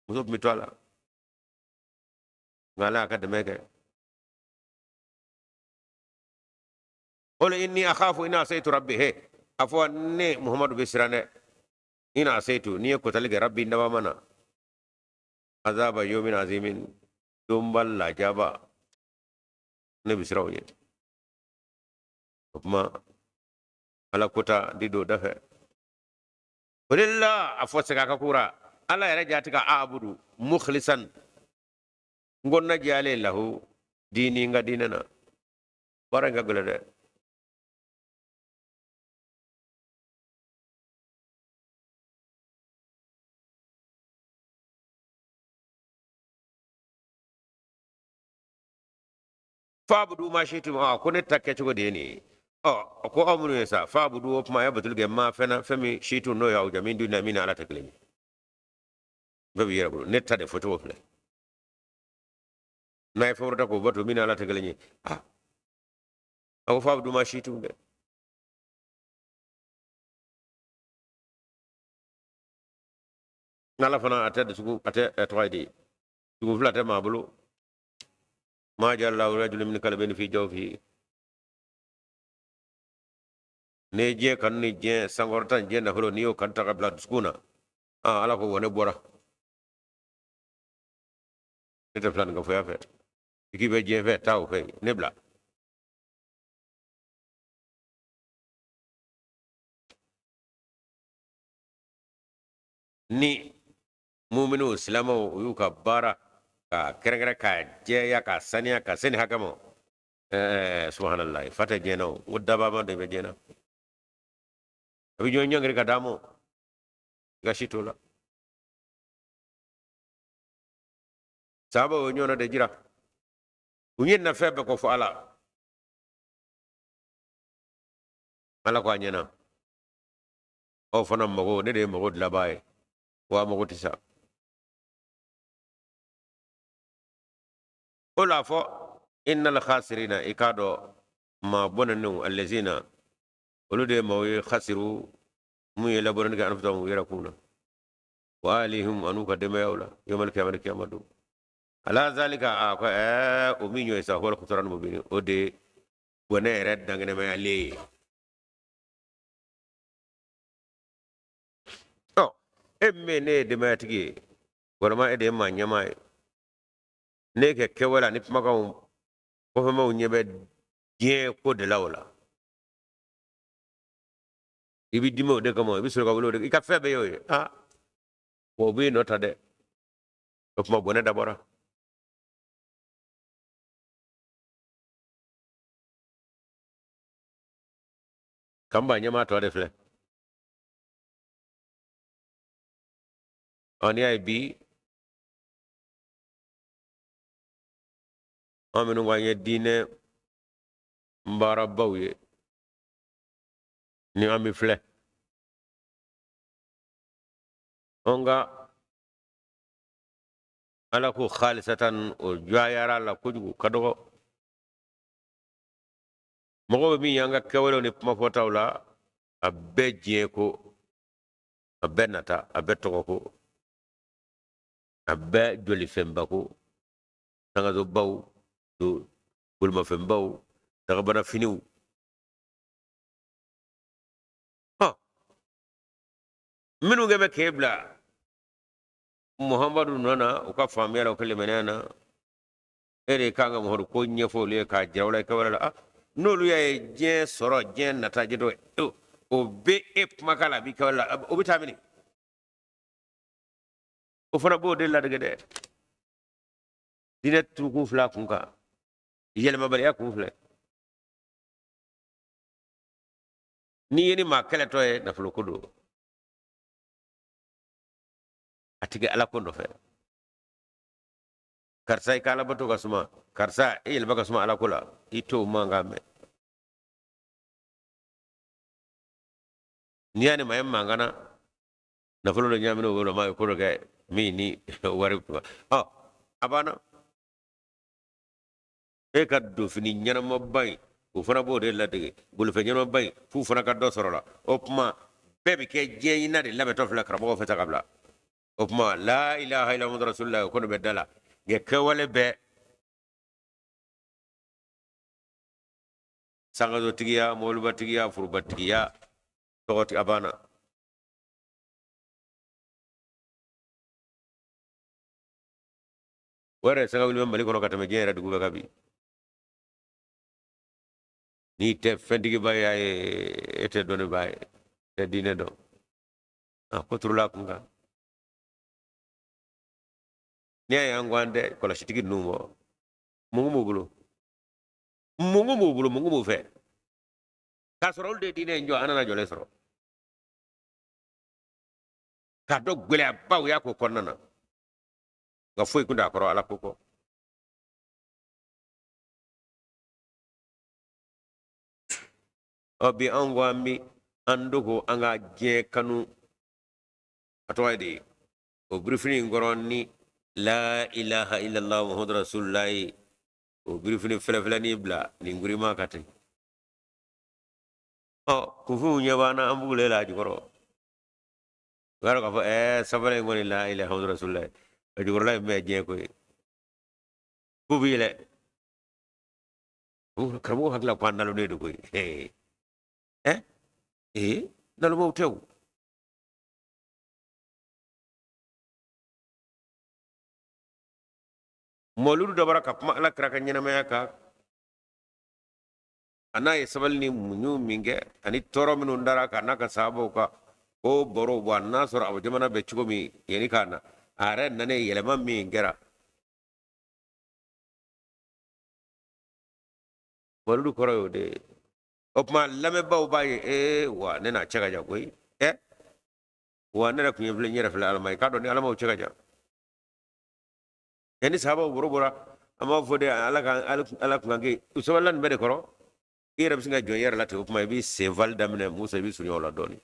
muso tun bɛ to a la, nka Ala y'a ka dɛmɛ kɛ. Qul inni akhafu in asaitu rabbi, he, a fɔ ne Muhammadu bɛ siran dɛ, in asaitu, n'i ye kotali kɛ, rabbi, dabama na, azaba yomin azimin, donba lajaba, ne bɛ siran o ɲɛ. O tuma Ala kota di don da fɛ. Qulillah, a fɔ segin a ka kura, Ala yɛrɛ jati ka abudu mukhlisan, n ko na jɛlen lahu diini, n ka diinɛ na. Baara in ka gɛlɛn dɛ. Faabudu ma shitum, a ko ne ta kɛcogo de ye nin ye. Ɔ, ko aw minnu ye sa, faabudu, o tuma a ye batoli kɛ, ma, fɛn na, fɛn min, shitum, n'o y'aw diya, min dunillahi, min ni Ala tɛ kelen ye, bɛɛ b'i yɛrɛ bolo. Ne ta de fɔcogo filɛ. N'a ye fɛn wɛrɛ ta k'o bato min ni Ala tɛ kelen ye, a ko faabudu ma shitum dɛ. N'Ala fana a tɛ dusukun, a tɛ tɔgɔ ye di, dugu fila tɛ maa bolo. Ma ja'ala Allahu lirajulin min qalbayni fi jawfihi. Ne ye diɲɛ kanu ni diɲɛ sankɔrɔta ni diɲɛ nafolo, n'i y'o kanu ta ka bila dusukun na, aa, Ala ko wɔnɛ bɔra. Ne tɛ filaninkafoya fɛ. I k'i bɛ diɲɛ fɛ, taa o fɛ, ne bila. Ni muminiw, silamɛw, u y'u ka baara ka kɛrɛnkɛrɛn k'a jɛya, k'a saniya, ka se nin hakɛ ma, ɛɛ, subhanallah, fa tɛ diɲɛ na. O ko dabama de bɛ diɲɛ na, a bɛ ɲɔgɔn ɲɔngiri ka d'a ma, i ka si t'o la. Sahabaw o ɲɔgɔnna de jira, u ye na fɛn bɛɛ kɔ fɔ Ala. Ala ko a ɲɛna, aw fana mago, ne de ye mago dilanbaa ye, wa mago tɛ sa. O la fɔ innal khasirina, i k'a dɔn maa bɔnɛnenw, allazina, olu de ye maaw ye, khasiru, mun ye labɔnɛni kɛ, anfusahum, u yɛrɛ kun na, wa ahlihim, an'u ka denbayaw la, yawmal qiyamati, kiyama don. Ala zalika, a ko ɛɛ, o min y'o ye sa, huwal khusran mubin, o de ye bɔnɛ yɛrɛ dankɛnɛmayalen ye. Ɔ, e min bɛ yen, ne ye denbayatigi ye, walima e de ye maa ɲɛmaa ye, ne kɛ kɛwale ani kumakanw kɔfɛmaw ɲɛ bɛ diɲɛ ko de la, o la i bɛ dimi o de kama, i bɛ sɔrɔ ka wuli o de, i ka fɛn bɛɛ y'o ye. Aa, o b'i nɔ ta dɛ. O tuma bɔnɛ dabɔra. Kanba ɲɛmaa tɔ de filɛ. Ɔ, n'i y'a ye bi, an minnu ko an ye diinɛ baarabaw ye, ni an bɛ filɛ, nka Ala ko khalisatan, o jɔyara la kojugu ka dɔgɔ. Mɔgɔ bɛ min y'an ka kɛwalew ni kumafɔtaw la, a bɛɛ diɲɛ ko, a bɛɛ nata, a bɛɛ tɔgɔ ko, a bɛɛ jolifɛnba ko, sangasobaw, bolimafɛnbaw, dagabana finiw. Minnu kɛ bɛ k'e bila Muhamadu nɔ na, u ka faamuya la, u ka limaniya na, e de kan ka Muhamadu ko ɲɛfɔ olu ye k'a jira u la i kɛwale la. N'olu y'a ye diɲɛ sɔrɔ, diɲɛ nata, diɲɛ dɔ, o bɛ e kumakan la, a b'i kɛwale la, o bɛ taa mini? O fana b'o de ladege dɛ. Diinɛ turukun fila kun kan, yɛlɛmabaliya kun filɛ. N'i ye ni maa kɛlɛtɔ ye, nafolo ko don, a tigi ala ko nɔfɛ. Karisa, i ka alabato ka suma, karisa, e yɛlɛma ka suma ala ko la, i t'o mankan mɛn. N'i y'a ni maa ye mankan na, nafolo dɔ ɲaamina o bolo, maa ye ko dɔ kɛ min ni wari ɔ a banna. E ka donfini ɲɛnamaba in, o fana b'o de ladege. Bolifɛn ɲɛnamaba in, f'u fana ka dɔ sɔrɔ la. O tuma bɛɛ bɛ kɛ diɲɛ ɲina de labɛntɔ filɛ karamɔgɔ fɛ ta ka bila. O tuma la ilaha illa muhammadu rasulullah, o kɔni bɛ da la, nka kɛwale bɛɛ sangasotigiya, mɔbilibatigiya, forobatigiya, tɔgɔtigi, a banna. O yɛrɛ sanga wuli bɛ Mali kɔnɔ ka tɛmɛ diɲɛ yɛrɛ dugu bɛɛ kan bi. N'i tɛ fɛntigiba ye, e tɛ dɔnnibaa ye, tɛ diinɛ dɔn, a ko turula kun kan. N'i y'a ye an ko an tɛ kɔlɔsitigi ninnu bɔ, mun b'u bolo? Mun b'u bolo? Mun b'u fɛ? K'a sɔrɔ olu de ye diinɛ in jɔ, an nana jɔlen sɔrɔ k'a dɔn gɛlɛyabaw y'a ko kɔnɔna na, nka foyi kun t'a kɔrɔ ala ko kɔ. Ɔ bi anw ko an bi an dogo an ka diɲɛ kanu, a tɔgɔ ye di, o birifini in kɔrɔ ni la ilaha illallah muhammadu rasulullah, o birifini fɛlɛfɛlɛnin bila nin gurima ka ten. Ɔ kunfinw ɲɛ b'an na, an bugulen la a jukɔrɔ. U b'a dɔn k'a fɔ sanfɛla in kɔni la ilaha muhammadu rasulullah, a jukɔrɔla in bɛɛ diɲɛ ko ye. K'u bɛ yɛlɛ, karamɔgɔ hakili la ko an nalonnen don koyi. Ee nalomaw tɛ o. Mɔludu dabɔra ka kuma ala kira ka ɲɛnamaya kan, a n'a ye sabali ni muɲu min kɛ, ani tɔɔrɔ minnu dara kan n'a ka sahabaw kan, o baro bɔ. A n'a sɔrɔ a jamana bɛ cogo min yanni k'a na, a yɛrɛ nanen yɛlɛma min kɛra. Mɔludu kɔrɔ y'o de ye. O tuma lamɛnbaaw b'a ye, ee wa ne n'a cɛ ka jan koyi. Ɛ wa ne yɛrɛ kun ye filɛ, n yɛrɛ filɛ alama ye, k'a dɔn ni alamaw cɛ ka jan. Yanni sahabaw boro bɔra, an b'a fɔ de ala ka ala kun kɛ u sabalila nin bɛɛ de kɔrɔ. I yɛrɛ bɛ sin ka jɔ i yɛrɛ la ten. O tuma i b'i senfali daminɛ Musa, i bɛ surunya o la dɔɔnin.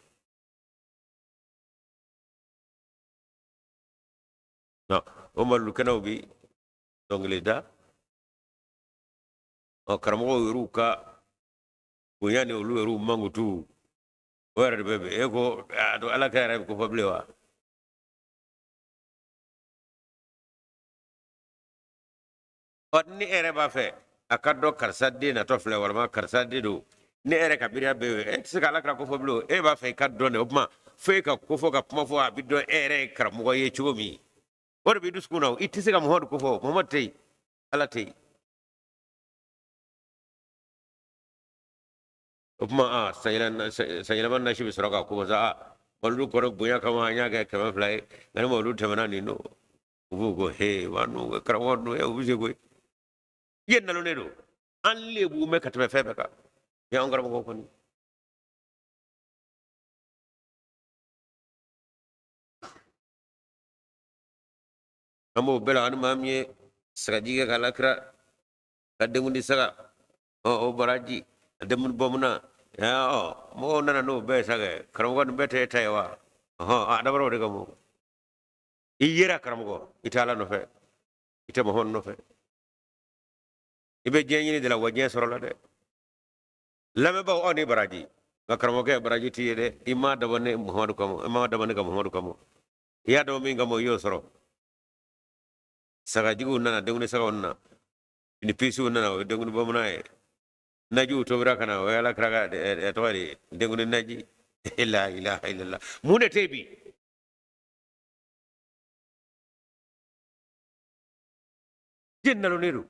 O malilu kɛnɛw bi dɔnkili da, ɔ karamɔgɔw yɛrɛw ka bonya ni olu yɛrɛw mankutu, o yɛrɛ de bɛ bɛn. E ko a to ala ka yɛrɛ bɛ ko fɔ bilen wa? Ɔ ni e yɛrɛ b'a fɛ a ka dɔn karisa den natɔ filɛ, walima karisa den don, ne yɛrɛ ka miiriya bɛ yen, e tɛ se ka ala kira ko fɔ bilen. E b'a fɛ i ka dɔn de, o tuma fo e ka ko fɔ, ka kuma fɔ, a bɛ dɔn e yɛrɛ ye karamɔgɔ ye cogo min, o de b'i dusukun na. I tɛ se ka Muhamadu ko fɔ, Muhamadu tɛ yen, ala tɛ yen. O tuma aa sanyɛlɛma nasi bɛ sɔrɔ ka ko sa. Aa mawuludu kɔrɔ bonya kama an y'a kɛ 200 ye, nka ni mawuludu tɛmɛna nin don, u b'u ko he wa nu karamɔgɔ ninnu u bɛ se koyi. I ye nalonnen don, an lebu mɛ ka tɛmɛ fɛn bɛɛ kan, ni an karamɔgɔ kɔni. An b'o bɛɛ la, ani maa min ye sagaji kɛ ka alakira ka denkundi saga, ɔ o baraji a denkundi bɔmuna, ɔ mɔgɔw nana n'o bɛɛ ye sa kɛ karamɔgɔ nin bɛɛ tɛ e ta ye wa? Ɔhɔn, a dabɔra o de kama. I yera karamɔgɔ, i tɛ ala nɔfɛ, i tɛ Muhamadu nɔfɛ, i bɛ diɲɛ ɲini de la, wa diɲɛ sɔrɔla dɛ. Lamɛnbaaw, aw ni baraji, nka karamɔgɔkɛ baraji t'i ye dɛ. I m'a dabɔ ne Muhamadu kama, i m'a dabɔ ne ka Muhamadu kama, i y'a dabɔ min kama, i y'o sɔrɔ. Sagajigiw nana, denkundi sagaw nana, ni pisiw nana, o ye denkundi bamanan ye. Najiw tobira ka na, o ye ala kira ka tɔgɔ de ye, denkundi naji. La ilaha illallah, mun de tɛ yen bi? Diɲɛ nalonnen don.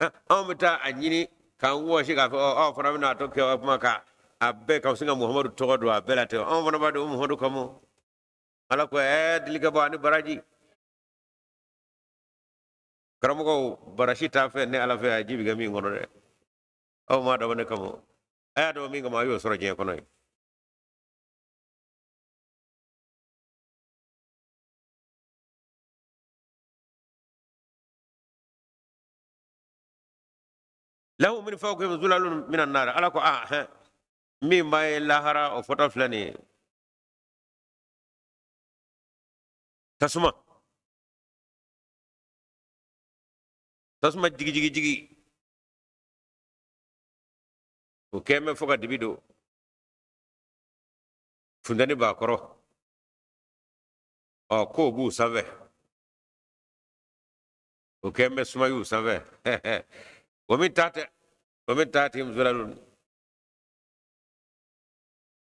Anw bɛ taa a ɲini k'an wɔsi k'a fɔ aw fana bɛna a to kɛ kuma ka a bɛɛ ka sin ka Muhamadu tɔgɔ don a bɛɛ la ten. Anw fana b'a dɔn Muhamadu kama. Ala ko dili ka bɔ ani baraji. Karamɔgɔw barasi t'a fɛ ne Ala fɛ a ji bɛ kɛ min kɔnɔ dɛ. Aw m'a dabɔ ne kama. A y'a dabɔ min kama a y'o sɔrɔ diɲɛ kɔnɔ yen. Lahu min fawqihim zulalun minan nar. Ala ko a hɛn min b'a ye lahara o fɔtɔ filɛ nin ye. Tasuma. Tasuma jigi jigi jigi. O kɛn bɛ fo ka dibi don. Funteni b'a kɔrɔ. Ɔ k'o b'u sanfɛ. O kɛn bɛ suma y'u sanfɛ. O min tahtihim zulalun.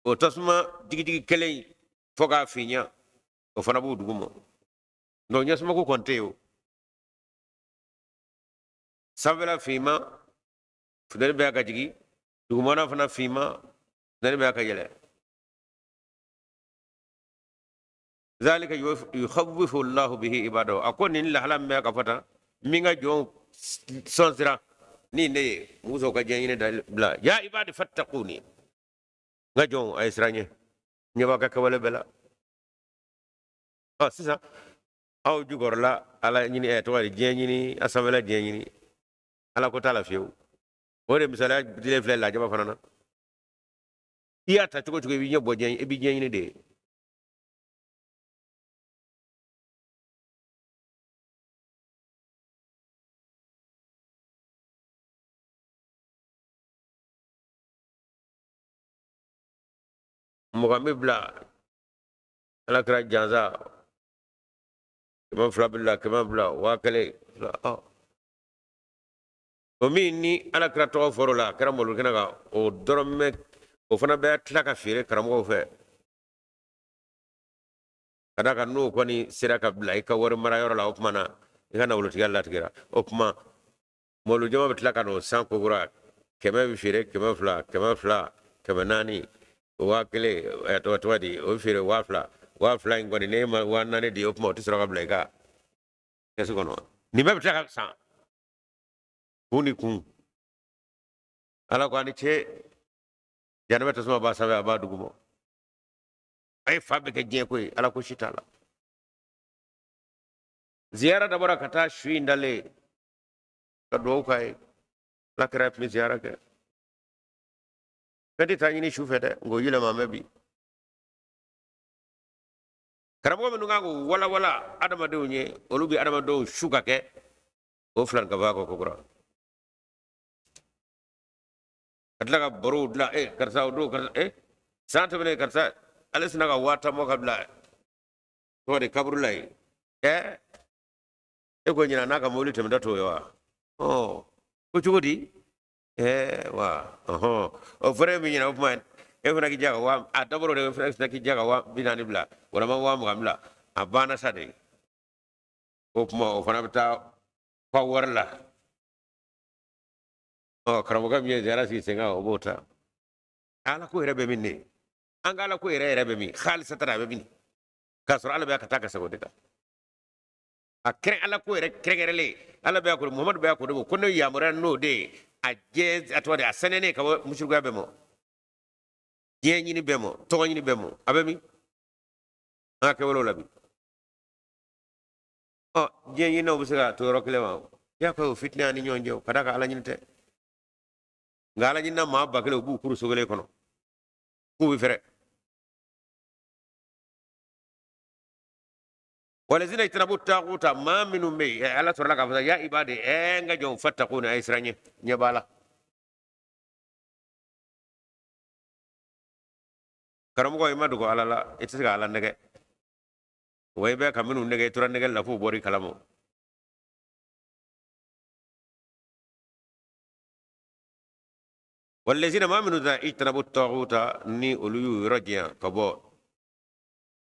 O tasuma jigijigi kelen fo k'a finya o fana b'u duguma. Nka o ɲɛsumako kɔni tɛ yen o. Sanfɛla finma funteni bɛ ka jigin, dugumana fana finma funteni bɛ ka yɛlɛ. Zalika yukhawwifu Allahu bihi ibadahu. A ko nin lahala min bɛ ka fɔ tan, min ka jɔnw sɔn siran ni ne ye musow ka diɲɛ ɲini da bila. Ya ibadi fattaquni. N ka jɔnw a ye siran ɲɛ, ɲɛ b'a ka kɛwale bɛɛ la. Ɔ sisan aw jukɔrɔla ala ɲini tɔgɔ di diɲɛ ɲini, a sanfɛla diɲɛ ɲini, ala ko t'a la fiyewu. O de misaliya dilen filɛ lajaba fana na. I y'a ta cogo cogo i b'i ɲɛ bɔ diɲɛ, i b'i diɲɛ ɲini de ye. Mɔgɔ min bila ala kɛra jansa 200 bila 200 1000 fila. O min ni ala kɛra tɔgɔ fɔr'o la a kɛra malo kɛnɛ kan, o dɔrɔmɛ o fana bɛ tila ka feere karamɔgɔw fɛ. Ka d'a kan n'o kɔni sera ka bila i ka wari mara yɔrɔ la, o tuma na i ka nafolotigiya latigɛra. O tuma malo jama bɛ tila ka n'o san kokura. 100 bɛ feere 200, 200, 400, 1000, tɔgɔ di o bɛ feere 2000. 2000 in kɔni n'e ma 4000 di, o tuma o tɛ sɔrɔ ka bila i ka kɛsu kɔnɔ. Nin bɛɛ bɛ tila ka san kun ni kun. Ala ko a ni ce, janɛmɛ tasuma b'a sanfɛ a b'a duguma. A ye fa bɛ kɛ diɲɛ ko ye, ala ko si t'a la. Ziyara dabɔra ka taa su in dalen ka duwawu k'a ye. Ala kɛra tun bɛ ziyara kɛ. Fɛn tɛ taa ɲini su fɛ dɛ, nka o yɛlɛma bɛ bi. Karamɔgɔ minnu kan k'o walawala adamadenw ye, olu bɛ adamadenw su ka kɛ o filan ka bɔ a kɔ kokura. Ka tila ka barow dilan, karisa o don, karisa san tɛmɛnen karisa ale sina ka 10,000 bɔ ka bila tɔgɔ de kaburu la yen. E ko ɲinan n'a ka mobili tɛmɛtɔ t'o ye wa? Ko cogo di? Wa ɔhɔn o fɛrɛ min ɲɛna o tuma e fana k'i ja ka wa a dabɔra o de e fana k'i ja ka 40,000 bila walima 20,000 bila, a banna sa de. O tuma o fana bɛ taa fa wari la. Karamɔgɔ min ye ziyara sigi sen kan o b'o ta. Ala ko yɛrɛ bɛ min ne? An ka ala ko yɛrɛ yɛrɛ bɛ min? Halisa tara a bɛ min? K'a sɔrɔ ala bɛ ka taa ka sago de kan. A kɛrɛn ala ko yɛrɛ kɛrɛnkɛrɛnlen ala bɛ a ko Muhamadu bɛ a ko de ko ne yamaruya n'o de ye a jɛ a tɔgɔ de a sɛnɛnen ka bɔ musirikuya bɛɛ ma, diɲɛ ɲini bɛɛ ma, tɔgɔ ɲini bɛɛ ma, a bɛ min? An ka kɛwalew la bi. Diɲɛ ɲininaw bɛ se ka to yɔrɔ kelen ma, y'a ko o fitinɛ ni ɲɔgɔn cɛ ka d'a kan ala ɲini tɛ. Nka ala ɲinina maa 1000 u b'u kuru so kelen kɔnɔ k'u bɛ fɛrɛ. Walazina ijtanabu taaguta, maa minnu bɛ yen ala sɔrɔla k'a fɔ ya ibadi n ka jɔnw fattakuni a ye siran ɲɛ, ɲɛ b'a la. Karamɔgɔ i ma dogo ala la, i tɛ se ka ala nɛgɛ. Wa i bɛ ka minnu nɛgɛ i tora nɛgɛ la f'u bɔr'i kalama. Walazina maa minnu ta ijtanabu taaguta ni olu y'u yɔrɔ janya ka bɔ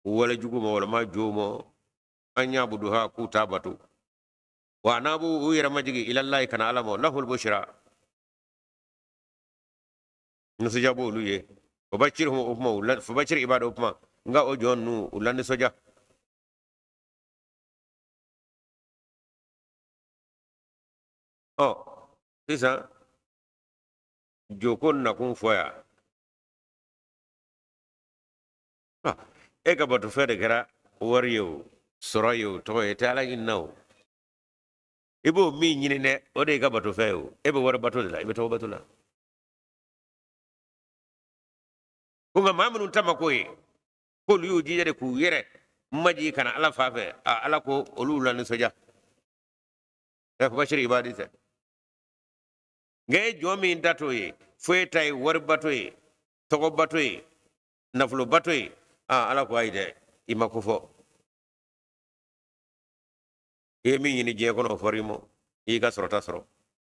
wale jugu ma walima jo ma, an ya'buduha k'u t'a bato. Wa anabu u yɛrɛ majigin ilallahi kana ala ma, lahul bushra nisɔndiya b'olu ye. Fabashirhum o kuma fabashir ibada o kuma N ka o jɔn ninnu u lanisɔndiya. Ɔ sisan joko nakun fɔ yan, e ka batofɛn de kɛra wari ye o, sɔrɔ ye o, tɔgɔ ye, i tɛ Ala ɲinina o. I b'o min ɲini dɛ, o de y'i ka batofɛn ye o. E bɛ wari bato de la, i bɛ tɔgɔ bato la. Ko nka maa minnu ta ma k'o ye, k'olu y'u jija de k'u yɛrɛ majigin ka na Ala fan fɛ, a Ala ko olu lanisɔndiya. Ɛ fabashir ibadi tɛ. Nka e jɔn min ta t'o ye, fo e ta ye wari bato ye, tɔgɔ bato ye, nafolo bato ye, aa Ala ko ayi dɛ, i ma ko fɔ. I ye min ɲini diɲɛ kɔnɔ, o fɔra i ma, i y'i ka sɔrɔta sɔrɔ,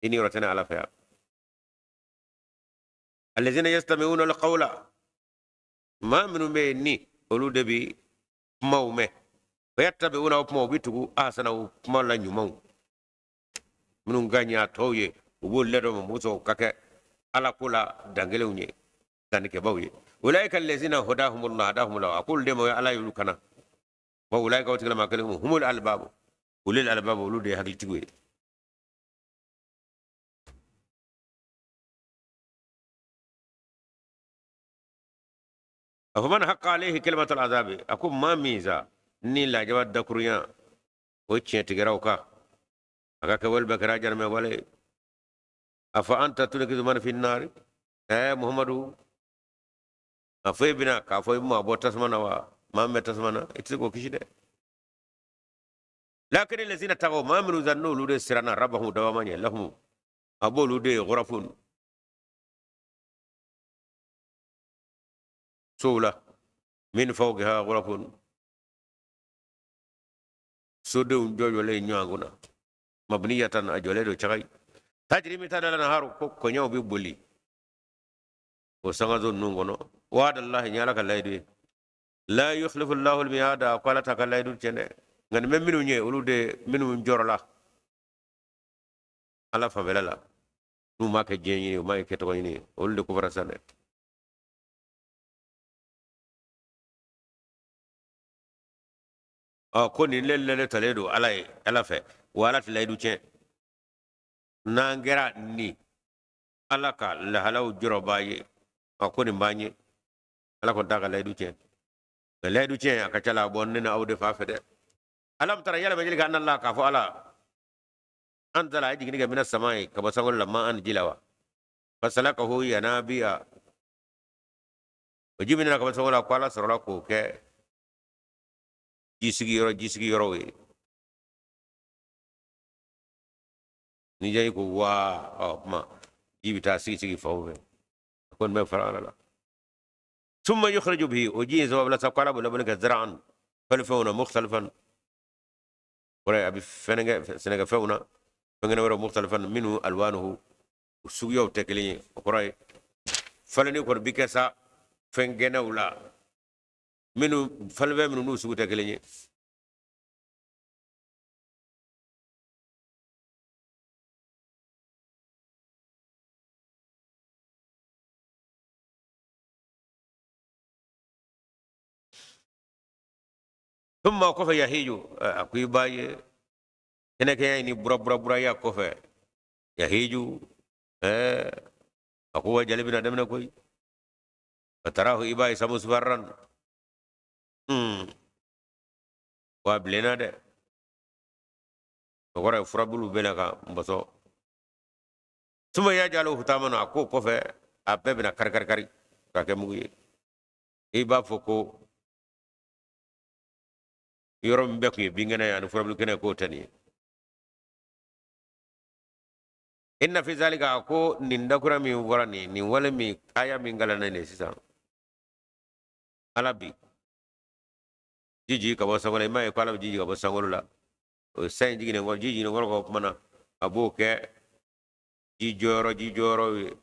i niyɔrɔ tɛ na Ala fɛ yan. Allazina yastami'una alqawla, maa minnu bɛ yen ni olu de bi kumaw mɛn, fayattabi'una, o kuma u bi tugu, ahsana, o kuma la ɲumanw minnu ka ɲi a tɔw ye, u b'o lɛdɔn ma muso ka kɛ Ala ko la dankelenw ye, dannikɛbaaw ye. Ulaika allazina hadahumullah, hadahumullah, a k'olu de ma Ala y'olu kana. Wa ulaika, o tigilama kelen, humul albabu, ulil albabu, olu de ye hakilitigiw ye. Afaman haqqa alayhi kalimatul azabi, a ko maa min sa ni lajaba dakurunya o tiɲɛ tigɛra o kan, a ka kɛwale bɛɛ kɛra jahanama wale. Afa anta tunkizu man fi nari, ɛ Muhammadu, a fɔ e bɛna k'a fɔ i maa bɔ tasuma na wa? Maa min bɛ tasuma na, i tɛ se k'o kisi dɛ. Lakin lazina taqaw, maa minnu sa n'olu de siranna rabbahum, dabama ɲɛ, lahum, a b'olu de ye ghurafun, sow la, min fawqiha ghurafun, sodenw jɔjɔlen ɲɔgɔn kunna, mabniyatan, a jɔlen don cagayi, tajri min tahtiha al-anharu, ko kɔɲɔw bɛ boli o sangaso ninnu kɔnɔ. Wa'adallahi, nin Ala ka layidu ye, la yukhlifu Allahu al-mi'ada, ko Ala t'a ka layidu tiɲɛ dɛ. Nka nin bɛ minnu ye, olu de minnu jɔrɔla Ala fanfɛla la, n'u m'a kɛ diɲɛ ɲini, u m'a kɛ tɔgɔ ɲini, olu de ko fɔra sisan dɛ. Ɔ ko nin le talen don Ala ye, Ala fɛ, wa Ala tɛ layidu tiɲɛ. N'an kɛra ni Ala ka lahalaw jɔrɔbaa ye, a ko nin b'an ye. Ala kɔni t'a ka layidu tiɲɛ, nka layidu tiɲɛ a ka ca la a bɔ ne ni aw de fan fɛ dɛ. Alam tara, yala ma jeli ka anna Allah, k'a fɔ Ala anzala, a ye jiginni kɛ mina samayi, ka bɔ sankolo la, ma'an, ji la wa, fasalakahu yanabiya, o ji min nana ka bɔ sankolo la, ko Ala sɔrɔla k'o kɛ ji sigiyɔrɔw ye. Ni jayi ko waa, ɔ kuma ji bɛ taa sigi sigi faw fɛ, a kɔni bɛ fara Ala la. Summa yukhriju bihi, o ji in sababu la sa, ko Ala bɛ labɔli kɛ zar'an, falenfɛnw na, mukhtalifan, kɔrɔ a bɛ fɛn kɛ sɛnɛkɛfɛnw na, fɛnkɛnɛ wɛrɛw, mukhtalifan, minnu alwanuhu, u suguyaw tɛ kelen ye. O kɔrɔ ye falenni kɔni bi kɛ sa fɛn kɛnɛw la, minnu falenfɛn minnu n'u sugu tɛ kelen ye. Thumma, kɔfɛ, yahiju, a ko i b'a ye kɛnɛkɛya ni buraburaburaya kɔfɛ, yahiju, a ko wa jali bɛna daminɛ koyi. Fatarahu, i b'a ye sa musfarran, wa bilenna dɛ, o kɔrɔ ye furabulu bɛna ka nbɔsɔ. Summa yajalu hutaman, a ko kɔfɛ a bɛɛ bɛna kari kari kari ka kɛ mugu ye. I b'a fɔ ko yɔrɔ min bɛɛ tun ye binkɛnɛ ye ani furabulu kɛnɛ, k'o tɛ nin ye. Inna fi zalika, a ko nin dakura min fɔra nin wale min aya min kalanna nin sisan, Ala bi ji jigin ka bɔ sankolo la, i m'a ye ko Ala bɛ ji jigin ka bɔ sankolo la, o san in jiginnen kɔrɔ, ji jiginnen kɔrɔ ka kuma na, a b'o kɛ ji jɔyɔrɔ ji jɔyɔrɔ ye.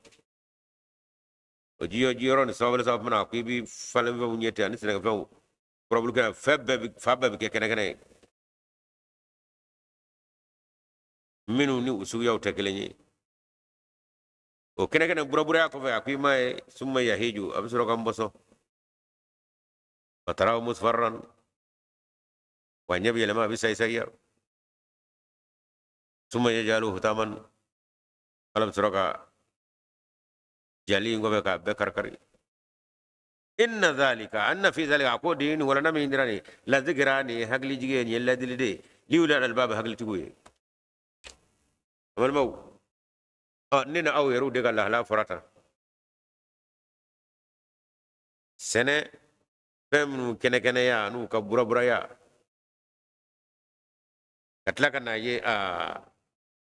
O ji jɔyɔrɔ nin sababu sababu na, a ko i bɛ falenfɛnw ɲɛ ten ani sɛnɛkɛfɛnw, furabulu kɛnɛ, fɛn bɛɛ bi fa bɛɛ bɛ kɛ kɛnɛ kɛnɛ ye, minnu ni u suguyaw tɛ kelen ye. O kɛnɛ kɛnɛ buraburaya kɔfɛ, a ko i m'a ye, summa yahiju, a bɛ sɔrɔ ka nbɔsɔn. Fatarahu musfarran, wa ɲɛ bɛ yɛlɛma, a bɛ sayisayiya. Summa yajalu hutaman, Ala bɛ sɔrɔ ka jali in kɔfɛ k'a bɛɛ karikari. Inna dhalika, anna fi dhalika, a ko de nin walanda min dira nin la zikira, nin ye hakilijigi ye, nin ye ladili de ye, li ulil albab, hakilitigiw ye. Balimaw, ɔ ne ni aw yɛrɛw de ka lahala fɔra tan. Sɛnɛ fɛn minnu kɛnɛkɛnɛya n'u ka buraburaya, ka tila ka n'a ye, aa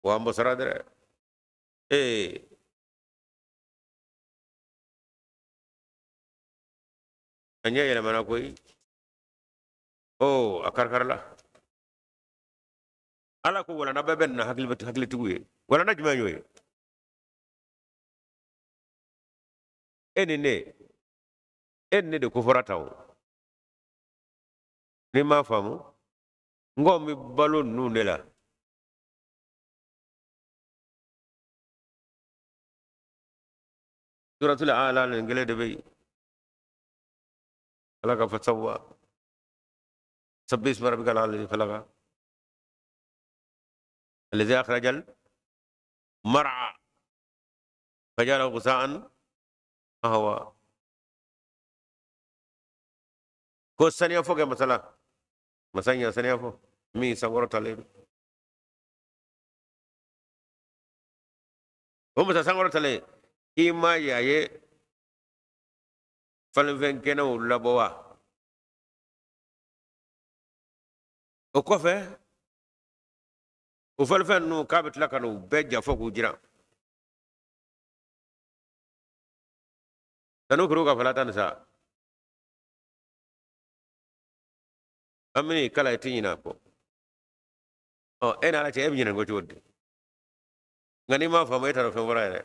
wa an bɔsara dɛrɛ. Ee, a ɲɛ yɛlɛmana koyi. O a karikarila. Ala ko walanda bɛɛ bɛ na hakilitigiw ye. Walanda jumɛn y'o ye? E ni ne, e ni ne de ko fɔra tan. O n'i m'a faamu, n ko n bɛ balo ninnu de la. Suratul Ala nin kelen de bɛ yen. Ala ka fasawa sabbi isma rabbika al-a'la khalaqa alladhi akhrajal mar'a faja'alahu ghusa'an ahwa. Ko saniya fɔ kɛ masala masa ɲɛ saniya fɔ min sankɔrɔtalen don. O masa sankɔrɔtalen, i m'a ye a ye falenfɛn kɛnɛw labɔ wa? O kɔfɛ o falenfɛn ninnu k'a bɛ tila ka n'u bɛɛ ja fɔ k'u jira. Sanu kuru ka fala tan sa, an bɛna i kala, i tɛ ɲinɛ a kɔ. Ɔ e n'Ala cɛ, e bɛ ɲinɛ ko cogo di? Nka n'i m'a faamu, e t'a dɔn fɛn fɔra yɛrɛ,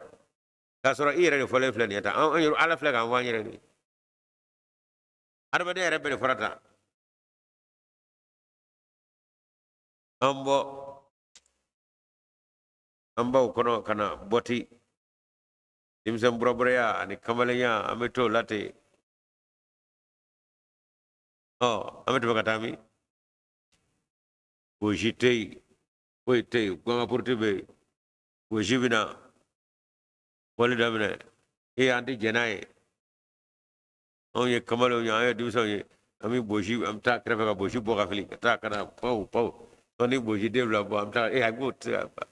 k'a sɔrɔ i yɛrɛ de fɔlen filɛ nin ye tan. An yɛrɛ, Ala filɛ k'an fɔ an yɛrɛ de ye, adamadenya yɛrɛ bɛɛ de fɔra tan. An bɔ an baw kɔnɔ ka na bɔti denmisɛn buraburaya ani kamalenya, an bɛ t'o la ten. Ɔ an bɛ tɛmɛ ka taa min? Gosi tɛ yen, foyi tɛ yen, gɔngɔpuruti bɛ yen. Gosi bɛ na bɔli daminɛ, e an tɛ jɛn n'a ye. Anw ye kamalenw ye, an ye denmisɛnw ye, an bɛ bosi, an bɛ taa kɛrɛfɛ ka bosi bɔ ka fili ka taa ka na pawu pawu. Ɔ ni bosi den fila bɔ, an bɛ taa e a k'o tɛ se ka.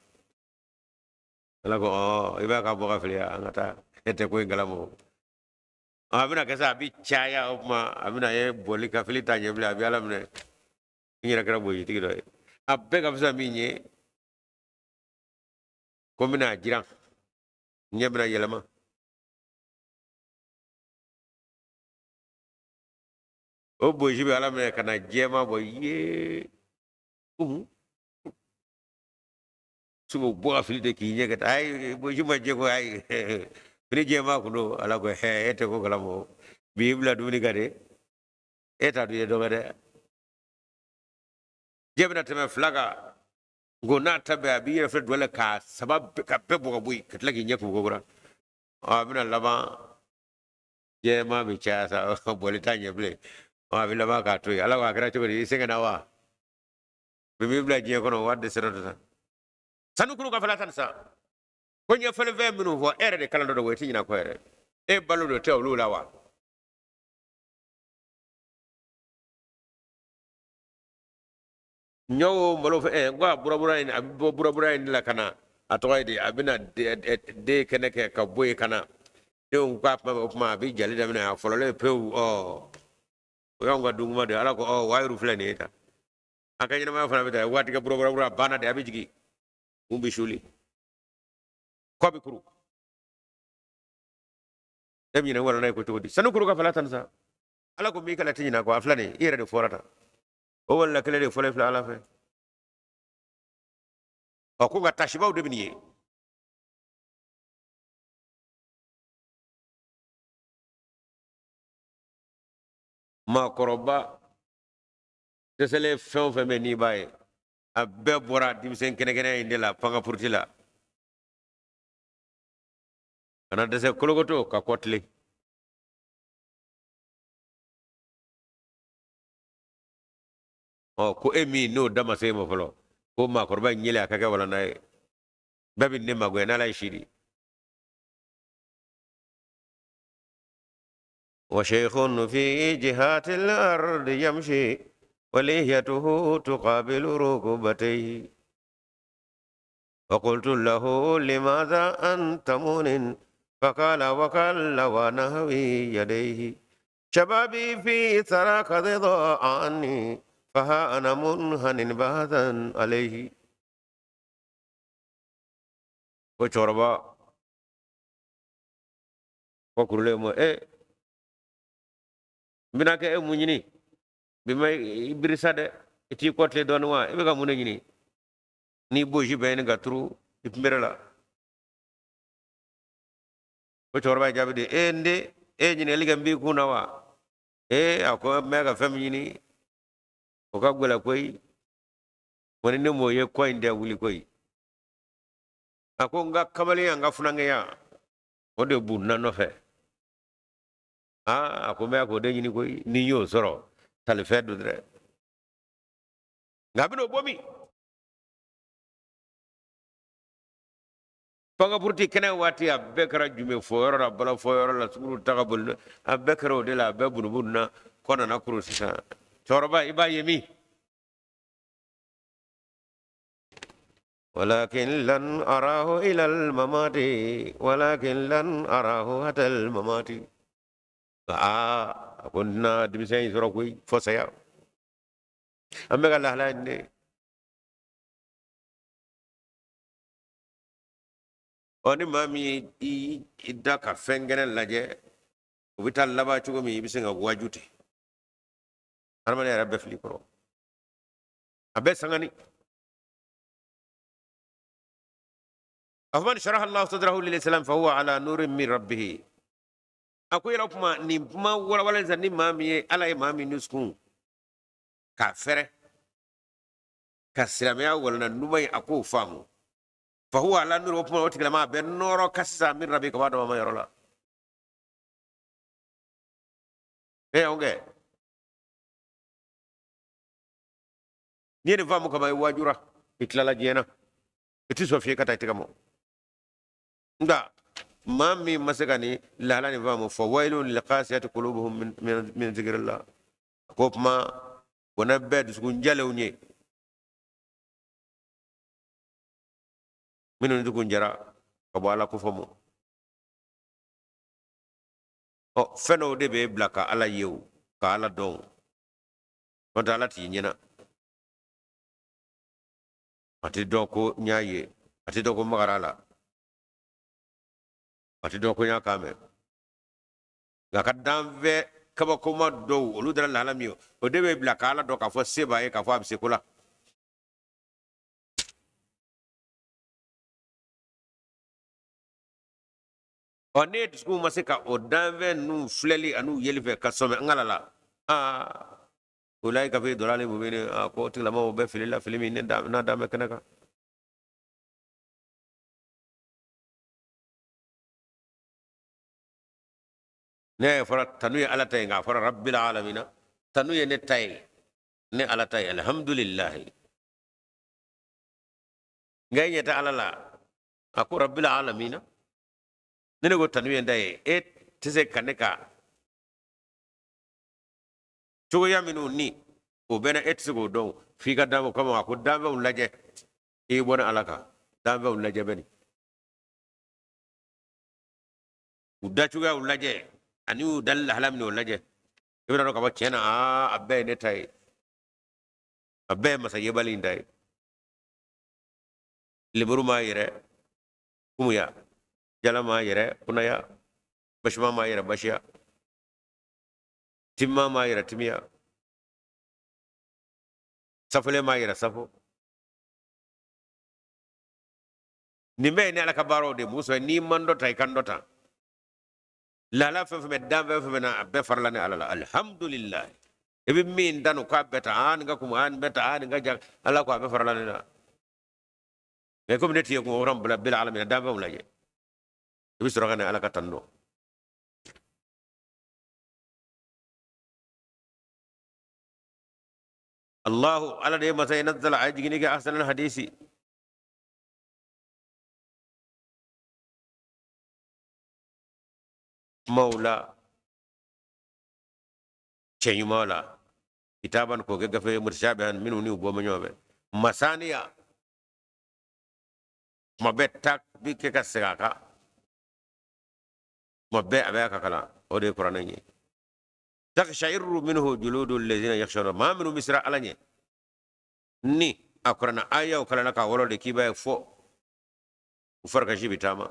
Ala ko ɔ i b'a ka bɔ ka fili, an ka taa, e tɛ ko in kalama. O a bɛna kɛ sa, a bɛ caya. O tuma a bɛna ye bɔli ka fili ta ɲɛ bilen, a bɛ Ala minɛ, n yɛrɛ kɛra bositigi dɔ ye. A bɛɛ ka fisa min ye ko n bɛna a jiran, n ɲɛ bɛna yɛlɛma. O bosi bɛ Ala minɛ ka na jɛman bɔ ye sugu bɔ ka fili de k'i ɲɛ ka taa. Ayi, bosi ma jɛ ko ayi, fini jɛman kun don. Ala ko hɛ, e tɛ ko kalama, bi bila dumuni kan de, e t'a dun ye dɔ kɛ dɛ. Jɛ bɛna tɛmɛ fila kan nko n'a ta bɛɛ, a b'i yɛrɛ filɛ duwale k'a saba ka bɛɛ bɔ ka bɔ yen, ka tila k'i ɲɛ kumu kokura. A bɛna laban jɛman bɛ caya sa, bɔli t'a ɲɛ bilen. A bɛ laban k'a to yen. Ala ko a kɛra cogo di? I sɛgɛnna wa? Bi min bila diɲɛ kɔnɔ, wari dɛsɛra dɔ sa. Sanu kuru ka fala tan sa, ko n ye falenfɛn minnu fɔ, e yɛrɛ de kalan dɔ don, o tɛ ɲinɛ kɔ yɛrɛ. E balo dɔ tɛ olu la wa? Ɲɔ o malo fɛ, n ko a burabura in, a bɛ bɔ burabura in de la ka na, a tɔgɔ ye di, a bɛna den kɛnɛ kɛ ka bɔ yen ka na denw k'a kuma o kuma, a bɛ jali daminɛ a fɔlɔlen pewu. Ɔ o y'anw ka dunkuma de ye. Ala ko ɔ wayiru filɛ nin ye tan, a ka ɲɛnamaya fana bɛ taa waati kɛ burabura banna de, a bɛ jigin, mun bɛ suli kɔ bɛ kuru, e bɛ ɲinɛ wala n'a ye ko cogo di? Sanu kuru ka fala tan sa, Ala ko m'i kala tɛ ɲinɛ kɔ, a filɛ nin ye, i yɛrɛ de fɔra tan. O walila kelen de fɔlen filɛ Ala fɛ. Ɔ ko nka tasibaw de bɛ nin ye. Maakɔrɔba dɛsɛlen fɛn o fɛn bɛ n'i b'a ye, a bɛɛ bɔra denmisɛn kɛnɛkɛnɛ in de la, pankapuruti la, ka na dɛsɛ kolokoto ka kɔ tilen. Ɔ ko e min n'o da ma se e ma fɔlɔ, ko maakɔrɔba in ɲɛlen a ka kɛ walanda ye, bɛɛ bɛ ne magoya n'Ala ye si di. وشيخ في جهات الأرض يمشي ولحيته تقابل ركبتيه وقلت له لماذا أنت مؤمن فقال وكل ونهوي يديه شبابي في ثراك ضاع عني فها أنا منهن بهذا عليه. Ko cɛkɔrɔba ko kurulen ma, e n bɛna kɛ e mun ɲini bi ma i birisa dɛ, i t'i kɔ tile dɔɔnin wa, i bɛ ka mun de ɲini n'i bosi bɛ ɲini ka turu i kunbere la. Ko cɛkɔrɔba ye jaabi di, e n den, e ye ɲininkali kɛ n b'i kun na wa? E a ko n bɛ ka fɛn min ɲini o ka gɛlɛn koyi, ko ni ne m'o ye kɔ in tɛ wuli koyi. A ko n ka kamalenya, n ka funankɛya o de bunna nɔfɛ. Aa a ko n bɛ k'o de ɲini koyi, ni n y'o sɔrɔ talifɛn don dɛ, nka a bɛn'o bɔ min? Pankapuruti kɛnɛ waati a bɛɛ kɛra jume fɔ yɔrɔ la, bala fɔ yɔrɔ la, sukuru taga boli, a bɛɛ kɛra o de la, a bɛɛ bunubunu na, kɔ nana kuru sisan. Cɛkɔrɔba i b'a ye min? ولكن لن أراه إلى الممات ولكن لن أراه حتى الممات. Aa a ko n tɛna denmisɛn in sɔrɔ koyi fo saya. An bɛ ka lahala in de. Ɔ ni maa min ye i da ka fɛn kɛnɛ lajɛ, o bɛ taa laban cogo min, i bɛ se ka waaju ten. Adamadenya yɛrɛ bɛɛ fili kɔrɔ, a bɛɛ sangani. أفمن شرح الله صدره للإسلام فهو على نور من ربه. A ko yala kuma nin kuma walawala sisan, ni maa min ye Ala ye maa min dusukun k'a fɛrɛ ka silamɛya walanda ɲuman ye, a k'o faamu, فهو على نور, o kuma o tigilama a bɛ nɔrɔ ka sisan من ربه ka bɔ a dama yɔrɔ la. E y'anw kɛ n'i ye nin faamu kama, i waajura, i tilala diɲɛ na, i ti sɔn fiye ka taa i tɛgɛ mɔ. Nka maa min ma se ka nin lahala nin faamu, فويل للقاسية قلوبهم من ذكر الله, ko kuma bɔnɛ bɛɛ dusukun jalenw ye, minnu dusukun jara ka bɔ Ala ko fɔ mɔ. Ɔ fɛn dɔw de bɛ bila ka Ala ye o, ka Ala dɔn o, n'o tɛ Ala t'i ɲɛna, a tɛ dɔn ko n y'a ye, a tɛ dɔn ko n magara a la, a tɛ dɔn ko n y'a kan mɛn. Nka ka danfɛn kabakoma dɔw, olu dara lahala min ye, o de bɛ bila ka Ala dɔn, k'a fɔ se b'a ye, k'a fɔ a bɛ se ko la. Ɔ ne dusukun ma se ka o danfɛn ninnu filɛli an'u yeli fɛ ka sɔmi n ka la, aa أولئك في ضلال مبين, a ko o tigilamɔgɔw bɛ fili la, fili min n'a dan bɛ kɛnɛ kan. Ne ye fɔra tanu ye Ala ta ye, nka a fɔra رب العالمين, tanu ye ne ta ye, ne Ala ta ye, alihamudulilayi. Nka e ɲɛ tɛ Ala la, a ko رب العالمين, ne ko tanu ye n ta ye, e tɛ se ka ne ka cogoya minnu ni o bɛ na, e tɛ se k'o dɔn f'i ka danfɛnw kama. A ko danfɛnw lajɛ, i bɔ ni Ala kan danfɛnw lajɛ bɛ nin u dacogoyaw lajɛ ani u dali lahala min o lajɛ, i bɛna dɔn ka fɔ tiɲɛ na, aa a bɛɛ ye ne ta ye, a bɛɛ ye masa yebali in ta ye. Lemuru m'a yɛrɛ kumuya, jala m'a yɛrɛ kunaya, basima m'a yɛrɛ basiya, timma m'a yɛrɛ timiya, safolen m'a yɛrɛ safo. Nin bɛɛ ye ne Ala ka baaraw de muso ye. N'i man dɔ ta, i kan dɔ ta. Lahala fɛn fɛn bɛ dan fɛn fɛn na, a bɛɛ farala ne Ala la, alihamudulilayi. I bɛ min dan k'a bɛɛ ta, aa nin ka kumu, aa nin bɛɛ ta, aa nin ka ja, Ala ko a bɛɛ farala ne la. Mɛ komi ne t'i ye kun o yɔrɔ bila bɛɛ la, Ala minɛ danfɛnw lajɛ, i bɛ sɔrɔ ka na Ala ka tanu dɔn. Allahu ala de ye masa ye nazzala a ye jiginni kɛ ahsanal hadisi kumaw la cɛɲuman la kitaban k'o kɛ gafe ye mutashabihan minnu ni u bɔ bɛ ɲɔgɔn fɛ masaniya kuma bɛɛ ta bi kɛ ka segin a kan kuma bɛɛ a bɛ a ka kalan o de ye kuranɛ ye takshairu minhu juludu lezina yakhshawna maa minnu bɛ siran ala ɲɛ ni a kuranɛ ayaw kalanna k'a wɔlɔ de k'i b'a ye fo u farikasi bɛ taama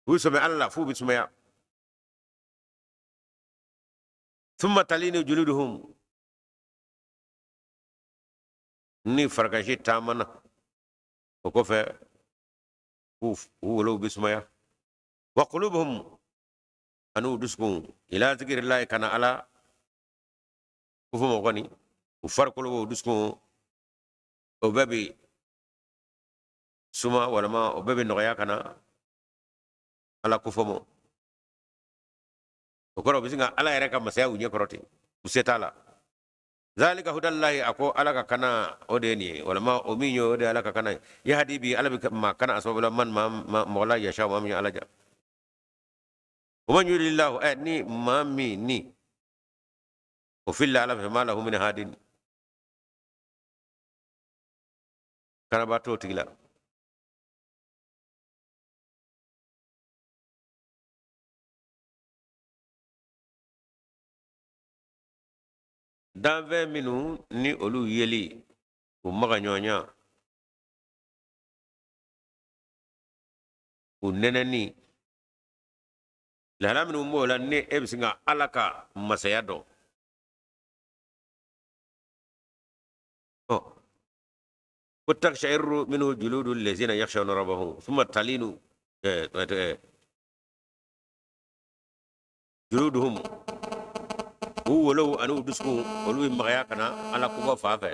u bɛ sɔmi ala la f'u bɛ sumaya thumma talinu juluduhum ni farikasi taamana o kɔfɛ u wolow bɛ sumaya wa qulubuhum ani u dusukun ila zikirillahi ka na ala kofɔ mɔgɔ ni u farikolo b'u dusukun o bɛɛ bi suma walima o bɛɛ bɛ nɔgɔya ka na ala kofɔ mɔ o kɔrɔ u bɛ sin ka ala yɛrɛ ka masaya u ɲɛ kɔrɔ ten u se t'a la zalika hudallahi a ko ala ka kana o de ye nin ye walima o min ye o de ye ala ka kana ye yahadi bi ala bɛ maa kana a sababu la man maa mɔgɔ la yasha maa min ye ala ja wa man yudlillahu ɛ ni maa min ni o filila ala fɛ ma lahu min hadin kanaba t'o tigi la danfɛn minnu ni olu yeli u magaɲɔgɔnya u nɛnɛni lahala minnu b'o la ni e bɛ sin ka ala ka masaya dɔn ɔ ko takshairu minhu juludu lezina yakhshawna rabbahum thumma talinu juluduhum u wolow ani u dusukun olu bɛ magaya ka na ala kofɔ fan fɛ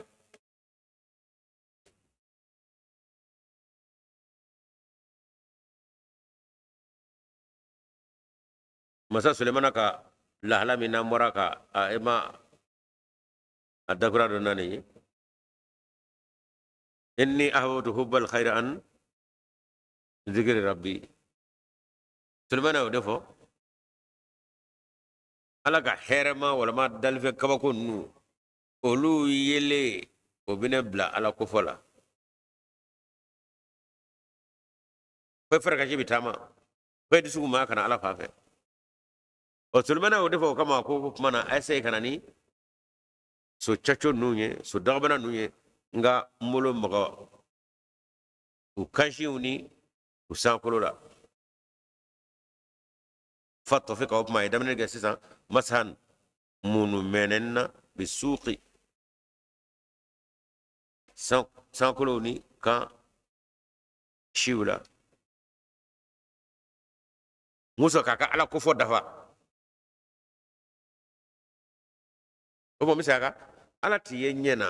masa sulemana ka lahala min n'an bɔra ka a e ma a dakura dɔ na nin ye inni ahbabtu hubbal khayri an zikri rabbi sulemana y'o de fɔ ala ka hɛrɛma walima dalifɛn kabako ninnu olu yelen o bɛ ne bila ala kofɔ la fo farakasi bɛ taama fo dusukun maa ka na ala fan fɛ ɔ sulemana y'o de fɔ o kama ko o tuma na a essaye ka na ni so caco ninnu ye so dagabana ninnu ye n ka n bolo maga u kansiw ni u sankolo la fa tɔfika o tuma a ye daminɛ kɛ sisan masahan munu mɛnɛni na bi suqi sankolow ni kan siw la musa k'a ka ala kofɔ dafa o mɔ misali kan ala t'i ye ɲɛ na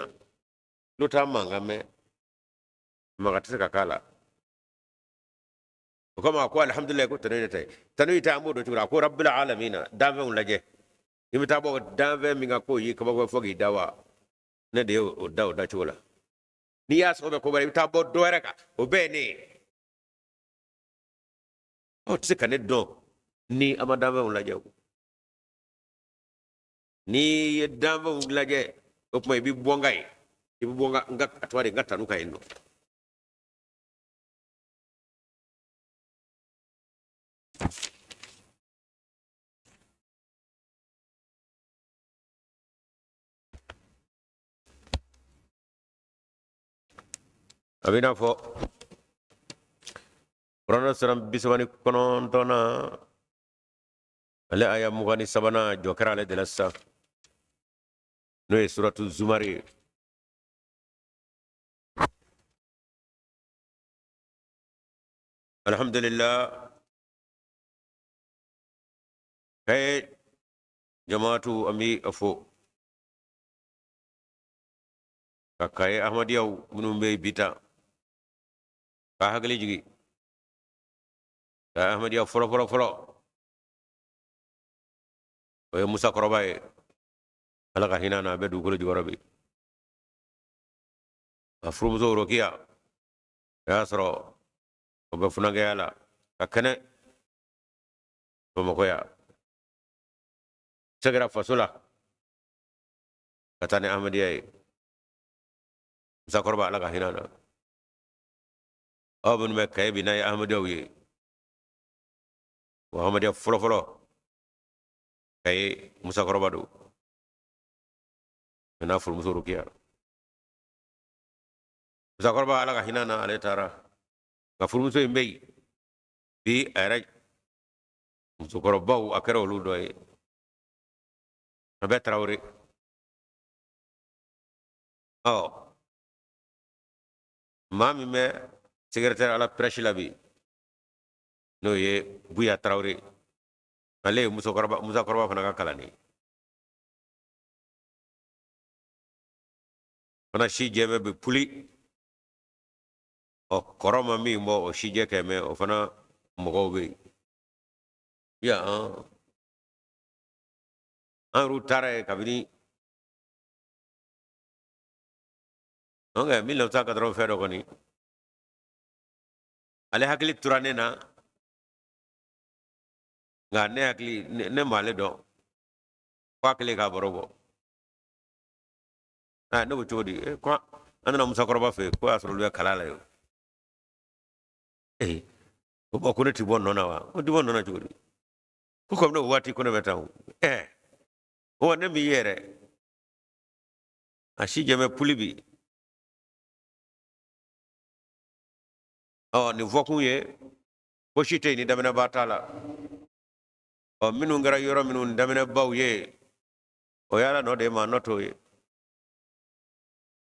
tulo t'a mankan mɛn maga tɛ se ka k'a la o kama a ko alihamudulilayi ko tanu ye ne ta ye tanu y'i ta an b'o dɔn cogo di a ko rabbil alamina danfɛnw lajɛ i bɛ taa bɔ danfɛn min kan k'o y'i kabako fo k'i da wa ne de ye o da o dacogo la n'i y'a sɔgɔ bɛ ko wɛrɛ i bɛ taa bɔ dɔ wɛrɛ kan o bɛɛ ye ne ye aw tɛ se ka ne dɔn ni a ma danfɛnw lajɛ o n'i ye danfɛnw lajɛ o tuma i bɛ bɔ n ka yen i bɛ bɔ n ka a tɔgɔ de n ka tanu kan yen nɔ a bɛ i n'a fɔ kuranɛ sura 39nan ale aya 23nan jɔ kɛra ale de la sisan n'o ye suratu zumari ye alhamdulillah kaye jamaatu an bi a fo ka kaye ahmadiyaw minnu bɛ bi ta ka hakili jigi ka ahmadiya fɔlɔ fɔlɔ fɔlɔ o ye musa kɔrɔba ye. Ala ka hinɛ n'a bɛ dugukolo jukɔrɔ bi. A furumuso Rokiya, o y'a sɔrɔ o bɛ funankɛya la ka kɛnɛ Bamakɔ yan. Segira faso la ka taa ni Ahmadiyya ye. Musakɔrɔba, Ala ka hinɛ na. Aw minnu bɛ Kayi bi n'a ye Ahmadiyyaw ye, o Ahmadiyya fɔlɔfɔlɔ Kayi, Musakɔrɔba don a n'a furumuso Rokiya. Musakɔrɔba, Ala ka hinɛ na, ale taara, nka furumuso in bɛ yen bi. A yɛrɛ musokɔrɔbaw, a kɛra olu dɔ ye. A bɛ Tarawele. Ɔ maa min bɛ secrétaire à la presse la bi, n'o ye Buya Tarawele, ale ye musokɔrɔba musakɔrɔba fana ka kalanden fana. Si jɛmɛ bɛ puli, ɔ kɔrɔ ma min bɔ o sijɛ kɛmɛ, o fana mɔgɔw bɛ yen yan. An yɛrɛw taara yen kabini donc 1980 fɛn dɔ kɔni. Ale hakili tora ne na, nka ne hakili ne m'ale dɔn fo a kɛlen k'a baro bɔ. Aa, ne ko cogo di? Ko an nana musakɔrɔba fɛ yen, ko y'a sɔrɔ olu bɛ kalan la yen. Ee, ko bɔn, ko ne ti bɔ nɔ na wa? Ko ti bɔ nɔ na cogo di? Ko komi ne o waati ko ne bɛ taa o. Ɛɛ, wa ne m'i ye yɛrɛ. A si jɛmɛ puli bi. Ɔ nin fɔkun ye ko si tɛ yen ni daminɛba t'a la. Ɔ minnu kɛra yɔrɔ minnu daminɛbaw ye, o y'Ala nɔ de ye, maa nɔ t'o ye.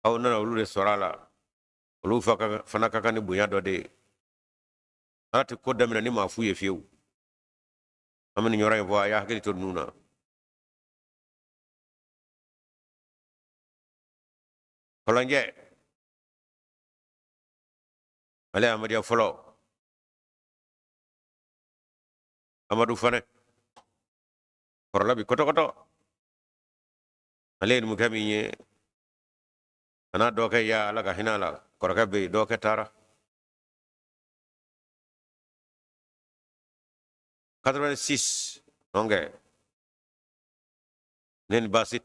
Aw nana olu de sɔrɔ a la, olu fana ka kan ni bonya dɔ de ye. Ala tɛ ko daminɛ ni maa fu ye fiyewu. An bɛ nin yɔrɔ in fɔ, a y'a hakili to ninnu na. Kɔlɔnjɛ, ale ye Amadiya fɔlɔ. Amadu fana kɔrɔla bi kɔtɔkɔtɔ. Ale ye numukɛ min ye, a n'a dɔgɔkɛ ya, Ala ka hinɛ a la. Kɔrɔkɛ bɛ yen, dɔgɔkɛ taara 86. Donc ne ni Basit,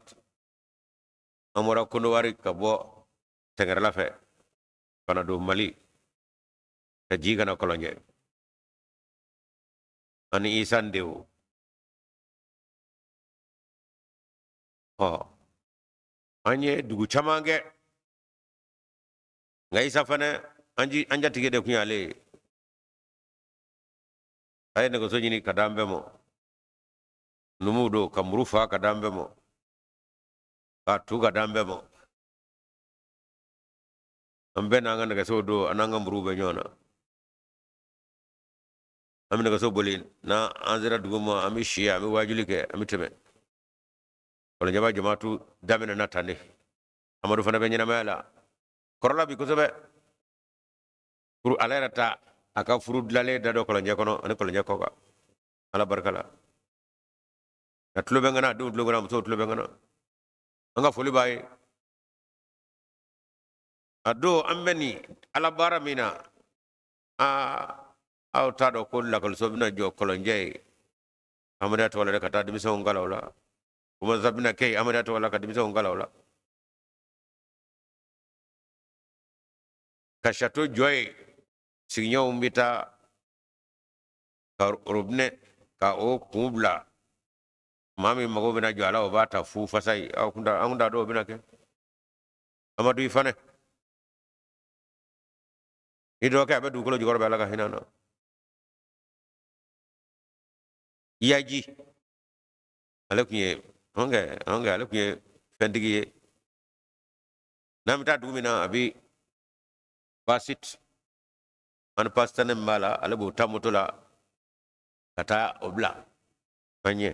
an bɔra Kondowari ka bɔ Tɛngɛrɛla fɛ ka na don Mali, ka jigin ka na Kɔlɔnjɛ, ani Isa Ndewo. Ɔ an ye dugu caman kɛ, nka Isa fana, an jatigi de tun y'ale ye. A ye nɛgɛso ɲini ka d'an bɛɛ ma, numuw don, ka muru fa ka d'an bɛɛ ma, ka tu ka d'an bɛɛ ma. An bɛɛ n'an ka nɛgɛsow don, an n'an ka muruw bɛ ɲɔgɔn na. An bɛ nɛgɛso boli, n'an sera dugu ma, an bɛ si, an bɛ waajuli kɛ, an bɛ tɛmɛ. Kɔlɔnjɛba jamaatu daminɛna tan de. Amadu fana bɛ ɲɛnamaya la, kɔrɔla bi kosɛbɛ. Furu, ale yɛrɛ ta a ka furu dilanlen da dɔ Kɔlɔnjɛ kɔnɔ ani Kɔlɔnjɛ kɔ kan, Ala barika la. A tulo bɛ n kana, a denw tulo bɛ n na, musow tulo bɛ n kana. An ka foli b'a ye. A don an bɛ nin Ala baara min na, aa, aw t'a dɔn ko lakɔliso bɛna jɔ Kɔlɔnjɛ ye Amadiya tɔgɔ la dɛ, ka taa denmisɛnw kalan o la. Komasa bɛna kɛ yen Amadiya tɔgɔ la, ka denmisɛnw kalan o la. Ka château jɔ yen, sigiɲɔgɔnw bɛ taa ka robinet ka o kun bila. Maa min mago bɛna jɔ a la, o b'a ta fu fasa ye. Aw kun t'a, an kun t'a dɔn o bɛna kɛ. Amadu, i fana i dɔgɔkɛ, a bɛ dugukolo jukɔrɔ bɛ, Ala ka hinɛ na. Yaji, ale tun ye ɔnkɛ ɔnkɛ, ale tun ye fɛntigi ye. N'an bɛ taa dugu min na, a bɛ basit ani pasitanɛ min b'a la, ale b'o ta moto la ka taa o bila an ɲɛ.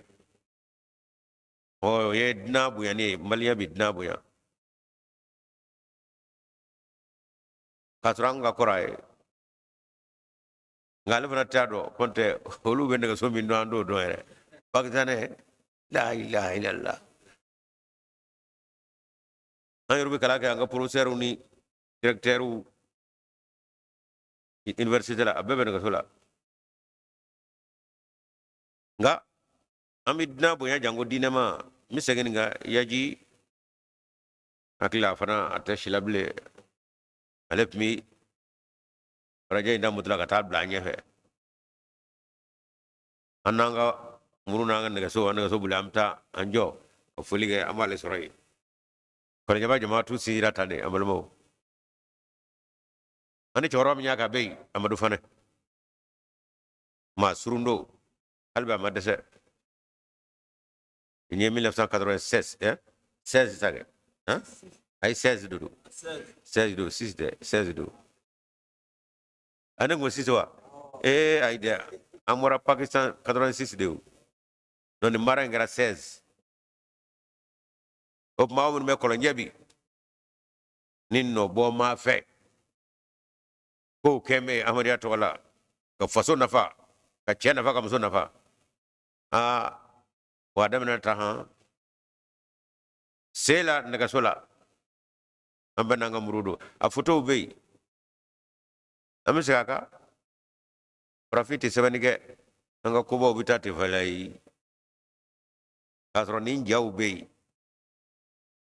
Ɔ o ye dunan bonyani ye. Maliyɛn bɛ dunan bonya k'a sɔrɔ an ka kɔrɔ a ye, nka ale fana t'a dɔn ko tɛ olu bɛ nɛgɛso min dɔn, an t'o dɔn yɛrɛ. Pakistanɛ, la ilaha illallah. An yɛrɛ bɛ kalan kɛ an ka professeur ni directeur université la, a bɛɛ bɛ nɛgɛso la. Nka an bɛ dunan bonya janko diinɛ ma. N bɛ segin nin kan yaji hakili la, a fana a tɛ si la bilen. Ale tun bɛ farajɛ in da moto la ka taa bila an ɲɛfɛ, an n'an ka muru n'an ka nɛgɛso, an nɛgɛso boli, an bɛ taa an jɔ ka foli kɛ, an b'ale sɔrɔ yen. Kɔlɔnjɛba jamaatu sigira tan de, an balimaw. An ni cɛkɔrɔba min y'a ka bɛ yen, Amadu Fanɛ, maa surun don, hali bi a ma dɛsɛ. Nin ye 1996, eh? 16 sa kɛ, hein? Ayi, 16 de don, 16 don, 6 tɛ, 16 don. Ani ko 6 wa? Ee, ayi dɛ, an bɔra Pakistan 86 de o. Donc nin baara in kɛra 16. O tuma aw minnu bɛ kɔlɔnjɛ bi, ni nɔbɔ ma fɛ kow kɛ bɛ Ahmadiyya tɔgɔ la ka faso nafa, ka cɛ nafa, ka muso nafa, aa, wa daminɛ ta han se la nɛgɛso la, an bɛ n'an ka muru don. A fotow bɛ yen, an bɛ segin a kan. Farafin tɛ sɛbɛnni kɛ, an ka kobaw bɛ taa ten fɛlɛ ye, k'a sɔrɔ nin jaw bɛ yen,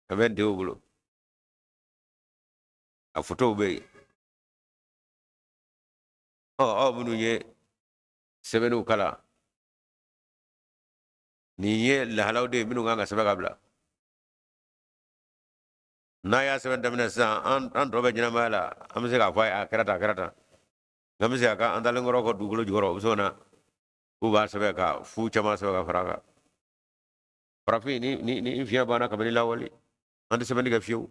a bɛ n denw bolo, a fotow bɛ yen. Ɔ, aw minnu ye sɛbɛnniw kalan, nin ye lahalaw de ye minnu kan ka sɛbɛn ka bila. N'a y'a sɛbɛn daminɛ sisan, an tɔ bɛ ɲɛnamaya la, an bɛ se k'a fɔ a ye a kɛra tan, a kɛra tan. Nka n bɛ se ka kan an dalen kɔrɔ kɔ dugukolo jukɔrɔ, u bɛ se ka na k'u b'a sɛbɛn ka fu caman sɛbɛn ka fara a kan. Farafin ni ni ni fiɲɛ banna kabini lawale, an tɛ sɛbɛnni kɛ fiyewu.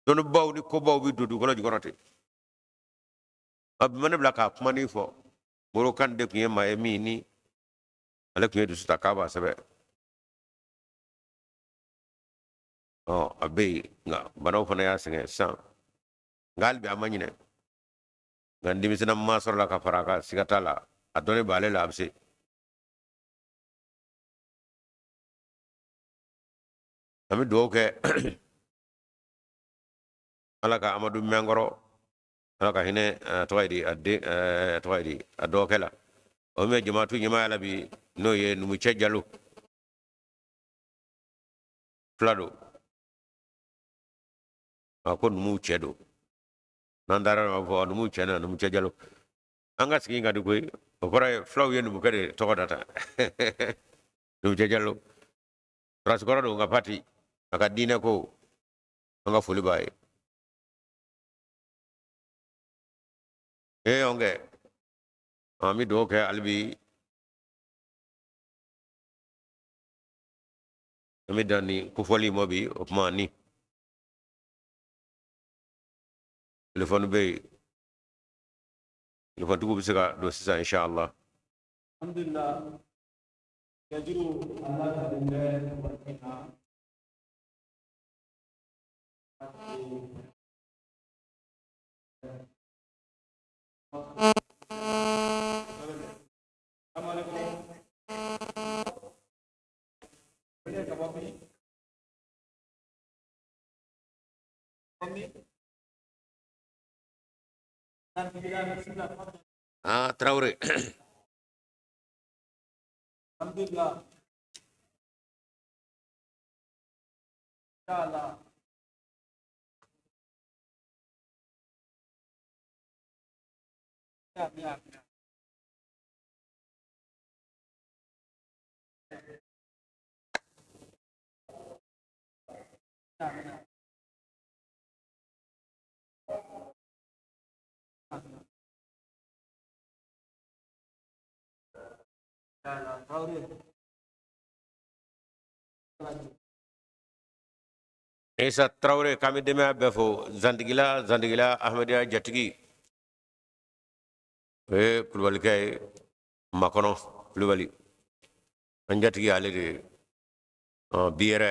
Dɔnnibaw ni kobaw bɛ don dugukolo jukɔrɔ ten. A bɛ ne bila k'a kuma ni fɔ. Moro Kan de tun ye maa ye min ni ale tun ye dusu ta k'a b'a sɛbɛn. Ɔ, a bɛ yen, nka banaw fana y'a sɛgɛn sisan. Nka hali bi an ma ɲinɛ. Nka n denmisɛnnin ma sɔrɔla ka fara a kan, siga t'a la, a dɔnni b'ale la, a bɛ se. An bɛ dugawu kɛ, Ala ka Amadu Mɛnkɔrɔ, Ala ka hinɛ a tɔgɔ ye di, a den, a tɔgɔ ye di, a dɔgɔkɛ la, o min bɛ jamaatu ɲɛmaaya la bi, n'o ye Numucɛ Jalo, fila don, a ko numuw cɛ don. N'an taara a fɔ numuw cɛ na, Numucɛ Jalo. An ka sigi ka di koyi. O kɔrɔ ye fulaw ye numukɛ de tɔgɔ da tan, Numucɛ Jalo. Sɔrɔdasikɔrɔ don, nka pati a ka diinɛ ko, an ka foli b'a ye. Ee, ɔn kɛ, an bɛ dugawu kɛ hali bi. An bɛ dan ni kofɔli ma bi. O tuma ni telefɔni bɛ yen, telefɔnitigiw bɛ se ka don sisan, inshallah. Alhamdulillah, gajuru Allah ka bɛ waati na. Ah, Traoré. Alhamdulillah. Inshallah. Ya, ya. Ya, ya. Ya, Traoré. Isa Traoré, k'an bɛ denbaya bɛɛ fo. Zantigila, Zantigila Ahmadiyya jatigi, o ye Kulubalikɛ ye, Makɔnɔ Kulubali, an jatigi ale de ye. Bi yɛrɛ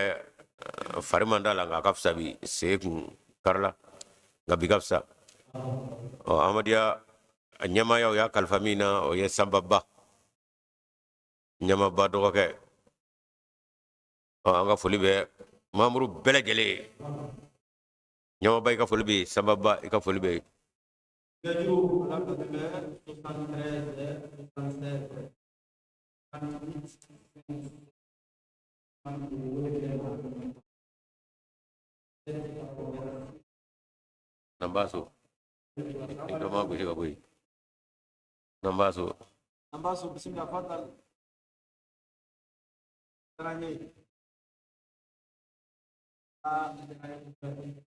fari man d'a la, nka a ka fisa bi. Sen kun karila, nka bi ka fisa. Ɔ, Ahmadiyya a ɲɛmaaya, o y'a kalifa min na, o ye Sanba Ba, ɲɛmaaba dɔgɔkɛ. Ɔ, an ka foli bɛ mamuru bɛɛ lajɛlen ye. Ɲamaba, i ka foli bɛ yen. Sanbaba, i ka foli bɛ yen. Nɛgɛjuru ala ka tɛmɛ 73 76 38. Nan b'a so ni dɔ ma gosi ka bɔ yen, nan b'a so. An b'a so, bisimila, fadal. Diyara n ye. Aa, diyara n ye kosɛbɛ.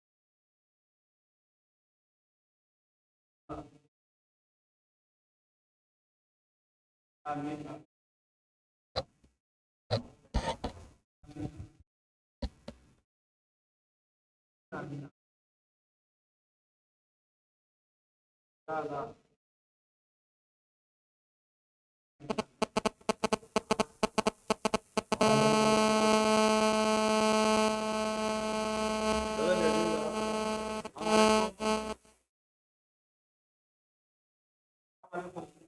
Amin. Amin. Allah. Alaikum.